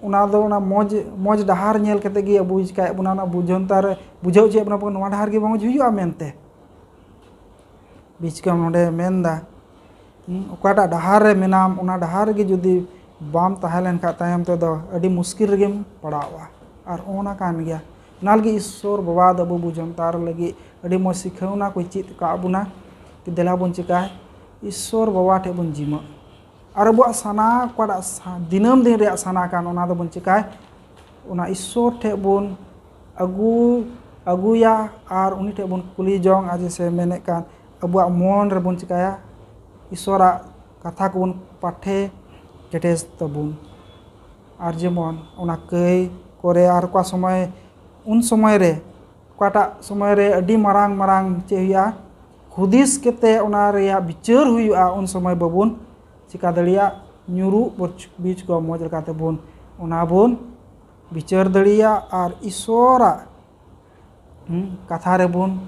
ᱚᱱᱟ ᱫᱚ ᱚᱱᱟ ᱢᱚᱡᱽ, ᱢᱚᱡᱽ ᱰᱟᱦᱟᱨ ᱧᱮᱞ ᱠᱟᱛᱮ ᱜᱮ ᱟᱵᱚ ᱪᱤᱠᱟᱹᱭᱮᱫ ᱵᱚᱱᱟ, ᱚᱱᱟ ᱵᱩᱡᱷᱟᱹᱱᱛᱟᱨ ᱨᱮ ᱵᱩᱡᱷᱟᱹᱣ ᱦᱚᱪᱚᱭᱮᱫ ᱵᱚᱱᱟ ᱵᱚᱱ, ᱱᱚᱣᱟ ᱰᱟᱦᱟᱨ ᱜᱮ ᱢᱚᱡᱽ ᱦᱩᱭᱩᱜᱼᱟ ᱢᱮᱱᱛᱮ᱾ ᱵᱤᱪᱠᱟᱢ ᱱᱚᱰᱮ ᱢᱮᱱᱫᱟ, ᱦᱩᱸ, ᱚᱠᱟᱴᱟᱜ ᱰᱟᱦᱟᱨ ᱨᱮ ᱢᱮᱱᱟᱢ, ᱚᱱᱟ ᱰᱟᱦᱟᱨ ᱨᱮᱜᱮ ᱡᱩᱫᱤ ᱵᱟᱢ ᱛᱟᱦᱮᱸ ᱞᱮᱱ ᱠᱷᱟᱡ, ᱛᱟᱭᱚᱢ ᱛᱮᱫᱚ ᱟᱹᱰᱤ ᱢᱩᱥᱠᱤᱞ ᱨᱮᱜᱮᱢ ᱯᱟᱲᱟᱣᱚᱜᱼᱟ᱾ ᱟᱨ ᱚᱱᱟ ᱠᱟᱱ ᱜᱮᱭᱟ, ᱚᱱᱟ ᱞᱟᱹᱜᱤᱫ ᱤᱥᱥᱚᱨ ᱵᱟᱵᱟ ᱫᱚ ᱟᱵᱚ ᱵᱩᱡᱷᱟᱹᱱᱛᱟᱨ ᱞᱟᱹᱜᱤᱫ ᱟᱹᱰᱤ ᱢᱚᱡᱽ ᱥᱤᱠᱷᱟᱹᱣᱱᱟ ᱠᱚ ᱪᱮᱫ ᱟᱠᱟᱫ ᱵᱚᱱᱟ᱾ ᱫᱮᱞᱟ ᱵᱚᱱ ᱪᱤᱠᱟᱭ, ᱤᱥᱥᱚᱨ ᱵᱟᱵᱟ ᱴᱷᱮᱡ ᱵᱚᱱ ᱡᱤᱢᱟᱹᱜ᱾ ᱟᱨ ᱟᱵᱚᱣᱟᱜ ᱥᱟᱱᱟ, ᱚᱠᱟᱴᱟᱜ ᱥᱟ-, ᱫᱤᱱᱟᱹᱢ ᱫᱤᱱ ᱨᱮᱭᱟᱜ ᱥᱟᱱᱟ ᱠᱟᱱ, ᱚᱱᱟ ᱫᱚᱵᱚᱱ ᱪᱤᱠᱟᱭ, ᱚᱱᱟ ᱤᱥᱥᱚᱨ ᱴᱷᱮᱡ ᱵᱚᱱ ᱟᱹᱜᱩ, ᱟᱹᱜᱩᱭᱟ ᱟᱨ ᱩᱱᱤ ᱴᱷᱮᱡ ᱵᱚᱱ ᱠᱩᱞᱤ ᱡᱚᱝ, ᱟᱨ ᱡᱮᱭᱥᱮ ᱢᱮᱱᱮᱫ ᱠᱟᱱ, ᱟᱵᱚᱣᱟᱜ ᱢᱚᱱ ᱨᱮᱵᱚᱱ ᱪᱤᱠᱟᱭᱟ, ᱤᱥᱥᱚᱨᱟᱜ ᱠᱟᱛᱷᱟ ᱠᱚᱵᱚᱱ ᱯᱟᱴᱷᱮ ᱠᱮᱴᱮᱡ ᱛᱟᱵᱚᱱ᱾ ᱟᱨ ᱡᱮᱢᱚᱱ ᱚᱱᱟ ᱠᱟᱹᱭ ᱠᱚᱨᱮ ᱟᱨ ᱚᱠᱟ ᱥᱚᱢᱚᱭ, ᱩᱱ ᱥᱚᱢᱚᱭ ᱨᱮ, ᱚᱠᱟᱴᱟᱜ ᱥᱚᱢᱚᱭ ᱨᱮ ᱟᱹᱰᱤ ᱢᱟᱨᱟᱝ ᱢᱟᱨᱟᱝ ᱪᱮᱫ ᱦᱩᱭᱩᱜᱼᱟ, ᱦᱩᱫᱤᱥ ᱠᱟᱛᱮ ᱚᱱᱟ ᱨᱮᱭᱟᱜ ᱵᱤᱪᱟᱹᱨ ᱦᱩᱭᱩᱜᱼᱟ, ᱩᱱ ᱥᱚᱢᱚᱭ ᱵᱟᱵᱚᱱ ᱪᱤᱠᱟ ᱫᱟᱲᱮᱭᱟᱜ, ᱧᱩᱨᱩᱜ ᱵᱚᱪ-, ᱵᱤᱪ ᱠᱚ ᱢᱚᱡᱽ ᱞᱮᱠᱟ ᱛᱮᱵᱚᱱ ᱚᱱᱟ ᱵᱚᱱ ᱵᱤᱪᱟᱹᱨ ᱫᱟᱲᱮᱭᱟᱜ ᱟᱨ ᱤᱥᱥᱚᱨᱟᱜ, ᱦᱩᱸ, ᱠᱟᱛᱷᱟ ᱨᱮᱵᱚᱱ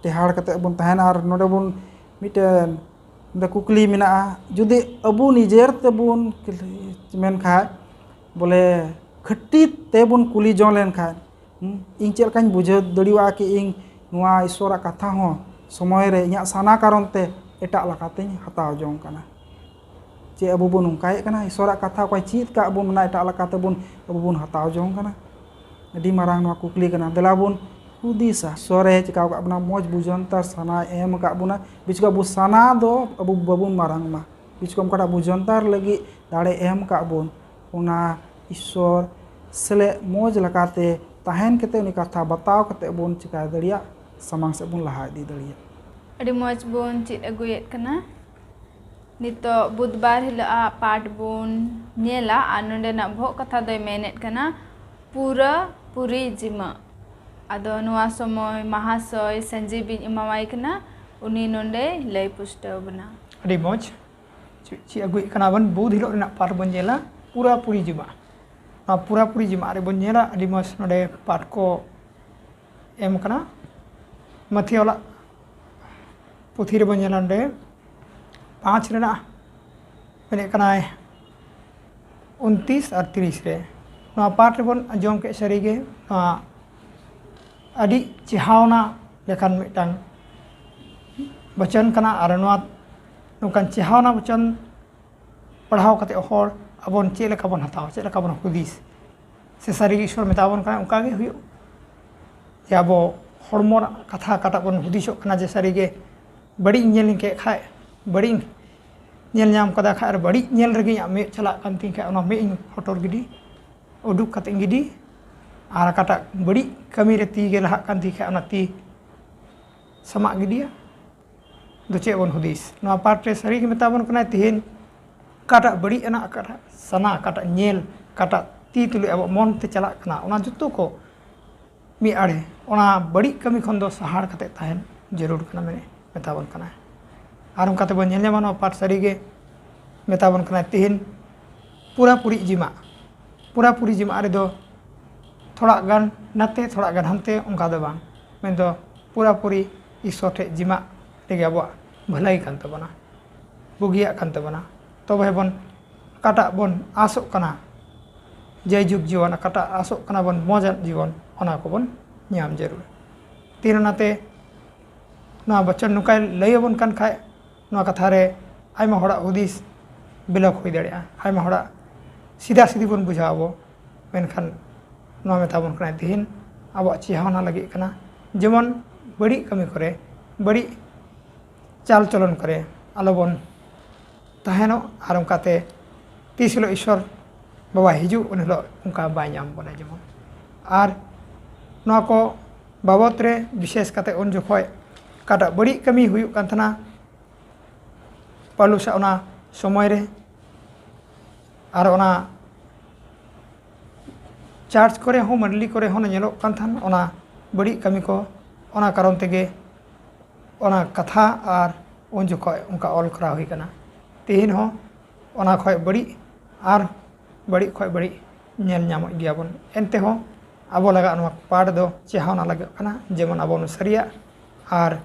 ᱴᱮᱦᱟᱲ ᱠᱟᱛᱮ ᱵᱚᱱ ᱛᱟᱦᱮᱱᱟ᱾ ᱟᱨ ᱱᱚᱰᱮ ᱵᱚᱱ ᱢᱤᱫᱴᱮᱱ ᱱᱚᱰᱮ ᱠᱩᱠᱞᱤ ᱢᱮᱱᱟᱜᱼᱟ, ᱡᱩᱫᱤ ᱟᱵᱚ ᱱᱤᱡᱮᱨ ᱛᱮᱵᱚᱱ ᱢᱮᱱᱠᱷᱟᱡ, ᱵᱚᱞᱮ ᱠᱷᱟᱹᱴᱤ ᱛᱮᱵᱚᱱ ᱠᱩᱞᱤ ᱡᱚᱝ ᱞᱮᱱᱠᱷᱟᱡ, ᱦᱩᱸ, ᱤᱧ ᱪᱮᱫ ᱞᱮᱠᱟᱧ ᱵᱩᱡᱷᱟᱹᱣ ᱫᱟᱲᱮᱭᱟᱜᱼᱟ ᱠᱤ ᱤᱧ ᱱᱚᱣᱟ ᱤᱥᱥᱚᱨᱟᱜ ᱠᱟᱛᱷᱟ ᱦᱚᱸ ᱥᱚᱢᱚᱭ ᱨᱮ ᱤᱧᱟᱹᱜ ᱥᱟᱱᱟ ᱠᱟᱨᱚᱱ ᱛᱮ ᱮᱴᱟᱜ ᱞᱮᱠᱟᱛᱮᱧ ᱦᱟᱛᱟᱣ ᱡᱚᱝ ᱠᱟᱱᱟ? ᱪᱮ ᱟᱵᱚ ᱵᱚᱱ ᱱᱚᱝᱠᱟᱭᱮᱫ ᱠᱟᱱᱟ? ᱤᱥᱥᱚᱨᱟᱜ ᱠᱟᱛᱷᱟ ᱚᱠᱚᱭ ᱪᱮᱫ ᱠᱟᱜ ᱵᱚᱱ, ᱚᱱᱟ ᱮᱴᱟᱜ ᱞᱮᱠᱟ ᱛᱮᱵᱚᱱ ᱟᱵᱚ ᱵᱚᱱ ᱦᱟᱛᱟᱣ ᱡᱚᱝ ᱠᱟᱱᱟ? ᱟᱹᱰᱤ ᱢᱟᱨᱟᱝ ᱱᱚᱣᱟ ᱠᱩᱠᱞᱤ ᱠᱟᱱᱟ᱾ ᱫᱮᱞᱟ ᱵᱚᱱ ᱦᱩᱫᱤᱥᱟ, ᱤᱥᱥᱚᱨᱮ ᱪᱤᱠᱟᱹ ᱟᱠᱟᱫ ᱵᱚᱱᱟ, ᱢᱚᱡᱽ ᱵᱩᱡᱷᱟᱹᱱᱛᱟᱨ ᱥᱟᱱᱟᱭ ᱮᱢ ᱟᱠᱟᱫ ᱵᱚᱱᱟ, ᱵᱤᱪᱠᱚ ᱟᱵᱚ ᱥᱟᱱᱟ ᱫᱚ ᱟᱵᱚ ᱵᱟᱵᱚᱱ ᱢᱟᱨᱟᱝ ᱢᱟ, ᱵᱤᱪᱠᱚ ᱚᱠᱟᱴᱟᱜ ᱵᱩᱡᱷᱟᱹᱱᱛᱟᱨ ᱞᱟᱹᱜᱤᱫ ᱫᱟᱲᱮ ᱮᱢ ᱟᱠᱟᱫ ᱵᱚᱱ, ᱚᱱᱟ ᱤᱥᱥᱚᱨ ᱥᱮᱞᱮᱫ ᱢᱚᱡᱽ ᱞᱮᱠᱟᱛᱮ ᱛᱟᱦᱮᱱ ᱠᱟᱛᱮ ᱩᱱᱤ ᱠᱟᱛᱷᱟ ᱵᱟᱛᱟᱣ ᱠᱟᱛᱮ ᱵᱚᱱ ᱪᱤᱠᱟ ᱫᱟᱲᱮᱭᱟᱜ, ᱥᱟᱢᱟᱝ ᱥᱮᱫ ᱵᱚᱱ ᱞᱟᱦᱟ ᱤᱫᱤ ᱫᱟᱲᱮᱭᱟᱜ᱾ ᱟᱹᱰᱤ ᱢᱚᱡᱽ ᱵᱚᱱ ᱪᱮᱫ ᱟᱹᱜᱩᱭᱮᱫ ᱠᱟᱱᱟ᱾ ᱱᱤᱛᱚᱜ ᱵᱩᱫᱷᱵᱟᱨ ᱦᱤᱞᱳᱜ ᱟᱜ ᱯᱟᱴ ᱵᱚᱱ ᱧᱮᱞᱟ ᱟᱨ ᱱᱚᱰᱮᱱᱟᱜ ᱵᱚᱦᱚᱜ ᱠᱟᱛᱷᱟ ᱫᱚᱭ ᱢᱮᱱᱮᱫ ᱠᱟᱱᱟ ᱯᱩᱨᱟᱹ ᱯᱩᱨᱤ ᱡᱤᱢᱟᱹ᱾ ᱟᱫᱚ ᱱᱚᱣᱟ ᱥᱚᱢᱚᱭ ᱢᱟᱦᱟᱥᱚᱭ ᱥᱟᱧᱡᱤᱵᱤᱧ ᱮᱢᱟᱣᱟᱭ ᱠᱟᱱᱟ, ᱩᱱᱤ ᱱᱚᱰᱮ ᱞᱟᱹᱭ ᱯᱩᱥᱴᱟᱹᱣ ᱵᱚᱱᱟ᱾ ᱟᱹᱰᱤ ᱢᱚᱡᱽ᱾ ᱪᱮᱫ ᱪᱮᱫ ᱟᱹᱜᱩᱭᱮᱫ ᱠᱟᱱᱟ ᱵᱚᱱ? ᱵᱩᱫᱷ ᱦᱤᱞᱳᱜ ᱨᱮᱱᱟᱜ ᱯᱟᱴ ᱵᱚᱱ ᱧᱮᱞᱟ, ᱯᱩᱨᱟᱹ ᱯᱩᱨᱤ ᱡᱤᱢᱟᱹ᱾ ᱱᱚᱣᱟ ᱯᱩᱨᱟᱹ ᱯᱩᱨᱤ ᱡᱤᱢᱟᱹ ᱨᱮᱵᱚᱱ ᱧᱮᱞᱟ, ᱟᱹᱰᱤ ᱢᱚᱡᱽ ᱱᱚᱰᱮ ᱯᱟᱴ ᱠᱚ ᱮᱢ ᱠᱟᱱᱟ᱾ ᱢᱟᱛᱷᱤ ᱚᱞᱟᱜ ᱯᱩᱛᱷᱤ ᱨᱮᱵᱚᱱ ᱧᱮᱞᱟ ᱱᱚᱰᱮ ᱯᱟᱸᱪ ᱨᱮᱱᱟᱜ ᱢᱮᱱᱮᱫ ᱠᱟᱱᱟᱭ ᱩᱱᱛᱤᱥ ᱟᱨ ᱛᱤᱨᱤᱥ ᱨᱮ᱾ ᱱᱚᱣᱟ ᱯᱟᱴ ᱨᱮᱵᱚᱱ ᱟᱸᱡᱚᱢ ᱠᱮᱫ ᱥᱟᱹᱨᱤᱜᱮ ᱱᱚᱣᱟ ᱟᱹᱰᱤ ᱪᱮᱦᱟᱣᱱᱟ ᱞᱮᱠᱟᱱ ᱢᱤᱫᱴᱟᱝ ᱵᱚᱪᱚᱱ ᱠᱟᱱᱟ᱾ ᱟᱨ ᱱᱚᱣᱟ ᱱᱚᱝᱠᱟᱱ ᱪᱮᱦᱟᱣᱱᱟ ᱵᱚᱪᱚᱱ ᱯᱟᱲᱦᱟᱣ ᱠᱟᱛᱮ ᱦᱚᱲ ᱟᱵᱚᱱ ᱪᱮᱫ ᱞᱮᱠᱟ ᱵᱚᱱ ᱦᱟᱛᱟᱣᱟ, ᱪᱮᱫ ᱞᱮᱠᱟ ᱵᱚᱱ ᱦᱩᱫᱤᱥ, ᱥᱮ ᱥᱟᱹᱨᱤᱜᱮ ᱤᱥᱚᱨ ᱢᱮᱛᱟ ᱵᱚᱱ ᱠᱟᱱᱟ ᱚᱱᱠᱟ ᱜᱮ ᱦᱩᱭᱩᱜ᱾ ᱡᱮ ᱟᱵᱚ ᱦᱚᱲᱢᱚ ᱨᱮᱱᱟᱜ ᱠᱟᱛᱷᱟ ᱚᱠᱟᱴᱟᱜ ᱵᱚᱱ ᱦᱩᱫᱤᱥᱚᱜ ᱠᱟᱱᱟ ᱡᱮ ᱥᱟᱹᱨᱤᱜᱮ ᱵᱟᱹᱲᱤᱡ ᱤᱧ ᱧᱮᱞ ᱠᱮᱫ ᱠᱷᱟᱡ, ᱵᱟᱹᱲᱤᱡ ᱤᱧ ᱧᱮᱞ ᱧᱟᱢ ᱠᱟᱫᱟ ᱠᱷᱟᱡ ᱟᱨ ᱵᱟᱹᱲᱤᱡ ᱧᱮᱞ ᱨᱮᱜᱮ ᱤᱧᱟᱹᱜ ᱢᱮᱫ ᱪᱟᱞᱟᱜ ᱠᱟᱱ ᱛᱤᱧ ᱠᱷᱟᱡ ᱚᱱᱟ ᱢᱮᱫ ᱤᱧ ᱦᱚᱴᱚᱨ ᱜᱤᱰᱤ, ᱩᱰᱩᱠ ᱠᱟᱛᱮ ᱤᱧ ᱜᱤᱰᱤ᱾ ᱟᱨ ᱚᱠᱟᱴᱟᱜ ᱵᱟᱹᱲᱤᱡ ᱠᱟᱹᱢᱤ ᱨᱮ ᱛᱤ ᱜᱮ ᱞᱟᱦᱟᱜ ᱠᱟᱱ ᱛᱤᱧ ᱠᱷᱟᱡ ᱚᱱᱟ ᱛᱤ ᱥᱟᱢᱟᱜ ᱜᱤᱰᱤᱭᱟ᱾ ᱫᱚ ᱪᱮᱫ ᱵᱚᱱ ᱦᱩᱫᱤᱥ? ᱱᱚᱣᱟ ᱯᱟᱴ ᱨᱮ ᱥᱟᱹᱨᱤ ᱜᱮ ᱢᱮᱛᱟ ᱵᱚᱱ ᱠᱟᱱᱟᱭ ᱛᱮᱦᱮᱧ ᱚᱠᱟᱴᱟᱜ ᱵᱟᱹᱲᱤᱡ ᱟᱱᱟᱜ, ᱚᱠᱟᱴᱟᱜ ᱥᱟᱱᱟ, ᱚᱠᱟᱴᱟᱜ ᱧᱮᱞ, ᱚᱠᱟᱴᱟᱜ ᱛᱤ ᱛᱩᱞᱩᱡ ᱟᱵᱚᱣᱟᱜ ᱢᱚᱱ ᱛᱮ ᱪᱟᱞᱟᱜ ᱠᱟᱱᱟ, ᱚᱱᱟ ᱡᱚᱛᱚ ᱠᱚ ᱢᱤᱫ ᱟᱲᱮ, ᱚᱱᱟ ᱵᱟᱹᱲᱤᱡ ᱠᱟᱹᱢᱤ ᱠᱷᱚᱱ ᱫᱚ ᱥᱟᱦᱟᱲ ᱠᱟᱛᱮ ᱛᱟᱦᱮᱱ ᱡᱟᱹᱨᱩᱲ ᱠᱟᱱᱟ ᱢᱮᱱᱮ ᱢᱮᱛᱟ ᱵᱚᱱ ᱠᱟᱱᱟᱭ᱾ ᱟᱨ ᱚᱱᱠᱟ ᱛᱮᱵᱚᱱ ᱧᱮᱞ ᱧᱟᱢᱟ ᱱᱚᱣᱟ ᱯᱟᱴ ᱥᱟᱹᱨᱤ ᱜᱮ ᱢᱮᱛᱟ ᱵᱚᱱ ᱠᱟᱱᱟᱭ ᱛᱮᱦᱮᱧ ᱯᱩᱨᱟᱹᱯᱩᱨᱤ ᱡᱤᱢᱟᱜ, ᱯᱩᱨᱟᱹᱯᱩᱨᱤ ᱡᱤᱢᱟᱜ ᱨᱮᱫᱚ ᱛᱷᱚᱲᱟ ᱜᱟᱱ ᱱᱟᱛᱮ, ᱛᱷᱚᱲᱟ ᱜᱟᱱ ᱦᱟᱱᱛᱮ, ᱚᱱᱠᱟ ᱫᱚ ᱵᱟᱝ, ᱢᱮᱱᱫᱚ ᱯᱩᱨᱟᱹᱯᱩᱨᱤ ᱤᱥᱥᱚᱨ ᱴᱷᱮᱡ ᱡᱤᱢᱟᱜ ᱨᱮᱜᱮ ᱟᱵᱚᱣᱟᱜ ᱵᱷᱟᱹᱞᱟᱹᱭ ᱠᱟᱱ ᱛᱟᱵᱚᱱᱟ, ᱵᱩᱜᱤᱭᱟᱜ ᱠᱟᱱ ᱛᱟᱵᱚᱱᱟ᱾ ᱛᱚᱵᱮ ᱵᱚᱱ ᱚᱠᱟᱴᱟᱜ ᱵᱚᱱ ᱟᱥᱚᱜ ᱠᱟᱱᱟ, ᱡᱟᱭᱡᱩᱜᱽ ᱡᱤᱵᱚᱱ, ᱚᱠᱟᱴᱟᱜ ᱟᱥᱚᱜ ᱠᱟᱱᱟ ᱵᱚᱱ ᱢᱚᱡᱟᱜ ᱡᱤᱵᱚᱱ, ᱚᱱᱟ ᱠᱚᱵᱚᱱ ᱧᱟᱢ ᱡᱟᱹᱨᱩᱲ᱾ ᱛᱤᱱ ᱚᱱᱟᱛᱮ ᱱᱚᱣᱟ ᱵᱚᱪᱚᱱ ᱱᱚᱝᱠᱟᱭ ᱞᱟᱹᱭ ᱟᱵᱚᱱ ᱠᱟᱱ ᱠᱷᱟᱡ, ᱱᱚᱣᱟ ᱠᱟᱛᱷᱟ ᱨᱮ ᱟᱭᱢᱟ ᱦᱚᱲᱟᱜ ᱦᱩᱫᱤᱥ ᱵᱤᱞᱚᱠ ᱦᱩᱭ ᱫᱟᱲᱮᱭᱟᱜᱼᱟ, ᱟᱭᱢᱟ ᱦᱚᱲᱟᱜ ᱥᱤᱫᱟ ᱥᱤᱫᱤ ᱵᱚᱱ ᱵᱩᱡᱷᱟᱹᱣ ᱟᱵᱚ᱾ ᱢᱮᱱᱠᱷᱟᱱ ᱱᱚᱣᱟ ᱢᱮᱛᱟ ᱵᱚᱱ ᱠᱟᱱᱟᱭ ᱛᱤᱦᱤᱧ ᱟᱵᱚᱣᱟᱜ ᱪᱮᱦᱟᱣᱱᱟ ᱞᱟᱹᱜᱤᱫ ᱠᱟᱱᱟ, ᱡᱮᱢᱚᱱ ᱵᱟᱹᱲᱤᱡ ᱠᱟᱹᱢᱤ ᱠᱚᱨᱮ, ᱵᱟᱹᱲᱤᱡ ᱪᱟᱞ ᱪᱚᱞᱚᱱ ᱠᱚᱨᱮ ᱟᱞᱚᱵᱚᱱ ᱛᱟᱦᱮᱱᱚᱜ᱾ ᱟᱨ ᱚᱱᱠᱟᱛᱮ ᱛᱤᱥ ᱦᱤᱞᱳᱜ ᱤᱥᱥᱚᱨ ᱵᱟᱵᱟ ᱦᱤᱡᱩᱜ, ᱩᱱ ᱦᱤᱞᱳᱜ ᱚᱱᱠᱟ ᱵᱟᱭ ᱧᱟᱢ ᱵᱚᱱᱟ ᱡᱮᱢᱚᱱ᱾ ᱟᱨ ᱱᱚᱣᱟ ᱠᱚ ᱵᱟᱵᱚᱛ ᱨᱮ ᱵᱤᱥᱮᱥ ᱠᱟᱛᱮ ᱩᱱ ᱡᱚᱠᱷᱚᱡ ᱚᱠᱟᱴᱟᱜ ᱵᱟᱹᱲᱤᱡ ᱠᱟᱹᱢᱤ ᱦᱩᱭᱩᱜ ᱠᱟᱱ ᱛᱟᱦᱮᱱᱟ, ᱯᱟᱹᱞᱩᱥᱟᱜ ᱚᱱᱟ ᱥᱚᱢᱚᱭ ᱨᱮ ᱟᱨ ᱚᱱᱟ ᱪᱟᱨᱪ ᱠᱚᱨᱮ ᱦᱚᱸ, ᱢᱟᱹᱰᱞᱤ ᱠᱚᱨᱮ ᱦᱚᱸ ᱧᱮᱞᱚᱜ ᱠᱟᱱ ᱛᱟᱦᱮᱱ ᱚᱱᱟ ᱵᱟᱹᱲᱤᱡ ᱠᱟᱹᱢᱤ ᱠᱚ᱾ ᱚᱱᱟ ᱠᱟᱨᱚᱱ ᱛᱮᱜᱮ ᱚᱱᱟ ᱠᱟᱛᱷᱟ ᱟᱨ ᱩᱱ ᱡᱚᱠᱷᱚᱡ ᱚᱱᱠᱟ ᱚᱞ ᱠᱚᱨᱟᱣ ᱦᱩᱭ ᱠᱟᱱᱟ᱾ ᱛᱮᱦᱮᱧ ᱦᱚᱸ ᱚᱱᱟ ᱠᱷᱚᱡ ᱵᱟᱹᱲᱤᱡ ᱟᱨ ᱵᱟᱹᱲᱤᱡ ᱠᱷᱚᱡ ᱵᱟᱹᱲᱤᱡ ᱧᱮᱞ ᱧᱟᱢᱚᱜ ᱜᱮᱭᱟ ᱵᱚᱱ᱾ ᱮᱱᱛᱮ ᱦᱚᱸ ᱟᱵᱚ ᱞᱟᱜᱟᱜ ᱱᱚᱣᱟ ᱯᱟᱴ ᱫᱚ ᱪᱮᱦᱟᱣᱱᱟ ᱞᱟᱜᱟᱜ ᱠᱟᱱᱟ, ᱡᱮᱢᱚᱱ ᱟᱵᱚ ᱵᱚᱱ ᱥᱟᱹᱨᱤᱭᱟᱜ ᱟᱨ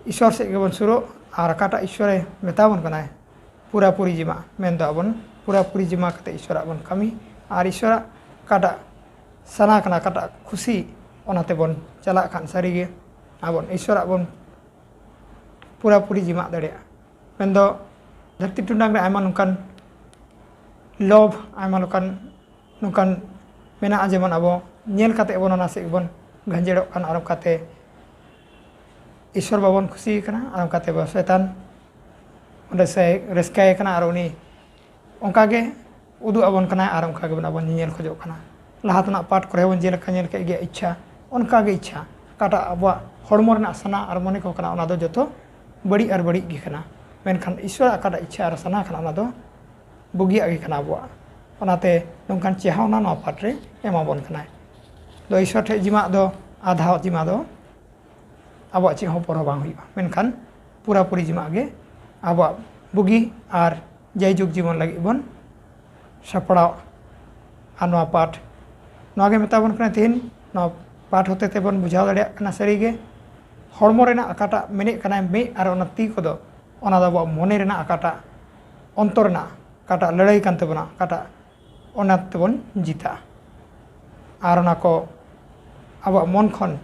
ᱤᱥᱚᱨ ᱥᱮᱫ ᱜᱮᱵᱚᱱ ᱥᱩᱨᱚᱜ ᱟᱨ ᱚᱠᱟᱴᱟᱜ ᱤᱥᱚᱨᱮ ᱢᱮᱛᱟ ᱵᱚᱱ ᱠᱟᱱᱟᱭ ᱯᱩᱨᱟᱹᱯᱩᱨᱤ ᱡᱤᱢᱟ, ᱢᱮᱱᱫᱚ ᱟᱵᱚᱱ ᱯᱩᱨᱟᱹᱯᱩᱨᱤ ᱡᱤᱢᱟ ᱠᱟᱛᱮ ᱤᱥᱚᱨᱟᱜ ᱵᱚᱱ ᱠᱟᱹᱢᱤ ᱟᱨ ᱤᱥᱚᱨᱟᱜ ᱚᱠᱟᱴᱟᱜ ᱥᱟᱱᱟ ᱠᱟᱱᱟ, ᱚᱠᱟᱴᱟᱜ ᱠᱷᱩᱥᱤ, ᱚᱱᱟ ᱛᱮᱵᱚᱱ ᱪᱟᱞᱟᱜ ᱠᱷᱟᱱ ᱥᱟᱹᱨᱤᱜᱮ ᱟᱵᱚᱱ ᱤᱥᱚᱨᱟᱜ ᱵᱚᱱ ᱯᱩᱨᱟᱹᱯᱩᱨᱤ ᱡᱤᱢᱟᱜ ᱫᱟᱲᱮᱭᱟᱜᱼᱟ᱾ ᱢᱮᱱᱫᱚ ᱫᱷᱟᱹᱨᱛᱤ ᱴᱩᱰᱟᱝ ᱨᱮ ᱟᱭᱢᱟ ᱱᱚᱝᱠᱟᱱ ᱞᱳᱵᱷ, ᱟᱭᱢᱟ ᱞᱮᱠᱟᱱ ᱱᱚᱝᱠᱟᱱ ᱢᱮᱱᱟᱜᱼᱟ, ᱡᱮᱢᱚᱱ ᱟᱵᱚ ᱧᱮᱞ ᱠᱟᱛᱮ ᱵᱚᱱ ᱚᱱᱟ ᱥᱮᱫ ᱵᱚᱱ ᱜᱷᱟᱸᱡᱮᱲᱚᱜ ᱠᱟᱱ, ᱟᱨ ᱚᱱᱠᱟᱛᱮ ᱤᱥᱚᱨ ᱵᱟᱵᱚᱱ ᱠᱷᱩᱥᱤ ᱠᱟᱱᱟ, ᱟᱨ ᱚᱱᱠᱟᱛᱮ ᱟᱵᱚ ᱥᱚᱭᱛᱟᱱ ᱚᱸᱰᱮ ᱥᱮ ᱨᱟᱹᱥᱠᱟᱹᱭ ᱠᱟᱱᱟ, ᱟᱨ ᱩᱱᱤ ᱚᱱᱠᱟᱜᱮ ᱩᱫᱩᱜ ᱟᱵᱚᱱ ᱠᱟᱱᱟᱭ, ᱟᱨ ᱚᱱᱠᱟ ᱜᱮᱵᱚᱱ ᱟᱵᱚᱱ ᱧᱮᱧᱮᱞ ᱠᱷᱚᱡᱚᱜ ᱠᱟᱱᱟ᱾ ᱞᱟᱦᱟ ᱛᱮᱱᱟᱜ ᱯᱟᱴ ᱠᱚᱨᱮ ᱵᱚᱱ ᱡᱮᱞᱮᱠᱟ ᱧᱮᱞ ᱠᱮᱫ ᱜᱮᱭᱟ, ᱤᱪᱪᱷᱟ, ᱚᱱᱠᱟᱜᱮ ᱤᱪᱪᱷᱟ, ᱚᱠᱟᱴᱟᱜ ᱟᱵᱚᱣᱟᱜ ᱦᱚᱲᱢᱚ ᱨᱮᱱᱟᱜ ᱥᱟᱱᱟ ᱟᱨ ᱢᱚᱱᱮ ᱠᱚ ᱠᱟᱱᱟ, ᱚᱱᱟ ᱫᱚ ᱡᱚᱛᱚ ᱵᱟᱹᱲᱤᱡ ᱟᱨ ᱵᱟᱹᱲᱤᱡ ᱜᱮ ᱠᱟᱱᱟ᱾ ᱢᱮᱱᱠᱷᱟᱱ ᱤᱥᱚᱨᱟᱜ ᱚᱠᱟᱴᱟᱜ ᱤᱪᱪᱷᱟ ᱟᱨ ᱥᱟᱱᱟ ᱠᱟᱱᱟ, ᱚᱱᱟ ᱫᱚ ᱵᱩᱜᱤᱭᱟᱜ ᱜᱮ ᱠᱟᱱᱟ ᱟᱵᱚᱣᱟᱜ᱾ ᱚᱱᱟᱛᱮ ᱱᱚᱝᱠᱟᱱ ᱪᱮᱦᱟᱣᱱᱟ ᱱᱚᱣᱟ ᱯᱟᱴ ᱨᱮ ᱮᱢᱟᱵᱚᱱ ᱠᱟᱱᱟᱭ᱾ ᱫᱚ ᱤᱥᱚᱨ ᱴᱷᱮᱡ ᱡᱤᱢᱟᱜ ᱫᱚ ᱟᱫᱷᱟ ᱡᱤᱢᱟ ᱫᱚ ᱟᱵᱚᱣᱟᱜ ᱪᱮᱫ ᱦᱚᱸ ᱯᱚᱨᱚ ᱵᱟᱝ ᱦᱩᱭᱩᱜᱼᱟ, ᱢᱮᱱᱠᱷᱟᱱ ᱯᱩᱨᱟᱹᱯᱩᱨᱤ ᱡᱤᱢᱟᱜ ᱜᱮ ᱟᱵᱚᱣᱟᱜ ᱵᱩᱜᱤ ᱟᱨ ᱡᱟᱭᱡᱩᱜᱽ ᱡᱤᱵᱚᱱ ᱞᱟᱹᱜᱤᱫ ᱵᱚᱱ ᱥᱟᱯᱲᱟᱣ᱾ ᱟᱨ ᱱᱚᱣᱟ ᱯᱟᱴ ᱱᱚᱣᱟ ᱜᱮ ᱢᱮᱛᱟ ᱵᱚᱱ ᱠᱟᱱᱟ ᱛᱮᱦᱮᱧ, ᱱᱚᱣᱟ ᱯᱟᱴ ᱦᱚᱛᱮ ᱛᱮᱵᱚᱱ ᱵᱩᱡᱷᱟᱹᱣ ᱫᱟᱲᱮᱭᱟᱜ ᱠᱟᱱᱟ ᱥᱟᱹᱨᱤᱜᱮ ᱦᱚᱲᱢᱚ ᱨᱮᱱᱟᱜ ᱚᱠᱟᱴᱟᱜ ᱢᱮᱱᱮᱫ ᱠᱟᱱᱟᱭ ᱢᱮᱫ ᱟᱨ ᱚᱱᱟ ᱛᱤ ᱠᱚᱫᱚ, ᱚᱱᱟ ᱫᱚ ᱟᱵᱚᱣᱟᱜ ᱢᱚᱱᱮ ᱨᱮᱱᱟᱜ ᱚᱠᱟᱴᱟᱜ ᱚᱱᱛᱚᱨ ᱨᱮᱱᱟᱜ ᱚᱠᱟᱴᱟᱜ ᱞᱟᱹᱲᱦᱟᱹᱭ ᱠᱟᱱ ᱛᱟᱵᱚᱱᱟ, ᱚᱠᱟᱴᱟᱜ ᱚᱱᱟ ᱛᱮᱵᱚᱱ ᱡᱤᱛᱟᱜᱼᱟ᱾ ᱟᱨ ᱚᱱᱟ ᱠᱚ ᱟᱵᱚᱣᱟᱜ ᱢᱚᱱ ᱠᱷᱚᱱ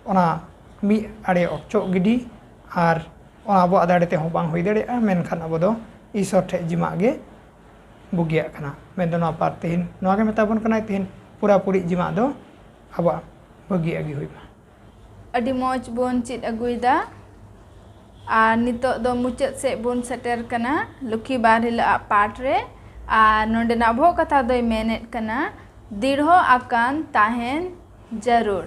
ᱚᱱᱟ ᱢᱤᱫ ᱟᱲᱮ ᱚᱪᱚᱜ ᱜᱤᱰᱤ, ᱟᱨ ᱚᱱᱟ ᱟᱵᱚᱣᱟᱜ ᱫᱟᱲᱮ ᱛᱮᱦᱚᱸ ᱵᱟᱝ ᱦᱩᱭ ᱫᱟᱲᱮᱭᱟᱜᱼᱟ᱾ ᱢᱮᱱᱠᱷᱟᱱ ᱟᱵᱚ ᱫᱚ ᱤᱥᱚᱨ ᱴᱷᱮᱡ ᱡᱤᱢᱟᱜ ᱜᱮ ᱵᱩᱜᱤᱭᱟᱜ ᱠᱟᱱᱟ᱾ ᱢᱮᱱᱫᱚ ᱱᱚᱣᱟ ᱯᱟᱨ ᱛᱮᱦᱮᱧ ᱱᱚᱣᱟ ᱜᱮ ᱢᱮᱛᱟ ᱵᱚᱱ ᱠᱟᱱᱟᱭ, ᱛᱮᱦᱮᱧ ᱯᱩᱨᱟᱹᱯᱩᱨᱤ ᱡᱤᱢᱟᱜ ᱫᱚ ᱟᱵᱚᱣᱟᱜ ᱵᱟᱹᱜᱤᱭᱟᱜ ᱜᱮ ᱦᱩᱭᱩᱜᱼᱟ᱾ ᱟᱹᱰᱤ ᱢᱚᱡᱽ ᱵᱚᱱ ᱪᱮᱫ ᱟᱹᱜᱩᱭᱮᱫᱟ᱾ ᱟᱨ ᱱᱤᱛᱚᱜ ᱫᱚ ᱢᱩᱪᱟᱹᱫ ᱥᱮᱫ ᱵᱚᱱ ᱥᱮᱴᱮᱨ ᱠᱟᱱᱟ ᱞᱚᱠᱠᱷᱤ ᱵᱟᱨ ᱦᱤᱞᱳᱜ ᱟᱜ ᱯᱟᱴ ᱨᱮ᱾ ᱟᱨ ᱱᱚᱰᱮᱱᱟᱜ ᱵᱚᱦᱚᱜ ᱠᱟᱛᱷᱟ ᱫᱚᱭ ᱢᱮᱱᱮᱫ ᱠᱟᱱᱟ, ᱫᱤᱲᱦᱚ ᱟᱠᱟᱱ ᱛᱟᱦᱮᱱ ᱡᱟᱹᱨᱩᱲ᱾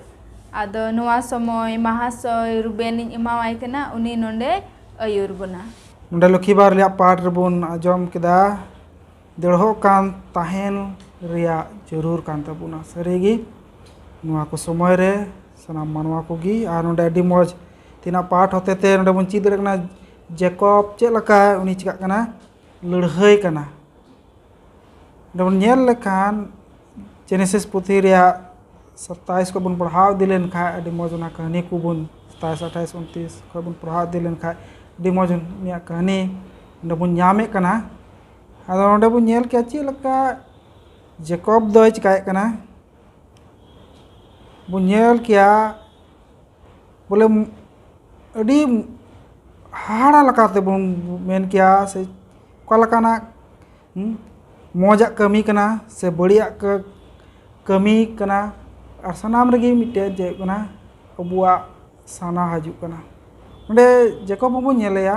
ᱟᱫᱚ ᱱᱚᱣᱟ ᱥᱚᱢᱚᱭ ᱢᱟᱦᱟᱥᱚᱭ ᱨᱩᱵᱮᱱᱤᱧ ᱮᱢᱟᱣᱟᱭ ᱠᱟᱱᱟ, ᱩᱱᱤ ᱱᱚᱰᱮ ᱟᱹᱭᱩᱨ ᱵᱚᱱᱟ᱾ ᱱᱚᱰᱮ ᱞᱚᱠᱠᱷᱤ ᱵᱟᱨ ᱨᱮᱭᱟᱜ ᱯᱟᱴ ᱨᱮᱵᱚᱱ ᱟᱸᱡᱚᱢ ᱠᱮᱫᱟ, ᱫᱮᱲᱦᱚᱜ ᱠᱟᱱ ᱛᱟᱦᱮᱱ ᱨᱮᱭᱟᱜ ᱡᱟᱹᱨᱩᱲ ᱠᱟᱱ ᱛᱟᱵᱚᱱᱟ᱾ ᱥᱟᱹᱨᱤᱜᱮ ᱱᱚᱣᱟ ᱠᱚ ᱥᱚᱢᱚᱭ ᱨᱮ ᱥᱟᱱᱟᱢ ᱢᱟᱱᱣᱟ ᱠᱚᱜᱮ᱾ ᱟᱨ ᱱᱚᱰᱮ ᱟᱹᱰᱤ ᱢᱚᱡᱽ ᱛᱤᱱᱟᱹᱜ ᱯᱟᱴ ᱦᱚᱛᱮ ᱛᱮ ᱱᱚᱰᱮ ᱵᱚᱱ ᱪᱮᱫ ᱫᱟᱲᱮᱭᱟᱜ ᱠᱟᱱᱟ, ᱡᱮᱠᱚᱵ ᱪᱮᱫ ᱞᱮᱠᱟ ᱩᱱᱤ ᱪᱤᱠᱟᱹᱜ ᱠᱟᱱᱟ, ᱞᱟᱹᱲᱦᱟᱹᱭ ᱠᱟᱱᱟ᱾ ᱱᱚᱰᱮ ᱵᱚᱱ ᱧᱮᱞ ᱞᱮᱠᱷᱟᱱ ᱡᱮᱱᱮᱥᱤᱥ ᱯᱩᱛᱷᱤ ᱨᱮᱭᱟᱜ ᱥᱟᱛᱟᱭᱤᱥ ᱠᱷᱚᱱ ᱵᱚᱱ ᱯᱟᱲᱦᱟᱣ ᱤᱫᱤ ᱞᱮᱱᱠᱷᱟᱱ ᱟᱹᱰᱤ ᱢᱚᱡᱽ ᱚᱱᱟ ᱠᱟᱹᱦᱱᱤ ᱠᱚᱵᱚᱱ, ᱥᱟᱛᱟᱭᱤᱥ, ᱟᱴᱷᱟᱭᱤᱥ, ᱩᱱᱛᱤᱥ ᱠᱷᱚᱱ ᱵᱚᱱ ᱯᱟᱲᱦᱟᱣ ᱤᱫᱤ ᱞᱮᱱᱠᱷᱟᱱ ᱟᱹᱰᱤ ᱢᱚᱡᱽ ᱩᱱᱤᱭᱟᱜ ᱠᱟᱹᱦᱱᱤ ᱚᱸᱰᱮ ᱵᱚᱱ ᱧᱟᱢᱮᱫ ᱠᱟᱱᱟ᱾ ᱟᱫᱚ ᱱᱚᱰᱮ ᱵᱚᱱ ᱧᱮᱞ ᱠᱮᱜᱼᱟ ᱪᱮᱫ ᱞᱮᱠᱟ ᱡᱮᱠᱚᱵ ᱫᱚᱭ ᱪᱤᱠᱟᱹᱭᱮᱫ ᱠᱟᱱᱟ᱾ ᱵᱚᱱ ᱧᱮᱞ ᱠᱮᱜᱼᱟ ᱵᱚᱞᱮ ᱟᱹᱰᱤ ᱦᱟᱦᱟᱲᱟ ᱞᱮᱠᱟᱛᱮ ᱵᱚᱱ ᱢᱮᱱ ᱠᱮᱭᱟ, ᱥᱮ ᱚᱠᱟ ᱞᱮᱠᱟᱱᱟᱜ, ᱦᱩᱸ, ᱢᱚᱡᱟᱜ ᱠᱟᱹᱢᱤ ᱠᱟᱱᱟ ᱥᱮ ᱵᱟᱹᱲᱤᱡᱟᱜ ᱠᱟᱹ-, ᱠᱟᱹᱢᱤ ᱠᱟᱱᱟ᱾ ᱟᱨ ᱥᱟᱱᱟᱢ ᱨᱮᱜᱮ ᱢᱤᱫᱴᱮᱱ ᱪᱮᱫ ᱠᱟᱱᱟ, ᱟᱵᱚᱣᱟᱜ ᱥᱟᱱᱟ ᱦᱤᱡᱩᱜ ᱠᱟᱱᱟ᱾ ᱱᱚᱰᱮ ᱡᱮᱠᱚᱵ ᱦᱚᱸᱵᱚᱱ ᱧᱮᱞᱮᱭᱟ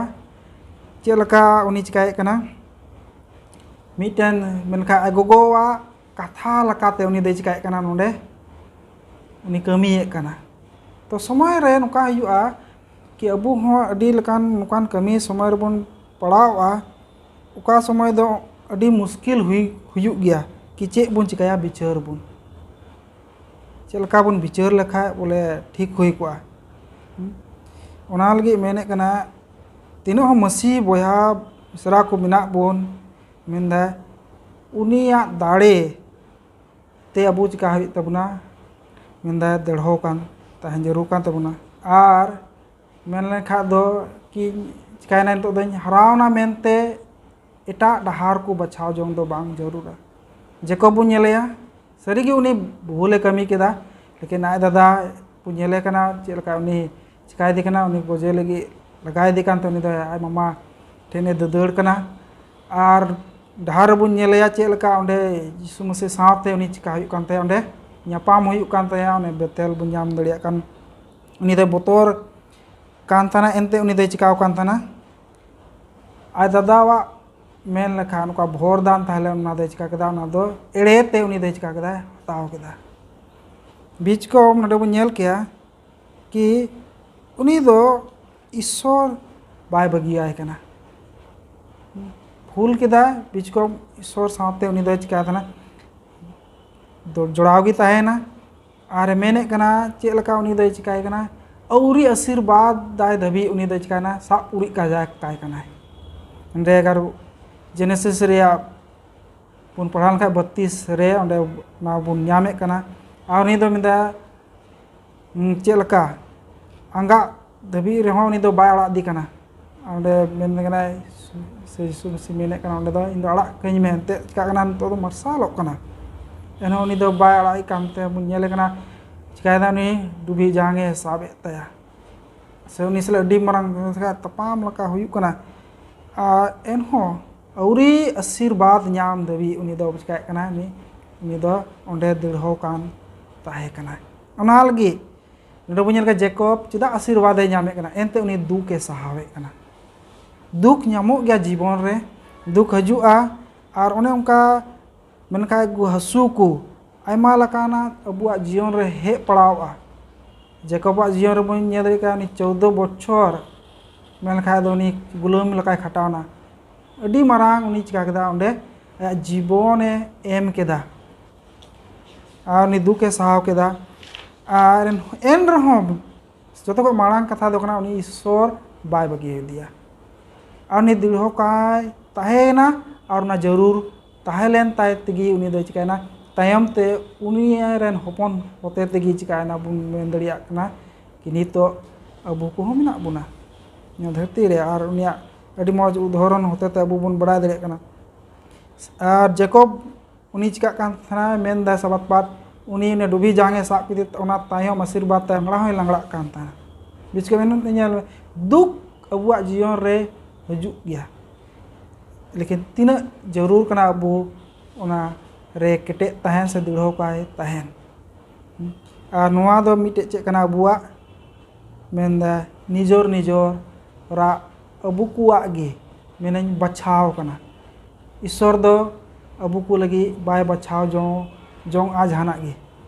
ᱪᱮᱫ ᱞᱮᱠᱟ ᱩᱱᱤ ᱪᱤᱠᱟᱹᱭᱮᱫ ᱠᱟᱱᱟ᱾ ᱢᱤᱫᱴᱮᱱ ᱢᱮᱱᱠᱷᱟᱱ ᱟᱡ ᱜᱚᱜᱚᱣᱟᱜ ᱠᱟᱛᱷᱟ ᱞᱮᱠᱟᱛᱮ ᱩᱱᱤ ᱫᱚᱭ ᱪᱤᱠᱟᱹᱭᱮᱫ ᱠᱟᱱᱟ, ᱱᱚᱰᱮ ᱩᱱᱤ ᱠᱟᱹᱢᱤᱭᱮᱫ ᱠᱟᱱᱟ᱾ ᱛᱚ ᱥᱚᱢᱚᱭ ᱨᱮ ᱱᱚᱝᱠᱟ ᱦᱩᱭᱩᱜᱼᱟ ᱠᱤ ᱟᱵᱚ ᱦᱚᱸ ᱟᱹᱰᱤ ᱞᱮᱠᱟᱱ ᱱᱚᱝᱠᱟᱱ ᱠᱟᱹᱢᱤ ᱥᱚᱢᱚᱭ ᱨᱮᱵᱚᱱ ᱯᱟᱲᱟᱣᱚᱜᱼᱟ, ᱚᱠᱟ ᱥᱚᱢᱚᱭ ᱫᱚ ᱟᱹᱰᱤ ᱢᱩᱥᱠᱤᱞ ᱦᱩᱭ ᱦᱩᱭᱩᱜ ᱜᱮᱭᱟ ᱠᱤ ᱪᱮᱫ ᱵᱚᱱ ᱪᱤᱠᱟᱹᱭᱟ, ᱵᱤᱪᱟᱹᱨ ᱵᱚᱱ ᱪᱮᱫ ᱞᱮᱠᱟ ᱵᱚᱱ ᱵᱤᱪᱟᱹᱨ ᱞᱮᱠᱷᱟᱡ ᱵᱚᱞᱮ ᱴᱷᱤᱠ ᱦᱩᱭ ᱠᱚᱜᱼᱟ᱾ ᱦᱩᱸ? ᱚᱱᱟ ᱞᱟᱹᱜᱤᱫ ᱢᱮᱱᱮᱫ ᱠᱟᱱᱟ, ᱛᱤᱱᱟᱹᱜ ᱦᱚᱸ ᱢᱟᱹᱥᱤ ᱵᱚᱭᱦᱟ ᱢᱤᱥᱨᱟ ᱠᱚ ᱢᱮᱱᱟᱜ ᱵᱚᱱ, ᱢᱮᱱᱫᱟ ᱩᱱᱤᱭᱟᱜ ᱫᱟᱲᱮ ᱛᱮ ᱟᱵᱚ ᱪᱤᱠᱟ ᱦᱩᱭᱩᱜ ᱛᱟᱵᱚᱱᱟ, ᱢᱮᱱᱫᱟ ᱫᱮᱲᱦᱚ ᱠᱟᱱ ᱛᱟᱦᱮᱸ ᱡᱟᱹᱨᱩᱲ ᱠᱟᱱ ᱛᱟᱵᱚᱱᱟ᱾ ᱟᱨ ᱢᱮᱱ ᱞᱮᱠᱷᱟᱡ ᱫᱚ ᱠᱤ ᱪᱤᱠᱟᱭᱱᱟ, ᱱᱤᱛᱚᱜ ᱫᱚᱧ ᱦᱟᱨᱟᱣᱱᱟ ᱢᱮᱱᱛᱮ ᱮᱴᱟᱜ ᱰᱟᱦᱟᱨ ᱠᱚ ᱵᱟᱪᱷᱟᱣ ᱡᱚᱝ ᱫᱚ ᱵᱟᱝ ᱡᱟᱹᱨᱩᱲᱟ᱾ ᱡᱮᱠᱚᱵ ᱵᱚᱱ ᱧᱮᱞᱮᱭᱟ, ᱥᱟᱹᱨᱤᱜᱮ ᱩᱱᱤ ᱵᱷᱩᱞᱮ ᱠᱟᱹᱢᱤ ᱠᱮᱫᱟ, ᱞᱮᱠᱤᱱ ᱟᱡ ᱫᱟᱫᱟ ᱵᱚᱱ ᱧᱮᱞᱮ ᱠᱟᱱᱟ ᱪᱮᱫ ᱞᱮᱠᱟ ᱩᱱᱤ ᱪᱤᱠᱟᱭᱫᱮ ᱠᱟᱱᱟ, ᱩᱱᱤ ᱜᱚᱡᱮ ᱞᱟᱹᱜᱤᱫ ᱞᱟᱜᱟᱭᱫᱮ ᱠᱟᱱᱛᱮ ᱩᱱᱤ ᱫᱚ ᱟᱡ ᱢᱟᱢᱟ ᱴᱷᱮᱱᱮ ᱫᱟᱹᱫᱟᱹᱲ ᱠᱟᱱᱟ᱾ ᱟᱨ ᱰᱟᱦᱟᱨ ᱨᱮᱵᱚᱱ ᱧᱮᱞᱮᱭᱟ ᱪᱮᱫ ᱞᱮᱠᱟ ᱚᱸᱰᱮ ᱡᱤᱥᱩ ᱢᱟᱹᱥᱤ ᱥᱟᱶᱛᱮ ᱩᱱᱤ ᱪᱤᱠᱟ ᱦᱩᱭᱩᱜ ᱠᱟᱱ ᱛᱟᱭᱟ, ᱚᱸᱰᱮ ᱧᱟᱯᱟᱢ ᱦᱩᱭᱩᱜ ᱠᱟᱱ ᱛᱟᱭᱟ, ᱚᱱᱮ ᱵᱮᱛᱮᱞ ᱵᱚᱱ ᱧᱟᱢ ᱫᱟᱲᱮᱭᱟᱜ ᱠᱟᱱ᱾ ᱩᱱᱤ ᱫᱚᱭ ᱵᱚᱛᱚᱨ ᱠᱟᱱ ᱛᱟᱦᱮᱱᱟ, ᱮᱱᱛᱮ ᱩᱱᱤ ᱫᱚᱭ ᱪᱤᱠᱟᱣ ᱠᱟᱱ ᱛᱟᱦᱮᱱᱟ, ᱟᱡ ᱫᱟᱫᱟᱣᱟᱜ ᱢᱮᱱ ᱞᱮᱠᱷᱟᱱ ᱚᱠᱟ ᱵᱷᱚᱨ ᱫᱟᱱ ᱛᱟᱦᱮᱸ ᱞᱮᱱ ᱚᱱᱟ ᱫᱚᱭ ᱪᱤᱠᱟ ᱠᱮᱫᱟ, ᱚᱱᱟ ᱫᱚ ᱮᱲᱮ ᱛᱮ ᱩᱱᱤ ᱫᱚᱭ ᱪᱤᱠᱟ ᱠᱮᱫᱟ, ᱦᱟᱛᱟᱣ ᱠᱮᱫᱟ᱾ ᱵᱤᱪᱠᱚᱢ ᱱᱚᱰᱮ ᱵᱚᱱ ᱧᱮᱞ ᱠᱮᱭᱟ ᱠᱤ ᱩᱱᱤ ᱫᱚ ᱤᱥᱥᱚᱨ ᱵᱟᱭ ᱵᱟᱹᱜᱤᱭᱟᱭ ᱠᱟᱱᱟ᱾ ᱵᱷᱩᱞ ᱠᱮᱫᱟ, ᱵᱤᱪᱠᱚᱢ ᱤᱥᱥᱚᱨ ᱥᱟᱶᱛᱮ ᱩᱱᱤ ᱫᱚᱭ ᱪᱤᱠᱟᱹ ᱠᱟᱱᱟ? ᱫᱚ-, ᱡᱚᱲᱟᱣ ᱜᱮ ᱛᱟᱦᱮᱸᱭᱮᱱᱟ᱾ ᱟᱨ ᱢᱮᱱᱮᱫ ᱠᱟᱱᱟ, ᱪᱮᱫ ᱞᱮᱠᱟ ᱩᱱᱤ ᱫᱚᱭ ᱪᱤᱠᱟᱹᱭ ᱠᱟᱱᱟ? ᱟᱹᱣᱨᱤ ᱟᱥᱤᱨᱵᱟᱫᱽ ᱫᱟᱭ ᱫᱷᱟᱹᱵᱤᱡ ᱩᱱᱤ ᱫᱚᱭ ᱪᱤᱠᱟᱹᱭᱱᱟ? ᱥᱟᱵ ᱩᱨᱤᱡ ᱠᱟᱡᱟᱠ ᱠᱟᱭ ᱠᱟᱱᱟᱭ᱾ ᱚᱸᱰᱮ ᱟᱨ ᱡᱮᱱᱮᱥᱤᱥ ᱨᱮᱭᱟᱜ ᱵᱚᱱ ᱯᱟᱲᱦᱟᱣ ᱞᱮᱱᱠᱷᱟᱱ ᱵᱟᱹᱛᱤᱥ ᱨᱮ, ᱚᱸᱰᱮ ᱚᱱᱟ ᱵᱚᱱ ᱧᱟᱢᱮᱫ ᱠᱟᱱᱟ᱾ ᱟᱨ ᱩᱱᱤ ᱫᱚ ᱢᱮᱱᱫᱟ, ᱦᱩᱸ, ᱪᱮᱫ ᱞᱮᱠᱟ ᱟᱸᱜᱟᱜ ᱫᱷᱟᱹᱵᱤᱡ ᱨᱮᱦᱚᱸ ᱩᱱᱤ ᱫᱚ ᱵᱟᱭ ᱟᱲᱟᱜ ᱤᱫᱤ ᱠᱟᱱᱟ᱾ ᱚᱸᱰᱮ ᱢᱮᱱ ᱠᱟᱱᱟᱭ, ᱥᱮ ᱡᱤᱥᱩ ᱢᱟᱹᱥᱤ ᱢᱮᱱᱮᱫ ᱠᱟᱱᱟ ᱚᱸᱰᱮ ᱫᱚ, "ᱤᱧ ᱫᱚ ᱟᱲᱟᱜ ᱠᱟᱹᱧ ᱢᱮ, ᱮᱱᱛᱮᱫ ᱪᱤᱠᱟᱹᱜ ᱠᱟᱱᱟ, ᱱᱤᱛᱚᱜ ᱫᱚ ᱢᱟᱨᱥᱟᱞᱚᱜ ᱠᱟᱱᱟ?" ᱮᱱᱦᱚᱸ ᱩᱱᱤ ᱫᱚ ᱵᱟᱭ ᱟᱲᱟᱜ ᱮᱫ ᱠᱟᱱᱛᱮ ᱵᱚᱱ ᱧᱮᱞᱮ ᱠᱟᱱᱟ, ᱪᱤᱠᱟᱹᱭᱮᱫᱟ ᱩᱱᱤ? ᱰᱩᱵᱷᱤ ᱡᱟᱝ ᱮ ᱥᱟᱵ ᱮᱫ ᱛᱟᱭᱟ, ᱥᱮ ᱩᱱᱤ ᱥᱟᱞᱟᱜ ᱟᱹᱰᱤ ᱢᱟᱨᱟᱝ ᱛᱟᱯᱟᱢ ᱞᱮᱠᱟ ᱦᱩᱭᱩᱜ ᱠᱟᱱᱟ᱾ ᱟᱨ ᱮᱱᱦᱚᱸ ᱟᱹᱣᱨᱤ ᱟᱥᱤᱨᱵᱟᱫᱽ ᱧᱟᱢ ᱫᱷᱟᱹᱵᱤᱡ ᱩᱱᱤ ᱫᱚ ᱪᱤᱠᱟᱹᱭᱮᱫ ᱠᱟᱱᱟ? ᱩᱱᱤ, ᱩᱱᱤ ᱫᱚ ᱚᱸᱰᱮ ᱫᱟᱹᱲᱦᱟᱹᱣ ᱠᱟᱱ ᱛᱟᱦᱮᱸ ᱠᱟᱱᱟ᱾ ᱚᱱᱟ ᱞᱟᱹᱜᱤᱫ ᱱᱚᱰᱮ ᱵᱚᱱ ᱧᱮᱞ ᱠᱟᱱᱟ, ᱡᱮᱠᱚᱵ ᱪᱮᱫᱟᱜ ᱟᱥᱤᱨᱵᱟᱫᱽ ᱮ ᱧᱟᱢᱮᱫ ᱠᱟᱱᱟ, ᱮᱱᱛᱮ ᱩᱱᱤ ᱫᱩᱠ ᱮ ᱥᱟᱦᱟᱣᱮᱫ ᱠᱟᱱᱟ᱾ ᱫᱩᱠ ᱧᱟᱢᱚᱜ ᱜᱮᱭᱟ ᱡᱤᱵᱚᱱ ᱨᱮ, ᱫᱩᱠ ᱦᱤᱡᱩᱜᱼᱟ᱾ ᱟᱨ ᱚᱱᱮ ᱚᱱᱠᱟ ᱢᱮᱱᱠᱷᱟᱱ ᱦᱟᱹᱥᱩ ᱠᱚ ᱟᱭᱢᱟ ᱞᱮᱠᱟᱱᱟᱜ ᱟᱵᱚᱣᱟᱜ ᱡᱤᱭᱚᱱ ᱨᱮ ᱦᱮᱡ ᱯᱟᱲᱟᱣᱼᱟ᱾ ᱡᱮᱠᱚᱵᱟᱜ ᱡᱤᱭᱚᱱ ᱨᱮᱵᱚᱱ ᱧᱮᱞ ᱫᱟᱲᱮᱭᱟᱜ ᱠᱟᱱᱟ, ᱩᱱᱤ ᱪᱳᱫᱽᱫᱳ ᱵᱚᱪᱷᱚᱨ ᱢᱮᱱᱠᱷᱟᱱ ᱫᱚ ᱩᱱᱤ ᱜᱩᱞᱟᱹᱢ ᱞᱮᱠᱟᱭ ᱠᱷᱟᱴᱟᱣᱱᱟ᱾ ᱟᱹᱰᱤ ᱢᱟᱨᱟᱝ ᱩᱱᱤ ᱪᱤᱠᱟ ᱠᱮᱫᱟ, ᱚᱸᱰᱮ ᱟᱭᱟᱜ ᱡᱤᱵᱚᱱᱮ ᱮᱢ ᱠᱮᱫᱟ᱾ ᱟᱨ ᱩᱱᱤ ᱫᱩᱠᱮ ᱥᱟᱦᱟᱣ ᱠᱮᱫᱟ᱾ ᱟᱨ ᱮᱱ ᱨᱮᱦᱚᱸ ᱡᱚᱛᱚ ᱠᱷᱚᱱ ᱢᱟᱲᱟᱝ ᱠᱟᱛᱷᱟ ᱫᱚ ᱠᱟᱱᱟ, ᱩᱱᱤ ᱤᱥᱥᱚᱨ ᱵᱟᱭ ᱵᱟᱹᱜᱤᱭᱟᱫᱮᱭᱟ᱾ ᱟᱨ ᱩᱱᱤ ᱫᱤᱲᱦᱚ ᱠᱟᱭ ᱛᱟᱦᱮᱸᱭᱮᱱᱟ᱾ ᱟᱨ ᱚᱱᱟ ᱡᱟᱹᱨᱩᱲ ᱛᱟᱦᱮᱸ ᱞᱮᱱ ᱛᱟᱭ ᱛᱮᱜᱮ ᱩᱱᱤ ᱫᱚᱭ ᱪᱤᱠᱟᱹᱭᱮᱱᱟ? ᱛᱟᱭᱚᱢ ᱛᱮ ᱩᱱᱤ ᱨᱮᱱ ᱦᱚᱯᱚᱱ ᱦᱚᱛᱮ ᱛᱮᱜᱮ ᱪᱤᱠᱟᱹᱭᱮᱱᱟ, ᱵᱚᱱ ᱢᱮᱱ ᱫᱟᱲᱮᱭᱟᱜ ᱠᱟᱱᱟ ᱠᱤ ᱱᱤᱛᱚᱜ ᱟᱵᱚ ᱠᱚᱦᱚᱸ ᱢᱮᱱᱟᱜ ᱵᱚᱱᱟ ᱱᱚᱣᱟ ᱫᱷᱟᱹᱨᱛᱤ ᱨᱮ᱾ ᱟᱨ ᱩᱱᱤᱭᱟᱜ ᱟᱹᱰᱤ ᱢᱚᱡᱽ ᱩᱫᱟᱦᱚᱨᱚᱱ ᱦᱚᱛᱮ ᱛᱮ ᱟᱵᱚ ᱵᱚᱱ ᱵᱟᱲᱟᱭ ᱫᱟᱲᱮᱭᱟᱜ ᱠᱟᱱᱟ᱾ ᱟᱨ ᱡᱮᱠᱚᱵ ᱩᱱᱤ ᱪᱤᱠᱟᱹᱜ ᱠᱟᱱ ᱛᱟᱦᱮᱱᱟ, ᱢᱮᱱᱫᱟᱭ ᱥᱟᱵᱟᱫ ᱯᱟᱫ, ᱩᱱᱤ ᱚᱱᱮ ᱰᱩᱵᱷᱤ ᱡᱟᱝ ᱮ ᱥᱟᱵ ᱠᱮᱫᱮ, ᱚᱱᱟ ᱛᱟᱭᱚᱢ ᱟᱥᱤᱨᱵᱟᱫᱽ ᱛᱮ ᱞᱟᱝᱲᱟ ᱦᱚᱸᱭ ᱞᱟᱝᱲᱟᱜ ᱠᱟᱱ ᱛᱟᱦᱮᱱᱟ᱾ ᱵᱩᱡᱽ ᱠᱮᱫ ᱵᱮᱱ? ᱧᱮᱞ ᱢᱮ, ᱫᱩᱠ ᱟᱵᱚᱣᱟᱜ ᱡᱤᱭᱚᱱ ᱨᱮ ᱦᱤᱡᱩᱜ ᱜᱮᱭᱟ, ᱞᱮᱠᱤᱱ ᱛᱤᱱᱟᱹᱜ ᱡᱟᱹᱨᱩᱲ ᱠᱟᱱᱟ ᱟᱵᱚ ᱚᱱᱟ ᱨᱮ ᱠᱮᱴᱮᱡ ᱛᱟᱦᱮᱱ ᱥᱮ ᱫᱤᱲᱦᱚ ᱠᱟᱭ ᱛᱟᱦᱮᱱ᱾ ᱟᱨ ᱱᱚᱣᱟ ᱫᱚ ᱢᱤᱫᱴᱮᱡ ᱪᱮᱫ ᱠᱟᱱᱟ? ᱟᱵᱚᱣᱟᱜ ᱢᱮᱱᱫᱟ ᱱᱤᱡᱚᱨ ᱱᱤᱡᱚᱨᱟᱜ ᱟᱵᱚ ᱠᱚᱣᱟᱜ ᱜᱮ, ᱢᱮᱱᱟᱹᱧ, ᱵᱟᱪᱷᱟᱣ ᱠᱟᱱᱟ᱾ ᱤᱥᱥᱚᱨ ᱫᱚ ᱟᱵᱚ ᱠᱚ ᱞᱟᱹᱜᱤᱫ ᱵᱟᱭ ᱵᱟᱪᱷᱟᱣ ᱡᱚᱝ, ᱡᱚᱝᱼᱟ ᱡᱟᱦᱟᱱᱟᱜ ᱜᱮ᱾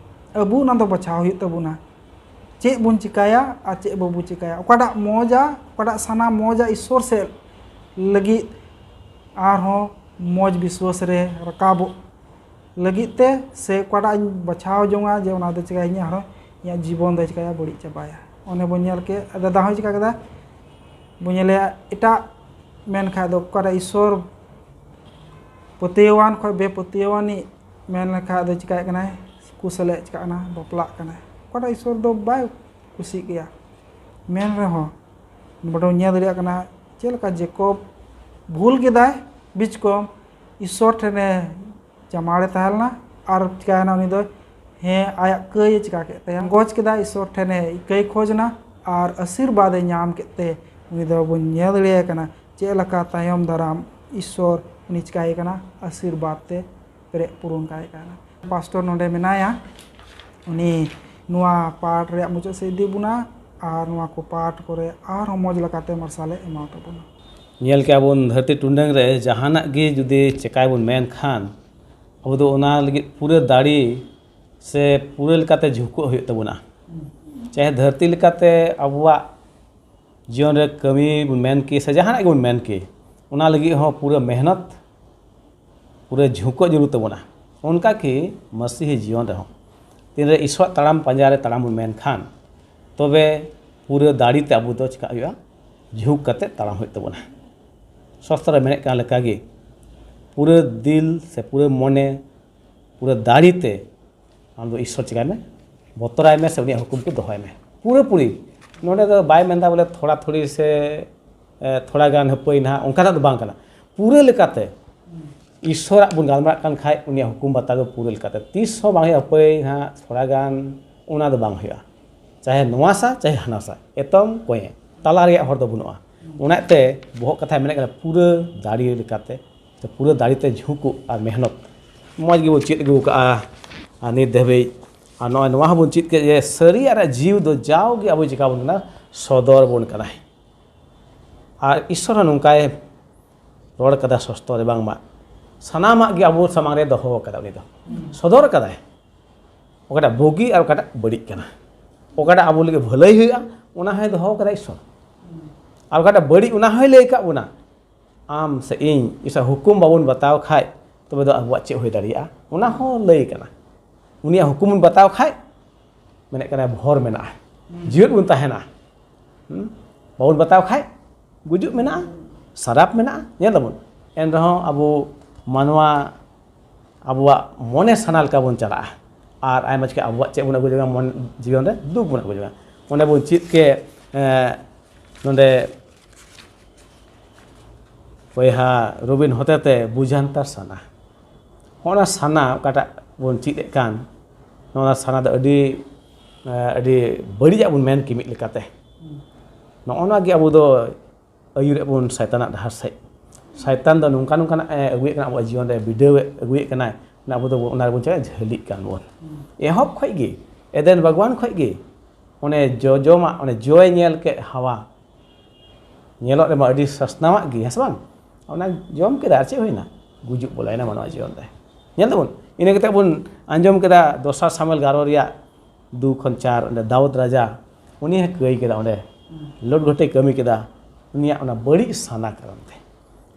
ᱟᱵᱚ ᱚᱱᱟ ᱫᱚ ᱵᱟᱪᱷᱟᱣ ᱦᱩᱭᱩᱜ ᱛᱟᱵᱚᱱᱟ᱾ ᱪᱮᱫ ᱵᱚᱱ ᱪᱤᱠᱟᱹᱭᱟ ᱟᱨ ᱪᱮᱫ ᱵᱟᱵᱚ ᱪᱤᱠᱟᱹᱭᱟ, ᱚᱠᱟᱴᱟᱜ ᱢᱚᱡᱟ, ᱚᱠᱟᱴᱟᱜ ᱥᱟᱱᱟ ᱢᱚᱡᱟ ᱤᱥᱥᱚᱨ ᱥᱮᱫ ᱞᱟᱹᱜᱤᱫ ᱟᱨᱦᱚᱸ ᱢᱚᱡᱽ ᱵᱤᱥᱣᱟᱥ ᱨᱮ ᱨᱟᱠᱟᱵᱚᱜ ᱞᱟᱹᱜᱤᱫ ᱛᱮ, ᱥᱮ ᱚᱠᱟᱴᱟᱜ ᱤᱧ ᱵᱟᱪᱷᱟᱣ ᱡᱚᱝᱟ ᱡᱮ ᱚᱱᱟ ᱫᱚ ᱪᱤᱠᱟᱹᱭᱟ, ᱤᱧᱟᱹᱜ ᱦᱚᱸ ᱤᱧᱟᱹᱜ ᱡᱤᱵᱚᱱ ᱫᱚᱭ ᱪᱤᱠᱟᱹᱭᱟ, ᱵᱟᱹᱲᱤᱡ ᱪᱟᱵᱟᱭᱟ᱾ ᱚᱱᱮ ᱵᱚᱱ ᱧᱮᱞ ᱠᱮᱫ, ᱫᱟᱫᱟ ᱦᱚᱸᱭ ᱪᱤᱠᱟ ᱠᱮᱫᱟ, ᱵᱚᱱ ᱧᱮᱞᱮᱭᱟ ᱮᱴᱟᱜ, ᱢᱮᱱᱠᱷᱟᱡ ᱫᱚ ᱚᱠᱟᱴᱟᱜ ᱤᱥᱥᱚᱨ ᱯᱟᱹᱛᱭᱟᱹᱣᱟᱱ ᱠᱷᱚᱱ ᱵᱮᱯᱟᱹᱛᱭᱟᱹᱣᱟᱱᱤᱡ ᱢᱮᱱ ᱞᱮᱠᱷᱟᱡ ᱫᱚ ᱪᱤᱠᱟᱹᱭᱮᱫ ᱠᱟᱱᱟᱭ, ᱠᱩᱥᱟᱹᱞᱮ ᱪᱤᱠᱟᱹᱜ ᱠᱟᱱᱟ, ᱵᱟᱯᱞᱟᱜ ᱠᱟᱱᱟᱭ᱾ ᱚᱠᱟᱴᱟᱜ ᱤᱥᱥᱚᱨ ᱫᱚ ᱵᱟᱭ ᱠᱩᱥᱤᱜ ᱜᱮᱭᱟ᱾ ᱢᱮᱱ ᱨᱮᱦᱚᱸ ᱱᱚᱰᱮ ᱵᱚᱱ ᱧᱮᱞ ᱫᱟᱲᱮᱭᱟᱜ ᱠᱟᱱᱟ ᱪᱮᱫ ᱞᱮᱠᱟ ᱡᱮᱠᱚᱵ ᱵᱷᱩᱞ ᱠᱮᱫᱟᱭ, ᱵᱤᱪᱠᱚᱢ ᱤᱥᱥᱚᱨ ᱴᱷᱮᱱᱮ ᱪᱟᱢᱟᱲᱮ ᱛᱟᱦᱮᱸ ᱞᱮᱱᱟ᱾ ᱟᱨ ᱪᱤᱠᱟᱭᱮᱱᱟ ᱩᱱᱤ ᱫᱚ? ᱦᱮᱸ, ᱟᱭᱟᱜ ᱠᱟᱹᱭ ᱮ ᱪᱤᱠᱟ ᱠᱮᱫ ᱛᱟᱭᱟ, ᱜᱚᱡ ᱠᱮᱫᱟ, ᱤᱥᱥᱚᱨ ᱴᱷᱮᱱᱮ ᱤᱠᱟᱹᱭ ᱠᱷᱚᱡᱽ ᱮᱱᱟ ᱟᱨ ᱟᱥᱤᱨᱵᱟᱫᱽ ᱮ ᱧᱟᱢ ᱠᱮᱫ ᱛᱮ ᱩᱱᱤ ᱫᱚ ᱵᱚᱱ ᱧᱮᱞ ᱫᱟᱲᱮᱭᱟᱭ ᱠᱟᱱᱟ ᱪᱮᱫ ᱞᱮᱠᱟ ᱛᱟᱭᱚᱢ ᱫᱟᱨᱟᱢ ᱤᱥᱥᱚᱨ ᱩᱱᱤ ᱪᱤᱠᱟᱭᱮ ᱠᱟᱱᱟ, ᱟᱥᱤᱨᱵᱟᱫᱽ ᱛᱮ ᱯᱮᱨᱮᱡ ᱯᱩᱨᱩᱱ ᱠᱟᱭ ᱠᱟᱱᱟ᱾ ᱯᱟᱥᱴᱚᱨ ᱱᱚᱰᱮ ᱢᱮᱱᱟᱭᱟ, ᱩᱱᱤ ᱱᱚᱣᱟ ᱯᱟᱴ ᱨᱮᱭᱟᱜ ᱢᱩᱪᱟᱹᱫ ᱥᱮᱫ ᱤᱫᱤ ᱵᱚᱱᱟ ᱟᱨ ᱱᱚᱣᱟ ᱠᱚ ᱯᱟᱴ ᱠᱚᱨᱮ ᱟᱨᱦᱚᱸ ᱢᱚᱡᱽ ᱞᱮᱠᱟᱛᱮ ᱢᱟᱨᱥᱟᱞᱮ ᱮᱢᱟ ᱛᱟᱵᱚᱱᱟ᱾ ᱧᱮᱞ ᱠᱮᱜᱼᱟ ᱵᱚᱱ, ᱫᱷᱟᱹᱨᱛᱤ ᱴᱩᱰᱟᱹᱝ ᱨᱮ ᱡᱟᱦᱟᱱᱟᱜ ᱜᱮ ᱡᱩᱫᱤ ᱪᱮᱠᱟᱭ ᱵᱚᱱ ᱢᱮᱱ ᱠᱷᱟᱱ, ᱟᱵᱚ ᱫᱚ ᱚᱱᱟ ᱞᱟᱹᱜᱤᱫ ᱯᱩᱨᱟᱹ ᱫᱟᱲᱮ ᱥᱮ ᱯᱩᱨᱟᱹ ᱞᱮᱠᱟᱛᱮ ᱡᱷᱩᱸᱠᱩᱜ ᱦᱩᱭᱩᱜ ᱛᱟᱵᱚᱱᱟ᱾ ᱪᱟᱦᱮ ᱫᱷᱟᱹᱨᱛᱤ ᱞᱮᱠᱟᱛᱮ ᱟᱵᱚᱣᱟᱜ ᱡᱤᱭᱚᱱ ᱨᱮ ᱠᱟᱹᱢᱤ ᱵᱚᱱ ᱢᱮᱱ ᱠᱮ ᱥᱮ ᱡᱟᱦᱟᱱᱟᱜ ᱜᱮᱵᱚᱱ ᱢᱮᱱ ᱠᱮ, ᱚᱱᱟ ᱞᱟᱹᱜᱤᱫ ᱦᱚᱸ ᱯᱩᱨᱟᱹ ᱢᱮᱦᱱᱚᱛ, ᱯᱩᱨᱟᱹ ᱡᱷᱩᱸᱠᱟᱹᱜ ᱡᱟᱹᱨᱩᱲ ᱛᱟᱵᱚᱱᱟ᱾ ᱚᱱᱠᱟ ᱜᱮ ᱢᱟᱹᱥᱤᱦᱤ ᱡᱤᱭᱚᱱ ᱨᱮᱦᱚᱸ ᱛᱤᱱᱨᱮ ᱤᱥᱚᱨᱟᱜ ᱛᱟᱲᱟᱢ ᱯᱟᱸᱡᱟ ᱨᱮ ᱛᱟᱲᱟᱢ ᱵᱚᱱ ᱢᱮᱱ ᱠᱷᱟᱱ, ᱛᱚᱵᱮ ᱯᱩᱨᱟᱹ ᱫᱟᱲᱮ ᱛᱮ ᱟᱵᱚ ᱫᱚ ᱪᱮᱠᱟᱜ ᱦᱩᱭᱩᱜᱼᱟ? ᱡᱷᱩᱸᱠ ᱠᱟᱛᱮ ᱛᱟᱲᱟᱢ ᱦᱩᱭᱩᱜ ᱛᱟᱵᱚᱱᱟ᱾ ᱥᱟᱥᱛᱨᱚ ᱨᱮ ᱢᱮᱱᱮᱫ ᱠᱟᱱ ᱞᱮᱠᱟᱜᱮ, ᱯᱩᱨᱟᱹ ᱫᱤᱞ ᱥᱮ ᱯᱩᱨᱟᱹ ᱢᱚᱱᱮ, ᱯᱩᱨᱟᱹ ᱫᱟᱲᱮ ᱛᱮ ᱟᱢ ᱫᱚ ᱤᱥᱥᱚᱨ ᱪᱤᱠᱟᱹᱭ ᱢᱮ, ᱵᱚᱛᱚᱨᱟᱭ ᱢᱮ ᱥᱮ ᱩᱱᱤᱭᱟᱜ ᱦᱩᱠᱩᱢ ᱠᱚ ᱫᱚᱦᱚᱭ ᱢᱮ ᱯᱩᱨᱟᱹᱯᱩᱨᱤ᱾ ᱱᱚᱰᱮ ᱫᱚ ᱵᱟᱭ ᱢᱮᱱᱫᱟ ᱵᱚᱞᱮ ᱛᱷᱚᱲᱟ ᱛᱷᱩᱲᱤ ᱥᱮ, ᱮ, ᱛᱷᱚᱲᱟ ᱜᱟᱱ ᱦᱟᱹᱯᱟᱹᱭ ᱱᱟᱦᱟᱜ, ᱚᱱᱠᱟᱱᱟᱜ ᱫᱚ ᱵᱟᱝ ᱠᱟᱱᱟ᱾ ᱯᱩᱨᱟᱹ ᱞᱮᱠᱟᱛᱮ ᱤᱥᱥᱚᱨᱟᱜ ᱵᱚᱱ ᱜᱟᱞᱢᱟᱨᱟᱜ ᱠᱟᱱ ᱠᱷᱟᱡ ᱩᱱᱤᱭᱟᱜ ᱦᱩᱠᱩᱢ ᱵᱟᱛᱟᱣ ᱫᱚ ᱯᱩᱨᱟᱹ ᱞᱮᱠᱟᱛᱮ ᱛᱤᱥ ᱦᱚᱸ ᱵᱟᱝ ᱦᱩᱭᱩᱜᱼᱟ, ᱦᱟᱹᱯᱟᱹᱭ ᱱᱟᱦᱟᱜ ᱛᱷᱚᱲᱟ ᱜᱟᱱ, ᱚᱱᱟ ᱫᱚ ᱵᱟᱝ ᱦᱩᱭᱩᱜᱼᱟ᱾ ᱪᱟᱦᱮ ᱱᱚᱣᱟ ᱥᱟ ᱪᱟᱦᱮ ᱦᱟᱱᱟ ᱥᱟ, ᱮᱛᱚᱢ ᱠᱚᱭᱮ, ᱛᱟᱞᱟ ᱨᱮᱭᱟᱜ ᱦᱚᱨ ᱫᱚ ᱵᱟᱹᱱᱩᱜᱼᱟ᱾ ᱚᱱᱟᱛᱮ ᱵᱚᱦᱚᱜ ᱠᱟᱛᱷᱟᱭ ᱢᱮᱱᱮᱫ ᱠᱟᱱᱟ ᱯᱩᱨᱟᱹ ᱫᱟᱲᱮ ᱞᱮᱠᱟᱛᱮ, ᱥᱮ ᱯᱩᱨᱟᱹ ᱫᱟᱲᱮ ᱛᱮ ᱡᱷᱩᱸᱠᱩᱜ ᱟᱨ ᱢᱮᱦᱱᱚᱛ᱾ ᱢᱚᱡᱽ ᱜᱮᱵᱚᱱ ᱪᱮᱫ ᱟᱹᱜᱩ ᱠᱟᱜᱼᱟ ᱟᱨ ᱱᱤᱛ ᱫᱷᱟᱹᱵᱤᱡ᱾ ᱟᱨ ᱱᱚᱜᱼᱚᱭ ᱱᱚᱣᱟ ᱦᱚᱸᱵᱚᱱ ᱪᱮᱫ ᱠᱮᱫ ᱡᱮ ᱥᱟᱹᱨᱤ ᱟᱨ ᱡᱤᱣᱤ ᱫᱚ ᱡᱟᱣᱜᱮ ᱟᱵᱚ ᱪᱤᱠᱟ ᱵᱚᱱ ᱠᱟᱱᱟ, ᱥᱚᱫᱚᱨ ᱵᱚᱱ ᱠᱟᱱᱟᱭ᱾ ᱟᱨ ᱤᱥᱥᱚᱨ ᱦᱚᱸ ᱱᱚᱝᱠᱟᱭ ᱨᱚᱲ ᱠᱟᱫᱟ ᱥᱚᱥᱛᱚ ᱨᱮ, ᱵᱟᱝᱢᱟ ᱥᱟᱱᱟᱢᱟᱜ ᱜᱮ ᱟᱵᱚ ᱥᱟᱢᱟᱝ ᱨᱮ ᱫᱚᱦᱚ ᱠᱟᱫᱟ, ᱩᱱᱤ ᱫᱚ ᱥᱚᱫᱚᱨ ᱠᱟᱫᱟᱭ ᱚᱠᱟᱴᱟᱜ ᱵᱩᱜᱤ ᱟᱨ ᱚᱠᱟᱴᱟᱜ ᱵᱟᱹᱲᱤᱡ ᱠᱟᱱᱟ᱾ ᱚᱠᱟᱴᱟᱜ ᱟᱵᱚ ᱞᱟᱹᱜᱤᱫ ᱵᱷᱟᱹᱞᱟᱹᱭ ᱦᱩᱭᱩᱜᱼᱟ, ᱚᱱᱟ ᱦᱚᱸᱭ ᱫᱚᱦᱚ ᱠᱟᱫᱟ ᱤᱥᱚᱨ᱾ ᱟᱨ ᱚᱠᱟᱴᱟᱜ ᱵᱟᱹᱲᱤᱡ, ᱚᱱᱟ ᱦᱚᱸᱭ ᱞᱟᱹᱭ ᱟᱠᱟᱫ ᱵᱚᱱᱟ, ᱟᱢ ᱥᱮ ᱤᱧ ᱤᱥᱚᱨ ᱦᱩᱠᱩᱢ ᱵᱟᱵᱚᱱ ᱵᱟᱛᱟᱣ ᱠᱷᱟᱡ, ᱛᱚᱵᱮ ᱫᱚ ᱟᱵᱚᱣᱟᱜ ᱪᱮᱫ ᱦᱩᱭ ᱫᱟᱲᱮᱭᱟᱜᱼᱟ, ᱚᱱᱟ ᱦᱚᱸ ᱞᱟᱹᱭ ᱠᱟᱱᱟ᱾ ᱩᱱᱤᱭᱟᱜ ᱦᱩᱠᱩᱢ ᱵᱚᱱ ᱵᱟᱛᱟᱣ ᱠᱷᱟᱡ, ᱢᱮᱱᱮᱫ ᱠᱟᱱᱟ ᱵᱷᱚᱨ ᱢᱮᱱᱟᱜᱼᱟ, ᱡᱤᱣᱮᱫ ᱵᱚᱱ ᱛᱟᱦᱮᱱᱟ᱾ ᱦᱩᱸ? ᱵᱟᱵᱚᱱ ᱵᱟᱛᱟᱣ ᱠᱷᱟᱡ ᱜᱩᱡᱩᱜ ᱢᱮᱱᱟᱜᱼᱟ, ᱥᱟᱨᱟᱯ ᱢᱮᱱᱟᱜᱼᱟ, ᱧᱮᱞ ᱫᱟᱵᱚᱱ᱾ ᱮᱱ ᱨᱮᱦᱚᱸ ᱟᱵᱚ ᱢᱟᱱᱣᱟ ᱟᱵᱚᱣᱟᱜ ᱢᱚᱱᱮ ᱥᱟᱱᱟ ᱞᱮᱠᱟ ᱵᱚᱱ ᱪᱟᱞᱟᱜᱼᱟ᱾ ᱟᱨ ᱟᱭᱢᱟ ᱪᱤᱠᱟᱹ ᱟᱵᱚᱣᱟᱜ ᱪᱮᱫ ᱵᱚᱱ ᱟᱹᱜᱩ ᱡᱚᱝᱟ, ᱢᱚᱱ ᱡᱤᱭᱚᱱ ᱨᱮ ᱫᱩᱠ ᱵᱚᱱ ᱟᱹᱜᱩ ᱡᱚᱝᱟ᱾ ᱚᱸᱰᱮ ᱵᱚᱱ ᱪᱮᱫ ᱠᱮᱫ, ᱮᱸ, ᱱᱚᱰᱮ ᱵᱚᱭᱦᱟ ᱨᱚᱵᱤᱱ ᱦᱚᱛᱮᱛᱮ ᱵᱩᱡᱷᱟᱱᱛᱟᱨ ᱥᱟᱱᱟ᱾ ᱦᱚᱸᱜᱼᱚ ᱱᱟ ᱥᱟᱱᱟ ᱚᱠᱟᱴᱟᱜ ᱵᱚᱱ ᱪᱮᱫ ᱮᱫ ᱠᱟᱱ, ᱱᱚᱣᱟ ᱥᱟᱱᱟ ᱫᱚ ᱟᱹᱰᱤ, ᱮᱸ, ᱟᱹᱰᱤ ᱵᱟᱹᱲᱤᱡᱟᱜ ᱵᱚᱱ ᱢᱮᱱ ᱠᱮ ᱢᱤᱫ ᱞᱮᱠᱟᱛᱮ᱾ ᱱᱚᱜᱼᱚ ᱱᱚᱣᱟ ᱜᱮ ᱟᱵᱚ ᱫᱚ ᱟᱹᱭᱩᱨᱮᱫ ᱵᱚᱱ ᱥᱟᱭᱛᱟᱱᱟᱜ ᱰᱟᱦᱟᱨ ᱥᱮᱫ᱾ ᱥᱟᱭᱛᱟᱱ ᱫᱚ ᱱᱚᱝᱠᱟ ᱱᱚᱝᱠᱟᱱᱟᱜ ᱮ ᱟᱹᱜᱩᱭᱮᱫ ᱠᱟᱱᱟ, ᱟᱵᱚᱣᱟᱜ ᱡᱤᱭᱚᱱ ᱨᱮ ᱵᱤᱰᱟᱹᱣ ᱮ ᱟᱹᱜᱩᱭᱮᱫ ᱠᱟᱱᱟᱭ, ᱚᱱᱟ ᱟᱵᱚ ᱫᱚ ᱚᱱᱟ ᱨᱮᱵᱚᱱ ᱪᱟᱞᱟᱜ ᱡᱷᱟᱹᱞᱤᱜ ᱠᱟᱱ ᱵᱚᱱ᱾ ᱮᱦᱚᱵ ᱠᱷᱚᱡ ᱜᱮ, ᱮᱫᱮᱱ ᱵᱟᱜᱽᱣᱟᱱ ᱠᱷᱚᱡ ᱜᱮ, ᱚᱱᱮ ᱡᱚ ᱡᱚᱢᱟᱜ, ᱚᱱᱮ ᱡᱚᱭ ᱧᱮᱞ ᱠᱮᱫ ᱦᱟᱣᱟ, ᱧᱮᱞᱚᱜ ᱨᱮᱢᱟ ᱟᱹᱰᱤ ᱥᱟᱥᱱᱟᱣᱟᱜ ᱜᱮ, ᱦᱮᱸ ᱥᱮ ᱵᱟᱝ? ᱚᱱᱟ ᱡᱚᱢ ᱠᱮᱫᱟ, ᱟᱨ ᱪᱮᱫ ᱦᱩᱭᱱᱟ? ᱜᱩᱡᱩᱜ ᱵᱚᱞᱚᱭᱮᱱᱟ ᱢᱟᱱᱣᱟ ᱡᱤᱭᱚᱱ ᱨᱮ᱾ ᱧᱮᱞ ᱫᱟᱵᱚᱱ, ᱤᱱᱟᱹ ᱠᱟᱛᱮ ᱵᱚᱱ ᱟᱸᱡᱚᱢ ᱠᱮᱫᱟ ᱫᱚᱥᱟᱨ ᱥᱟᱢᱩᱭᱮᱞ ᱜᱟᱨᱚ ᱨᱮᱭᱟᱜ ᱫᱩ ᱠᱷᱚᱱ ᱪᱟᱨ, ᱚᱸᱰᱮ ᱫᱟᱣᱩᱫ ᱨᱟᱡᱟ, ᱩᱱᱤ ᱦᱚᱸ ᱠᱟᱹᱭ ᱠᱮᱫᱟ, ᱚᱸᱰᱮ ᱞᱚᱴ ᱜᱷᱚᱴᱮ ᱠᱟᱹᱢᱤ ᱠᱮᱫᱟ, ᱩᱱᱤᱭᱟᱜ ᱚᱱᱟ ᱵᱟᱹᱲᱤᱡ ᱥᱟᱱᱟ ᱠᱟᱨᱚᱱ ᱛᱮ᱾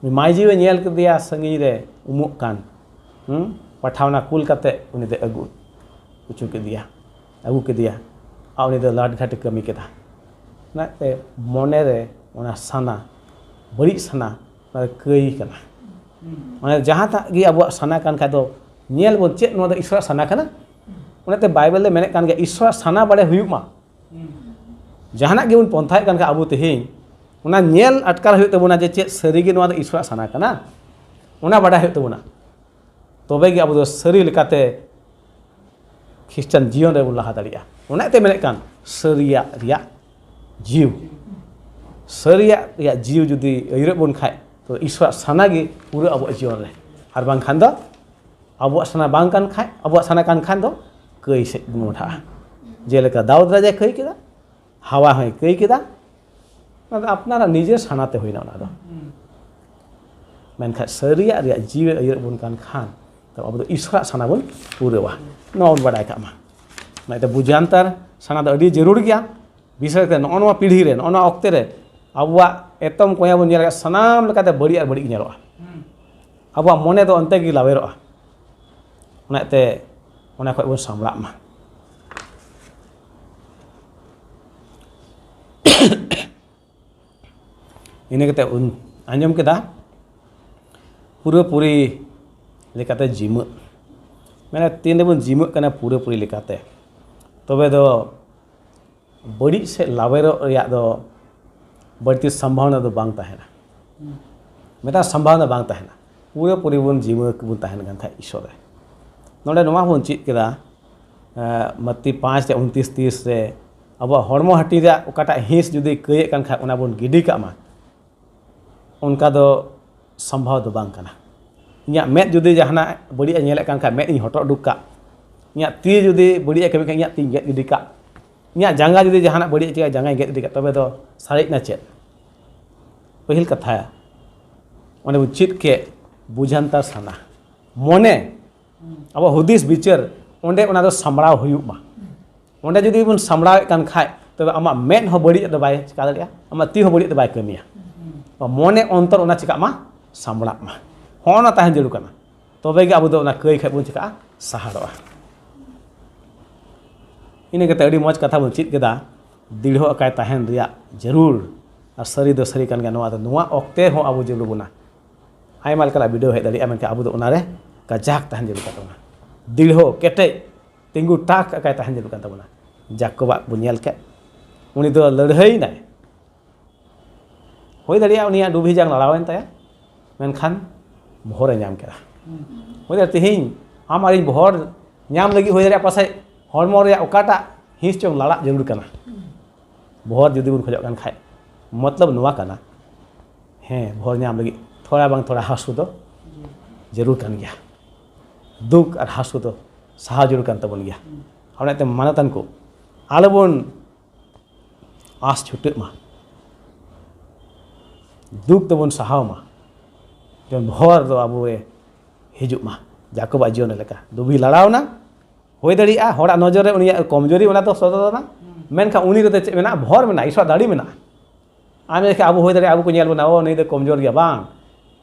ᱩᱱᱤ ᱢᱟᱹᱭ ᱡᱤᱣᱤ ᱧᱮᱞ ᱠᱮᱫᱮᱭᱟ ᱥᱟᱺᱜᱤᱧ ᱨᱮ ᱩᱢᱩᱜ ᱠᱟᱱ, ᱦᱩᱸ? ᱯᱟᱴᱷᱟᱣᱱᱟ ᱠᱩᱞ ᱠᱟᱛᱮ ᱩᱱᱤ ᱫᱚ ᱟᱹᱜᱩ ᱦᱚᱪᱚ ᱠᱮᱫᱮᱭᱟ, ᱟᱹᱜᱩ ᱠᱮᱫᱮᱭᱟ, ᱟᱨ ᱩᱱᱤ ᱫᱚ ᱞᱟᱴ ᱜᱷᱟᱴᱮ ᱠᱟᱹᱢᱤ ᱠᱮᱫᱟ᱾ ᱚᱱᱟᱛᱮ ᱢᱚᱱᱮ ᱨᱮ ᱚᱱᱟ ᱥᱟᱱᱟ, ᱵᱟᱹᱲᱤᱡ ᱥᱟᱱᱟ, ᱚᱱᱟ ᱫᱚ ᱠᱟᱹᱭ ᱠᱟᱱᱟ᱾ ᱢᱟᱱᱮ ᱡᱟᱦᱟᱸᱴᱟᱜ ᱜᱮ ᱟᱵᱚᱣᱟᱜ ᱥᱟᱱᱟ ᱠᱟᱱ ᱠᱷᱟᱡ ᱫᱚ ᱧᱮᱞ ᱵᱚᱱ, ᱪᱮᱫ ᱱᱚᱣᱟ ᱫᱚ ᱤᱥᱚᱨᱟᱜ ᱥᱟᱱᱟ ᱠᱟᱱᱟ? ᱚᱱᱟᱛᱮ ᱵᱟᱭᱵᱮᱞ ᱫᱚ ᱢᱮᱱᱮᱫ ᱠᱟᱱ ᱜᱮᱭᱟ, ᱤᱥᱚᱨᱟᱜ ᱥᱟᱱᱟ ᱵᱟᱲᱮ ᱦᱩᱭᱩᱜ ᱢᱟ᱾ ᱡᱟᱦᱟᱱᱟᱜ ᱜᱮᱵᱚᱱ ᱯᱚᱱᱛᱷᱟᱭᱮᱫ ᱠᱟᱱ ᱠᱷᱟᱡ ᱟᱵᱚ ᱛᱮᱦᱮᱧ, ᱚᱱᱟ ᱧᱮᱞ ᱟᱴᱠᱟᱨ ᱦᱩᱭᱩᱜ ᱛᱟᱵᱚᱱᱟ ᱡᱮ ᱪᱮᱫ ᱥᱟᱹᱨᱤᱜᱮ ᱱᱚᱣᱟ ᱫᱚ ᱤᱥᱚᱨᱟᱜ ᱥᱟᱱᱟ ᱠᱟᱱᱟ, ᱚᱱᱟ ᱵᱟᱰᱟᱭ ᱦᱩᱭᱩᱜ ᱛᱟᱵᱚᱱᱟ᱾ ᱛᱚᱵᱮ ᱜᱮ ᱟᱵᱚ ᱫᱚ ᱥᱟᱹᱨᱤ ᱞᱮᱠᱟᱛᱮ ᱠᱷᱨᱤᱥᱴᱟᱱ ᱡᱤᱭᱚᱱ ᱨᱮᱵᱚᱱ ᱞᱟᱦᱟ ᱫᱟᱲᱮᱭᱟᱜᱼᱟ᱾ ᱚᱱᱟᱛᱮ ᱢᱮᱱᱮᱫ ᱠᱟᱱ ᱥᱟᱹᱨᱤᱭᱟᱜ ᱨᱮᱭᱟᱜ ᱡᱤᱣᱤ, ᱥᱟᱹᱨᱤᱭᱟᱜ ᱨᱮᱭᱟᱜ ᱡᱤᱣᱤ ᱡᱩᱫᱤ ᱟᱹᱭᱩᱨᱮᱫ ᱵᱚᱱ ᱠᱷᱟᱡ, ᱛᱚ ᱤᱥᱚᱨᱟᱜ ᱥᱟᱱᱟ ᱜᱮ ᱯᱩᱨᱟᱹ ᱟᱵᱚᱣᱟᱜ ᱡᱤᱭᱚᱱ ᱨᱮ᱾ ᱟᱨ ᱵᱟᱝᱠᱷᱟᱱ ᱫᱚ ᱟᱵᱚᱣᱟᱜ ᱥᱟᱱᱟ ᱵᱟᱝ ᱠᱟᱱ ᱠᱷᱟᱡ, ᱟᱵᱚᱣᱟᱜ ᱥᱟᱱᱟ ᱠᱟᱱ ᱠᱷᱟᱱ ᱫᱚ ᱠᱟᱹᱭ ᱥᱮᱫ ᱵᱚᱱ ᱢᱚᱦᱰᱟᱜᱼᱟ᱾ ᱡᱮᱞᱮᱠᱟ ᱫᱟᱣᱩᱫ ᱨᱟᱡᱟᱭ ᱠᱟᱹᱭ ᱠᱮᱫᱟ, ᱦᱟᱣᱟ ᱦᱚᱸᱭ ᱠᱟᱹᱭ ᱠᱮᱫᱟ, ᱚᱱᱟ ᱫᱚ ᱟᱯᱱᱟᱨᱟᱜ ᱱᱤᱡᱮᱨ ᱥᱟᱱᱟᱛᱮ ᱦᱩᱭᱱᱟ ᱚᱱᱟ ᱫᱚ᱾ ᱢᱮᱱᱠᱷᱟᱱ ᱥᱟᱹᱨᱤᱭᱟᱜ ᱨᱮᱭᱟᱜ ᱡᱤᱣᱤ ᱟᱹᱭᱩᱨᱮᱫ ᱵᱚᱱ ᱠᱟᱱ ᱠᱷᱟᱱ, ᱛᱚ ᱟᱵᱚ ᱫᱚ ᱤᱥᱚᱨᱟᱜ ᱥᱟᱱᱟ ᱵᱚᱱ ᱯᱩᱨᱟᱹᱣᱟ᱾ ᱱᱚᱣᱟ ᱵᱚᱱ ᱵᱟᱰᱟᱭ ᱠᱟᱜ ᱢᱟ᱾ ᱚᱱᱟᱛᱮ ᱵᱩᱡᱟᱱᱛᱟᱨ ᱥᱮᱬᱟ ᱫᱚ ᱟᱹᱰᱤ ᱡᱟᱹᱨᱩᱲ ᱜᱮᱭᱟ᱾ ᱵᱤᱥᱮᱥ ᱠᱟᱛᱮ ᱱᱚᱜᱼᱚ ᱱᱚᱣᱟ ᱯᱤᱲᱦᱤ ᱨᱮ, ᱱᱚᱜᱼᱚ ᱱᱚᱣᱟ ᱚᱠᱛᱮ ᱨᱮ ᱟᱵᱚᱣᱟᱜ ᱮᱛᱚᱢ ᱠᱚᱭᱟ ᱵᱚᱱ ᱧᱮᱞ ᱠᱟᱜ, ᱥᱟᱱᱟᱢ ᱞᱮᱠᱟᱛᱮ ᱵᱟᱹᱲᱤᱡ ᱟᱨ ᱵᱟᱹᱲᱤᱡ ᱜᱮ ᱧᱮᱞᱚᱜᱼᱟ᱾ ᱟᱵᱚᱣᱟᱜ ᱢᱚᱱᱮ ᱫᱚ ᱚᱱᱛᱮ ᱜᱮ ᱞᱟᱣᱮᱨᱚᱜᱼᱟ᱾ ᱚᱱᱟᱛᱮ ᱚᱱᱟ ᱠᱷᱚᱱ ᱵᱚᱱ ᱥᱟᱢᱵᱲᱟᱜ ᱢᱟ᱾ ᱤᱱᱟᱹ ᱠᱟᱛᱮ ᱩᱱ ᱟᱸᱡᱚᱢ ᱠᱮᱫᱟ ᱯᱩᱨᱟᱹᱯᱩᱨᱤ ᱞᱮᱠᱟᱛᱮ ᱡᱤᱢᱟᱹᱜ᱾ ᱢᱟᱱᱮ ᱛᱤᱱ ᱨᱮᱵᱚᱱ ᱡᱤᱢᱟᱹᱜ ᱠᱟᱱᱟ ᱯᱩᱨᱟᱹᱯᱩᱨᱤ ᱞᱮᱠᱟᱛᱮ, ᱛᱚᱵᱮ ᱫᱚ ᱵᱟᱹᱲᱤᱡ ᱥᱮᱫ ᱞᱟᱣᱮᱨᱚᱜ ᱨᱮᱭᱟᱜ ᱫᱚ ᱵᱟᱹᱲᱛᱤ ᱥᱚᱢᱵᱷᱟᱵᱚᱱᱟ ᱫᱚ ᱵᱟᱝ ᱛᱟᱦᱮᱱᱟ᱾ ᱢᱤᱫᱴᱟᱝ ᱥᱚᱢᱵᱷᱟᱵᱚᱱᱟ ᱵᱟᱝ ᱛᱟᱦᱮᱱᱟ᱾ ᱯᱩᱨᱟᱹᱯᱩᱨᱤ ᱵᱚᱱ ᱡᱤᱢᱟᱹ ᱵᱚᱱ ᱛᱟᱦᱮᱱ ᱠᱟᱱ ᱠᱷᱟᱡ ᱤᱥᱚᱨ ᱨᱮ᱾ ᱱᱚᱰᱮ ᱱᱚᱣᱟ ᱵᱚᱱ ᱪᱮᱫ ᱠᱮᱫᱟ, ᱮᱸ, ᱢᱟᱛᱤ ᱯᱟᱸᱪ ᱨᱮ ᱩᱱᱛᱨᱤᱥ ᱛᱤᱨᱤᱥ ᱨᱮ ᱟᱵᱚᱣᱟᱜ ᱦᱚᱲᱢᱚ ᱦᱟᱹᱴᱤᱧ ᱨᱮᱭᱟᱜ ᱚᱠᱟᱴᱟᱜ ᱦᱤᱸᱥ ᱡᱩᱫᱤ ᱠᱟᱹᱭᱮᱫ ᱠᱟᱱ ᱠᱷᱟᱡ ᱚᱱᱟ ᱵᱚᱱ ᱜᱤᱰᱤ ᱠᱟᱜ ᱢᱟ᱾ ᱚᱱᱠᱟ ᱫᱚ ᱥᱚᱢᱵᱷᱟᱣ ᱫᱚ ᱵᱟᱝ ᱠᱟᱱᱟ᱾ ᱤᱧᱟᱹᱜ ᱢᱮᱫ ᱡᱩᱫᱤ ᱡᱟᱦᱟᱱᱟᱜ ᱵᱟᱹᱲᱤᱡ ᱮ ᱧᱮᱞᱮᱫ ᱠᱟᱱ ᱠᱷᱟᱡ ᱢᱮᱫ ᱤᱧ ᱦᱚᱴᱚᱨ ᱩᱰᱩᱠ ᱠᱟᱜ, ᱤᱧᱟᱹᱜ ᱛᱤ ᱡᱩᱫᱤ ᱵᱟᱹᱲᱤᱡ ᱮ ᱠᱟᱹᱢᱤ ᱠᱷᱟᱡ ᱤᱧᱟᱹᱜ ᱛᱤᱧ ᱜᱮᱫ ᱜᱤᱰᱤ ᱠᱟᱜ, ᱤᱧᱟᱹᱜ ᱡᱟᱸᱜᱟ ᱡᱩᱫᱤ ᱡᱟᱦᱟᱱᱟᱜ ᱵᱟᱹᱲᱤᱡ ᱮ ᱪᱤᱠᱟᱹᱭᱟ ᱡᱟᱸᱜᱟᱧ ᱜᱮᱫ ᱜᱤᱰᱤ ᱠᱟᱜ, ᱛᱚᱵᱮ ᱫᱚ ᱥᱟᱨᱮᱡ ᱱᱟ ᱪᱮᱫ? ᱯᱟᱹᱦᱤᱞ ᱠᱟᱛᱷᱟ, ᱚᱱᱮ ᱵᱚᱱ ᱪᱮᱫ ᱠᱮᱫ ᱵᱩᱡᱷᱟᱱᱛᱟᱨ ᱥᱟᱱᱟ, ᱢᱚᱱᱮ, ᱟᱵᱚ ᱦᱩᱫᱤᱥ ᱵᱤᱪᱟᱹᱨ, ᱚᱸᱰᱮ ᱚᱱᱟ ᱫᱚ ᱥᱟᱢᱵᱲᱟᱣ ᱦᱩᱭᱩᱜ ᱢᱟ᱾ ᱚᱸᱰᱮ ᱡᱩᱫᱤ ᱵᱚᱱ ᱥᱟᱢᱵᱲᱟᱣᱮᱫ ᱠᱟᱱ ᱠᱷᱟᱡ, ᱛᱚᱵᱮ ᱟᱢᱟᱜ ᱢᱮᱫ ᱦᱚᱸ ᱵᱟᱹᱲᱤᱡ ᱫᱚ ᱵᱟᱭ ᱪᱤᱠᱟ ᱫᱟᱲᱮᱭᱟᱜᱼᱟ, ᱟᱢᱟᱜ ᱛᱤ ᱦᱚᱸ ᱵᱟᱹᱲᱤᱡ ᱫᱚ ᱵᱟᱭ ᱠᱟᱹᱢᱤᱭᱟ᱾ ᱢᱚᱱᱮ ᱚᱱᱛᱚᱨ ᱚᱱᱟ ᱪᱤᱠᱟᱜ ᱢᱟ, ᱥᱟᱢᱵᱲᱟᱜ ᱢᱟ᱾ ᱦᱚᱸᱜᱼᱚ ᱱᱟ ᱛᱟᱦᱮᱱ ᱡᱟᱹᱨᱩᱲ ᱠᱟᱱᱟ᱾ ᱛᱚᱵᱮ ᱜᱮ ᱟᱵᱚ ᱫᱚ ᱚᱱᱟ ᱠᱟᱹᱭ ᱠᱷᱚᱡ ᱵᱚᱱ ᱪᱤᱠᱟᱜᱼᱟ, ᱥᱟᱦᱟᱨᱚᱜᱼᱟ᱾ ᱤᱱᱟᱹ ᱠᱟᱛᱮ ᱟᱹᱰᱤ ᱢᱚᱡᱽ ᱠᱟᱛᱷᱟ ᱵᱚᱱ ᱪᱮᱫ ᱠᱮᱫᱟ, ᱫᱤᱲᱦᱚ ᱟᱠᱟᱭ ᱛᱟᱦᱮᱱ ᱨᱮᱭᱟᱜ ᱡᱟᱹᱨᱩᱲ᱾ ᱟᱨ ᱥᱟᱹᱨᱤ ᱫᱚ ᱥᱟᱹᱨᱤ ᱠᱟᱱ ᱜᱮᱭᱟ, ᱱᱚᱣᱟ ᱫᱚ, ᱱᱚᱣᱟ ᱚᱠᱛᱮ ᱦᱚᱸ ᱟᱵᱚ ᱡᱟᱹᱨᱩᱲ ᱵᱚᱱᱟ᱾ ᱟᱭᱢᱟ ᱞᱮᱠᱟᱱᱟᱜ ᱵᱤᱰᱟᱹᱣ ᱦᱮᱡ ᱫᱟᱲᱮᱭᱟᱜᱼᱟ, ᱢᱮᱱᱠᱷᱟᱱ ᱟᱵᱚ ᱫᱚ ᱚᱱᱟᱨᱮ ᱠᱟᱡᱟᱠ ᱛᱟᱦᱮᱱ ᱡᱟᱹᱨᱩᱲ ᱠᱟᱱ ᱛᱟᱵᱚᱱᱟ᱾ ᱫᱤᱲᱦᱚ, ᱠᱮᱴᱮᱡ, ᱛᱤᱸᱜᱩ ᱴᱟᱠ ᱟᱠᱟᱭ ᱛᱟᱦᱮᱱ ᱡᱟᱹᱨᱩᱲ ᱠᱟᱱ ᱛᱟᱵᱚᱱᱟ᱾ ᱡᱟᱠᱚᱵᱟᱜ ᱵᱚᱱ ᱧᱮᱞ ᱠᱮᱫ, ᱩᱱᱤ ᱫᱚ ᱞᱟᱹᱲᱦᱟᱹᱭ ᱮᱱᱟᱭ᱾ ᱦᱩᱭ ᱫᱟᱲᱮᱭᱟᱜᱼᱟ ᱩᱱᱤᱭᱟᱜ ᱰᱩᱵᱷᱤ ᱡᱟᱝ ᱞᱟᱲᱟᱣᱮᱱ ᱛᱟᱭᱟ, ᱢᱮᱱᱠᱷᱟᱱ ᱵᱷᱚᱨᱮ ᱧᱟᱢ ᱠᱮᱫᱟ᱾ ᱦᱩᱭ ᱫᱟᱲᱮᱭᱟᱜᱼᱟ ᱛᱮᱦᱮᱧ ᱟᱢ ᱟᱨ ᱤᱧ ᱵᱷᱚᱨ ᱧᱟᱢ ᱞᱟᱹᱜᱤᱫ ᱦᱩᱭ ᱫᱟᱲᱮᱭᱟᱜᱼᱟ ᱯᱟᱥᱮᱡ ᱦᱚᱲᱢᱚ ᱨᱮᱭᱟᱜ ᱚᱠᱟᱴᱟᱜ ᱦᱤᱸᱥ ᱪᱚᱝ ᱞᱟᱲᱟᱜ ᱡᱟᱹᱨᱩᱲ ᱠᱟᱱᱟ᱾ ᱵᱷᱚᱨ ᱡᱩᱫᱤ ᱵᱚᱱ ᱠᱷᱚᱡᱚᱜ ᱠᱟᱱ ᱠᱷᱟᱡ, ᱢᱚᱛᱞᱚᱵ ᱱᱚᱣᱟ ᱠᱟᱱᱟ, ᱦᱮᱸ, ᱵᱷᱚᱨ ᱧᱟᱢ ᱞᱟᱹᱜᱤᱫ ᱛᱷᱚᱲᱟ ᱵᱟᱝ ᱛᱷᱚᱲᱟ ᱦᱟᱹᱥᱩ ᱫᱚ ᱡᱟᱹᱨᱩᱲ ᱠᱟᱱ ᱜᱮᱭᱟ, ᱫᱩᱠ ᱟᱨ ᱦᱟᱹᱥᱩ ᱫᱚ ᱥᱟᱦᱟᱣ ᱡᱟᱹᱨᱩᱲ ᱠᱟᱱ ᱛᱟᱵᱚᱱ ᱜᱮᱭᱟ᱾ ᱚᱱᱟᱛᱮ ᱢᱟᱱᱚᱛᱟᱱ ᱠᱚ, ᱟᱞᱚᱵᱚᱱ ᱟᱸᱥ ᱪᱷᱩᱴᱟᱹᱜ ᱢᱟ, ᱫᱩᱠ ᱫᱚᱵᱚᱱ ᱥᱟᱦᱟᱣ ᱢᱟ, ᱡᱮᱢᱚᱱ ᱵᱷᱚᱨ ᱫᱚ ᱟᱵᱚ ᱨᱮ ᱦᱤᱡᱩᱜ ᱢᱟ᱾ ᱡᱟᱠᱚᱵᱟᱜ ᱡᱤᱭᱚᱱ ᱞᱮᱠᱟ ᱰᱩᱵᱷᱤ ᱞᱟᱲᱟᱣᱱᱟ, ᱦᱩᱭ ᱫᱟᱲᱮᱭᱟᱜᱼᱟ ᱦᱚᱲᱟᱜ ᱱᱚᱡᱚᱨ ᱨᱮ ᱩᱱᱤᱭᱟᱜ ᱠᱚᱢᱡᱳᱨᱤ ᱚᱱᱟ ᱫᱚ ᱥᱚᱫᱚᱨ ᱮᱱᱟ, ᱢᱮᱱᱠᱷᱟᱱ ᱩᱱᱤ ᱨᱮᱫᱚ ᱪᱮᱫ ᱢᱮᱱᱟᱜᱼᱟ? ᱵᱷᱚᱨ ᱢᱮᱱᱟᱜᱼᱟ, ᱤᱥᱚᱨᱟᱜ ᱫᱟᱲᱮ ᱢᱮᱱᱟᱜᱼᱟ᱾ ᱟᱢ ᱡᱩᱫᱤ ᱟᱵᱚ ᱦᱩᱭ ᱫᱟᱲᱮᱭᱟᱜᱼᱟ ᱟᱵᱚ ᱠᱚ ᱧᱮᱞ ᱵᱚᱱᱟ, ᱚ ᱱᱩᱭ ᱫᱚ ᱠᱚᱢᱡᱳᱨ ᱜᱮᱭᱟ, ᱵᱟᱝ,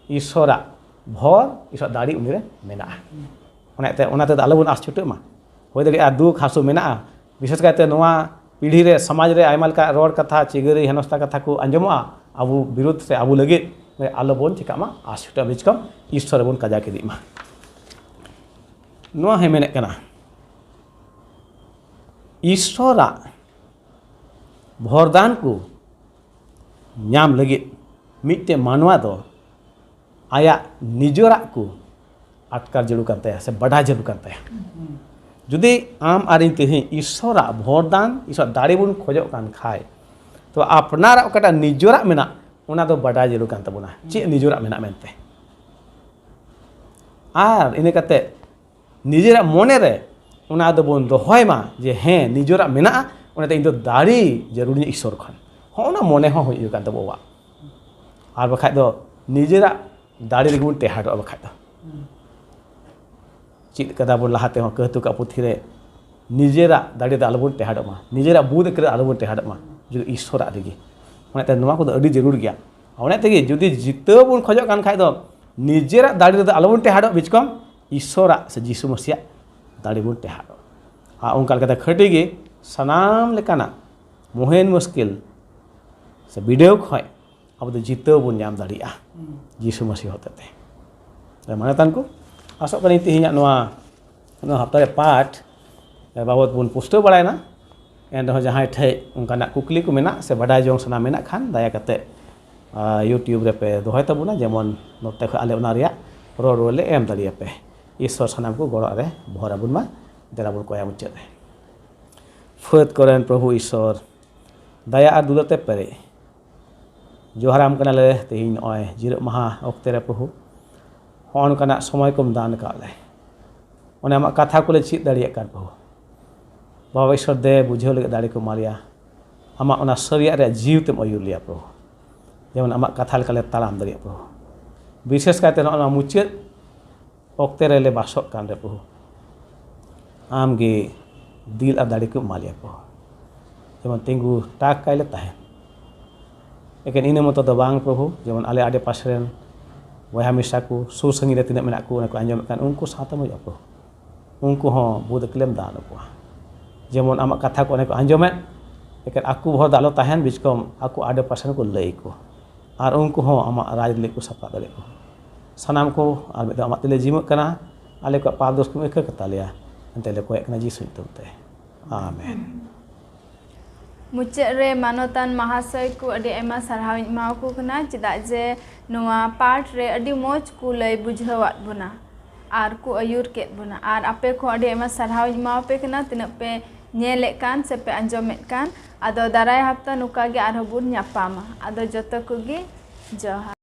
ᱤᱥᱚᱨᱟᱜ ᱵᱷᱚᱨ, ᱤᱥᱚᱨᱟᱜ ᱫᱟᱲᱮ ᱩᱱᱤ ᱨᱮ ᱢᱮᱱᱟᱜᱼᱟ᱾ ᱚᱱᱟᱛᱮ ᱚᱱᱟ ᱛᱮᱫᱚ ᱟᱞᱚᱵᱚᱱ ᱟᱥ ᱪᱷᱩᱴᱟᱹᱜ ᱢᱟ᱾ ᱦᱩᱭ ᱫᱟᱲᱮᱭᱟᱜᱼᱟ ᱫᱩᱠ ᱦᱟᱹᱥᱩ ᱢᱮᱱᱟᱜᱼᱟ, ᱵᱤᱥᱮᱥ ᱠᱟᱭᱛᱮ ᱱᱚᱣᱟ ᱯᱤᱲᱦᱤ ᱨᱮ ᱥᱚᱢᱟᱡᱽ ᱨᱮ ᱟᱭᱢᱟ ᱞᱮᱠᱟ ᱨᱚᱲ ᱠᱟᱛᱷᱟ, ᱪᱤᱜᱟᱹᱨᱤ ᱦᱮᱱᱚᱥᱛᱟ ᱠᱟᱛᱷᱟ ᱠᱚ ᱟᱸᱡᱚᱢᱚᱜᱼᱟ ᱟᱵᱚ ᱵᱤᱨᱩᱫᱷ ᱥᱮ ᱟᱵᱚ ᱞᱟᱹᱜᱤᱫ᱾ ᱟᱞᱚᱵᱚᱱ ᱪᱤᱠᱟᱜ ᱢᱟ, ᱟᱥ ᱪᱷᱩᱴᱟᱹᱜ ᱵᱤᱪᱠᱚᱢ ᱤᱥᱚᱨ ᱨᱮᱵᱚᱱ ᱠᱟᱡᱟᱠ ᱤᱫᱤᱜ ᱢᱟ᱾ ᱱᱚᱣᱟ ᱦᱚᱸᱭ ᱢᱮᱱᱮᱫ ᱠᱟᱱᱟ, ᱤᱥᱚᱨᱟᱜ ᱵᱷᱚᱨᱫᱟᱱ ᱠᱚ ᱧᱟᱢ ᱞᱟᱹᱜᱤᱫ ᱢᱤᱫᱴᱮᱱ ᱢᱟᱱᱣᱟ ᱫᱚ ᱟᱭᱟᱜ ᱱᱤᱡᱮᱨᱟᱜ ᱠᱚ ᱟᱴᱠᱟᱨ ᱡᱟᱹᱨᱩᱲ ᱠᱟᱱ ᱛᱟᱭᱟ ᱥᱮ ᱵᱟᱰᱟᱭ ᱡᱟᱹᱨᱩᱲ ᱠᱟᱱ ᱛᱟᱭᱟ᱾ ᱡᱩᱫᱤ ᱟᱢ ᱟᱨ ᱤᱧ ᱛᱮᱦᱮᱧ ᱤᱥᱚᱨᱟᱜ ᱵᱷᱚᱨᱫᱟᱱ, ᱤᱥᱚᱨᱟᱜ ᱫᱟᱲᱮ ᱵᱚᱱ ᱠᱷᱚᱡᱚᱜ ᱠᱟᱱ ᱠᱷᱟᱡ, ᱛᱚ ᱟᱯᱱᱟᱨᱟᱜ ᱚᱠᱟᱴᱟᱜ ᱱᱤᱡᱮᱨᱟᱜ ᱢᱮᱱᱟᱜ, ᱚᱱᱟ ᱫᱚ ᱵᱟᱰᱟᱭ ᱡᱟᱹᱨᱩᱲ ᱠᱟᱱ ᱛᱟᱵᱚᱱᱟ, ᱪᱮᱫ ᱱᱤᱡᱮᱨᱟᱜ ᱢᱮᱱᱟᱜ ᱢᱮᱱᱛᱮ᱾ ᱟᱨ ᱤᱱᱟᱹ ᱠᱟᱛᱮ ᱱᱤᱡᱮᱨᱟᱜ ᱢᱚᱱᱮ ᱨᱮ ᱚᱱᱟ ᱫᱚᱵᱚᱱ ᱫᱚᱦᱚᱭ ᱢᱟ ᱡᱮ ᱦᱮᱸ, ᱱᱤᱡᱮᱨᱟᱜ ᱢᱮᱱᱟᱜᱼᱟ, ᱚᱱᱟᱛᱮ ᱤᱧ ᱫᱚ ᱫᱟᱲᱮ ᱡᱟᱹᱨᱩᱲᱤᱧᱟ ᱤᱥᱚᱨ ᱠᱷᱚᱱ᱾ ᱦᱚᱸᱜᱼᱚ ᱱᱟ ᱢᱚᱱᱮ ᱦᱚᱸ ᱦᱩᱭᱩᱜ ᱠᱟᱱ ᱛᱟᱵᱚᱣᱟ᱾ ᱟᱨ ᱵᱟᱠᱷᱟᱡ ᱫᱚ ᱱᱤᱡᱮᱨᱟᱜ ᱫᱟᱲᱮ ᱨᱮᱜᱮ ᱵᱚᱱ ᱴᱮᱦᱟᱰᱚᱜᱼᱟ ᱵᱟᱠᱷᱟᱡ ᱫᱚ᱾ ᱪᱮᱫ ᱠᱟᱫᱟ ᱵᱚᱱ ᱞᱟᱦᱟ ᱛᱮᱦᱚᱸ ᱠᱟᱹᱦᱛᱩ ᱠᱟᱜ ᱯᱩᱛᱷᱤ ᱨᱮ, ᱱᱤᱡᱮᱨᱟᱜ ᱫᱟᱲᱮ ᱫᱚ ᱟᱞᱚᱵᱚᱱ ᱴᱮᱦᱟᱰᱚᱜ ᱢᱟ, ᱱᱤᱡᱮᱨᱟᱜ ᱵᱩᱫᱷ ᱟᱹᱠᱤᱞ ᱟᱞᱚᱵᱚᱱ ᱴᱮᱦᱟᱰᱚᱜ ᱢᱟ, ᱡᱩᱫᱤ ᱤᱥᱚᱨᱟᱜ ᱨᱮᱜᱮ᱾ ᱚᱱᱟᱛᱮ ᱱᱚᱣᱟ ᱠᱚᱫᱚ ᱟᱹᱰᱤ ᱡᱟᱹᱨᱩᱲ ᱜᱮᱭᱟ᱾ ᱚᱱᱟ ᱛᱮᱜᱮ ᱡᱩᱫᱤ ᱡᱤᱛᱟᱹᱣ ᱵᱚᱱ ᱠᱷᱚᱡᱚᱜ ᱠᱟᱱ ᱠᱷᱟᱡ ᱫᱚ ᱱᱤᱡᱮᱨᱟᱜ ᱫᱟᱲᱮ ᱨᱮᱫᱚ ᱟᱞᱚᱵᱚᱱ ᱴᱮᱦᱟᱰᱚᱜ, ᱵᱤᱪᱠᱚᱢ ᱤᱥᱚᱨᱟᱜ ᱥᱮ ᱡᱤᱥᱩ ᱢᱟᱹᱥᱤᱭᱟᱜ ᱫᱟᱲᱮ ᱵᱚᱱ ᱴᱮᱦᱟᱰᱚᱜ᱾ ᱟᱨ ᱚᱱᱠᱟ ᱞᱮᱠᱟᱛᱮ ᱠᱷᱟᱹᱴᱤ ᱜᱮ ᱥᱟᱱᱟᱢ ᱞᱮᱠᱟᱱᱟᱜ ᱢᱩᱦᱤᱢ ᱢᱩᱥᱠᱤᱞ ᱥᱮ ᱵᱤᱰᱟᱹᱣ ᱠᱷᱚᱡ ᱟᱵᱚ ᱫᱚ ᱡᱤᱛᱟᱹᱣ ᱵᱚᱱ ᱧᱟᱢ ᱫᱟᱲᱮᱭᱟᱜᱼᱟ ᱡᱤᱥᱩ ᱢᱟᱹᱥᱤ ᱦᱚᱛᱮᱛᱮ᱾ ᱛᱚ ᱢᱟᱱᱮᱛᱟᱱ ᱠᱚ, ᱟᱥᱚᱜ ᱠᱟᱹᱱᱟᱹᱧ ᱛᱮᱦᱮᱧᱟᱜ ᱱᱚᱣᱟ, ᱱᱚᱣᱟ ᱦᱟᱯᱛᱟ ᱨᱮ ᱯᱟᱴ ᱵᱟᱵᱚᱛ ᱵᱚᱱ ᱯᱩᱥᱴᱟᱹᱣ ᱵᱟᱲᱟᱭᱮᱱᱟ᱾ ᱮᱱ ᱨᱮᱦᱚᱸ ᱡᱟᱦᱟᱸᱭ ᱴᱷᱮᱡ ᱚᱱᱠᱟᱱᱟᱜ ᱠᱩᱠᱞᱤ ᱠᱚ ᱢᱮᱱᱟᱜ ᱥᱮ ᱵᱟᱰᱟᱭ ᱡᱚᱝ ᱥᱟᱱᱟ ᱢᱮᱱᱟᱜ ᱠᱷᱟᱱ, ᱫᱟᱭᱟ ᱠᱟᱛᱮ, ᱟ, YouTube ᱨᱮᱯᱮ ᱫᱚᱦᱚᱭ ᱛᱟᱵᱚᱱᱟ, ᱡᱮᱢᱚᱱ ᱱᱚᱛᱮ ᱠᱷᱚᱡ ᱟᱞᱮ ᱚᱱᱟ ᱨᱮᱭᱟᱜ ᱨᱚᱲ ᱨᱩᱣᱟᱹᱲ ᱞᱮ ᱮᱢ ᱫᱟᱲᱮᱭᱟᱯᱮ᱾ ᱤᱥᱥᱚᱨ ᱥᱟᱱᱟᱢ ᱠᱚ ᱜᱚᱲᱚ ᱨᱮ ᱵᱷᱚᱨ ᱟᱵᱚᱱ ᱢᱟ᱾ ᱫᱮᱞᱟ ᱵᱚᱱ ᱠᱚᱭᱟ ᱢᱩᱪᱟᱹᱫ ᱨᱮ᱾ ᱯᱷᱟᱹᱫ ᱠᱚᱨᱮᱱ ᱯᱨᱚᱵᱷᱩ ᱤᱥᱥᱚᱨ, ᱫᱟᱭᱟ ᱟᱨ ᱫᱩᱞᱟᱹᱲ ᱛᱮ ᱯᱮᱨᱮᱡ, ᱡᱚᱦᱟᱨᱟᱢ ᱠᱟᱱᱟᱞᱮ ᱛᱮᱦᱮᱧ ᱱᱚᱜᱼᱚᱭ ᱡᱤᱨᱟᱹᱜ ᱢᱟᱦᱟ ᱚᱠᱛᱮ ᱨᱮ ᱯᱨᱚᱵᱷᱩ, ᱦᱚᱸᱜᱼᱚ ᱱᱚᱝᱠᱟᱱᱟᱜ ᱥᱚᱢᱚᱭ ᱠᱚᱢ ᱫᱟᱱ ᱟᱠᱟᱫ ᱞᱮ᱾ ᱚᱱᱮ ᱟᱢᱟᱜ ᱠᱟᱛᱷᱟ ᱠᱚᱞᱮ ᱪᱮᱫ ᱫᱟᱲᱮᱭᱟᱜ ᱠᱟᱱ ᱯᱨᱚᱵᱷᱩ᱾ ᱵᱟᱵᱟ ᱤᱥᱥᱚᱨ ᱫᱮ ᱵᱩᱡᱷᱟᱹᱣ ᱞᱟᱹᱜᱤᱫ ᱫᱟᱲᱮ ᱠᱚ ᱮᱢᱟ ᱞᱮᱭᱟ᱾ ᱟᱢᱟᱜ ᱚᱱᱟ ᱥᱟᱹᱨᱤᱭᱟᱜ ᱨᱮᱭᱟᱜ ᱡᱤᱣᱤ ᱛᱮᱢ ᱟᱹᱭᱩᱨ ᱞᱮᱭᱟ ᱯᱨᱚᱵᱷᱩ᱾ ᱡᱮᱢᱚᱱ ᱟᱢᱟᱜ ᱠᱟᱛᱷᱟ ᱞᱮᱠᱟᱞᱮ ᱛᱟᱲᱟᱢ ᱫᱟᱲᱮᱭᱟᱜ ᱯᱨᱚᱵᱷᱩ᱾ ᱵᱤᱥᱮᱥ ᱠᱟᱭᱛᱮ ᱱᱚᱜᱼᱚ ᱱᱚᱣᱟ ᱢᱩᱪᱟᱹᱫ ᱚᱠᱛᱮ ᱨᱮᱞᱮ ᱵᱟᱥᱚᱜ ᱠᱟᱱ ᱨᱮ ᱯᱨᱚᱵᱷᱩ, ᱟᱢ ᱜᱮ ᱫᱤᱞ ᱟᱨ ᱫᱟᱲᱮ ᱠᱚ ᱮᱢᱟ ᱞᱮᱭᱟ ᱠᱚ, ᱡᱮᱢᱚᱱ ᱛᱤᱸᱜᱩ ᱴᱟᱠ ᱠᱟᱭ ᱞᱮ ᱛᱟᱦᱮᱱ᱾ ᱮᱠᱮᱱ ᱤᱱᱟᱹ ᱢᱚᱛᱚ ᱫᱚ ᱵᱟᱝ ᱯᱨᱚᱵᱷᱩ, ᱡᱮᱢᱚᱱ ᱟᱞᱮ ᱟᱰᱮ ᱯᱟᱥᱮ ᱨᱮᱱ ᱵᱚᱭᱦᱟ ᱢᱤᱥᱨᱟ ᱠᱚ ᱥᱩᱨ ᱥᱟᱺᱜᱤᱧ ᱨᱮ ᱛᱤᱱᱟᱹᱜ ᱢᱮᱱᱟᱜ ᱠᱚ, ᱚᱱᱟ ᱠᱚ ᱟᱸᱡᱚᱢᱮᱫ ᱠᱟᱱ, ᱩᱱᱠᱩ ᱥᱟᱶᱛᱮ ᱢᱚᱡᱽ ᱟᱠᱚ, ᱩᱱᱠᱩ ᱦᱚᱸ ᱵᱩᱫ ᱟᱹᱠᱤᱞᱮᱢ ᱫᱟᱱ ᱟᱠᱚᱣᱟ᱾ ᱡᱮᱢᱚᱱ ᱟᱢᱟᱜ ᱠᱟᱛᱷᱟ ᱠᱚ ᱚᱱᱮ ᱠᱚ ᱟᱸᱡᱚᱢᱮᱫ, ᱮᱠᱮᱱ ᱟᱠᱚ ᱵᱷᱚᱨ ᱫᱚ ᱟᱞᱚ ᱛᱟᱦᱮᱱ, ᱵᱤᱪᱠᱚᱢ ᱟᱠᱚ ᱟᱰᱮ ᱯᱟᱥᱮ ᱨᱮᱠᱚ ᱞᱟᱹᱭ ᱟᱠᱚ ᱟᱨ ᱩᱱᱠᱩ ᱦᱚᱸ ᱟᱢᱟᱜ ᱨᱟᱡᱽ ᱞᱟᱹᱜᱤᱫ ᱠᱚ ᱥᱟᱯᱲᱟᱣ ᱫᱟᱲᱮᱭᱟᱜ ᱠᱚ᱾ ᱥᱟᱱᱟᱢ ᱠᱚ ᱟᱨ ᱢᱤᱫ ᱫᱷᱟᱣ ᱟᱢᱟᱜ ᱛᱮᱞᱮ ᱡᱤᱢᱟᱹᱜ ᱠᱟᱱᱟ, ᱟᱞᱮ ᱠᱚᱣᱟᱜ ᱯᱟᱯ ᱫᱳᱥ ᱠᱚᱢ ᱟᱹᱭᱠᱟᱹᱣ ᱠᱟᱛᱟ ᱞᱮᱭᱟ, ᱮᱱᱛᱮ ᱞᱮ ᱠᱚᱭᱮᱜ ᱠᱟᱱᱟ ᱡᱤᱥᱩ ᱧᱩᱛᱩᱢ ᱛᱮ, ᱟᱢᱮᱱ᱾ ᱢᱩᱪᱟᱹᱫ ᱨᱮ ᱢᱟᱱᱚᱛᱟᱱ ᱢᱟᱦᱟᱥᱚᱭ ᱠᱚ ᱟᱹᱰᱤ ᱟᱭᱢᱟ ᱥᱟᱨᱦᱟᱣ ᱤᱧ ᱮᱢᱟᱣᱟᱠᱚ ᱠᱟᱱᱟ, ᱪᱮᱫᱟᱜ ᱡᱮ ᱱᱚᱣᱟ ᱯᱟᱴ ᱨᱮ ᱟᱹᱰᱤ ᱢᱚᱡᱽ ᱠᱚ ᱞᱟᱹᱭ ᱵᱩᱡᱷᱟᱹᱣᱟᱫ ᱵᱚᱱᱟ ᱟᱨ ᱠᱚ ᱟᱹᱭᱩᱨ ᱠᱮᱫ ᱵᱚᱱᱟ᱾ ᱟᱨ ᱟᱯᱮ ᱠᱚᱦᱚᱸ ᱟᱹᱰᱤ ᱟᱭᱢᱟ ᱥᱟᱨᱦᱟᱣ ᱤᱧ ᱮᱢᱟᱣᱟᱯᱮ ᱠᱟᱱᱟ, ᱛᱤᱱᱟᱹᱜ ᱯᱮ ᱧᱮᱞᱮᱫ ᱠᱟᱱ ᱥᱮ ᱯᱮ ᱟᱸᱡᱚᱢᱮᱫ ᱠᱟᱱ᱾ ᱟᱫᱚ ᱫᱟᱨᱟᱭ ᱦᱟᱯᱛᱟ ᱱᱚᱝᱠᱟ ᱜᱮ ᱟᱨᱦᱚᱸ ᱵᱚᱱ ᱧᱟᱯᱟᱢᱟ᱾ ᱟᱫᱚ ᱡᱚᱛᱚ ᱠᱚᱜᱮ ᱡᱚᱦᱟᱨ᱾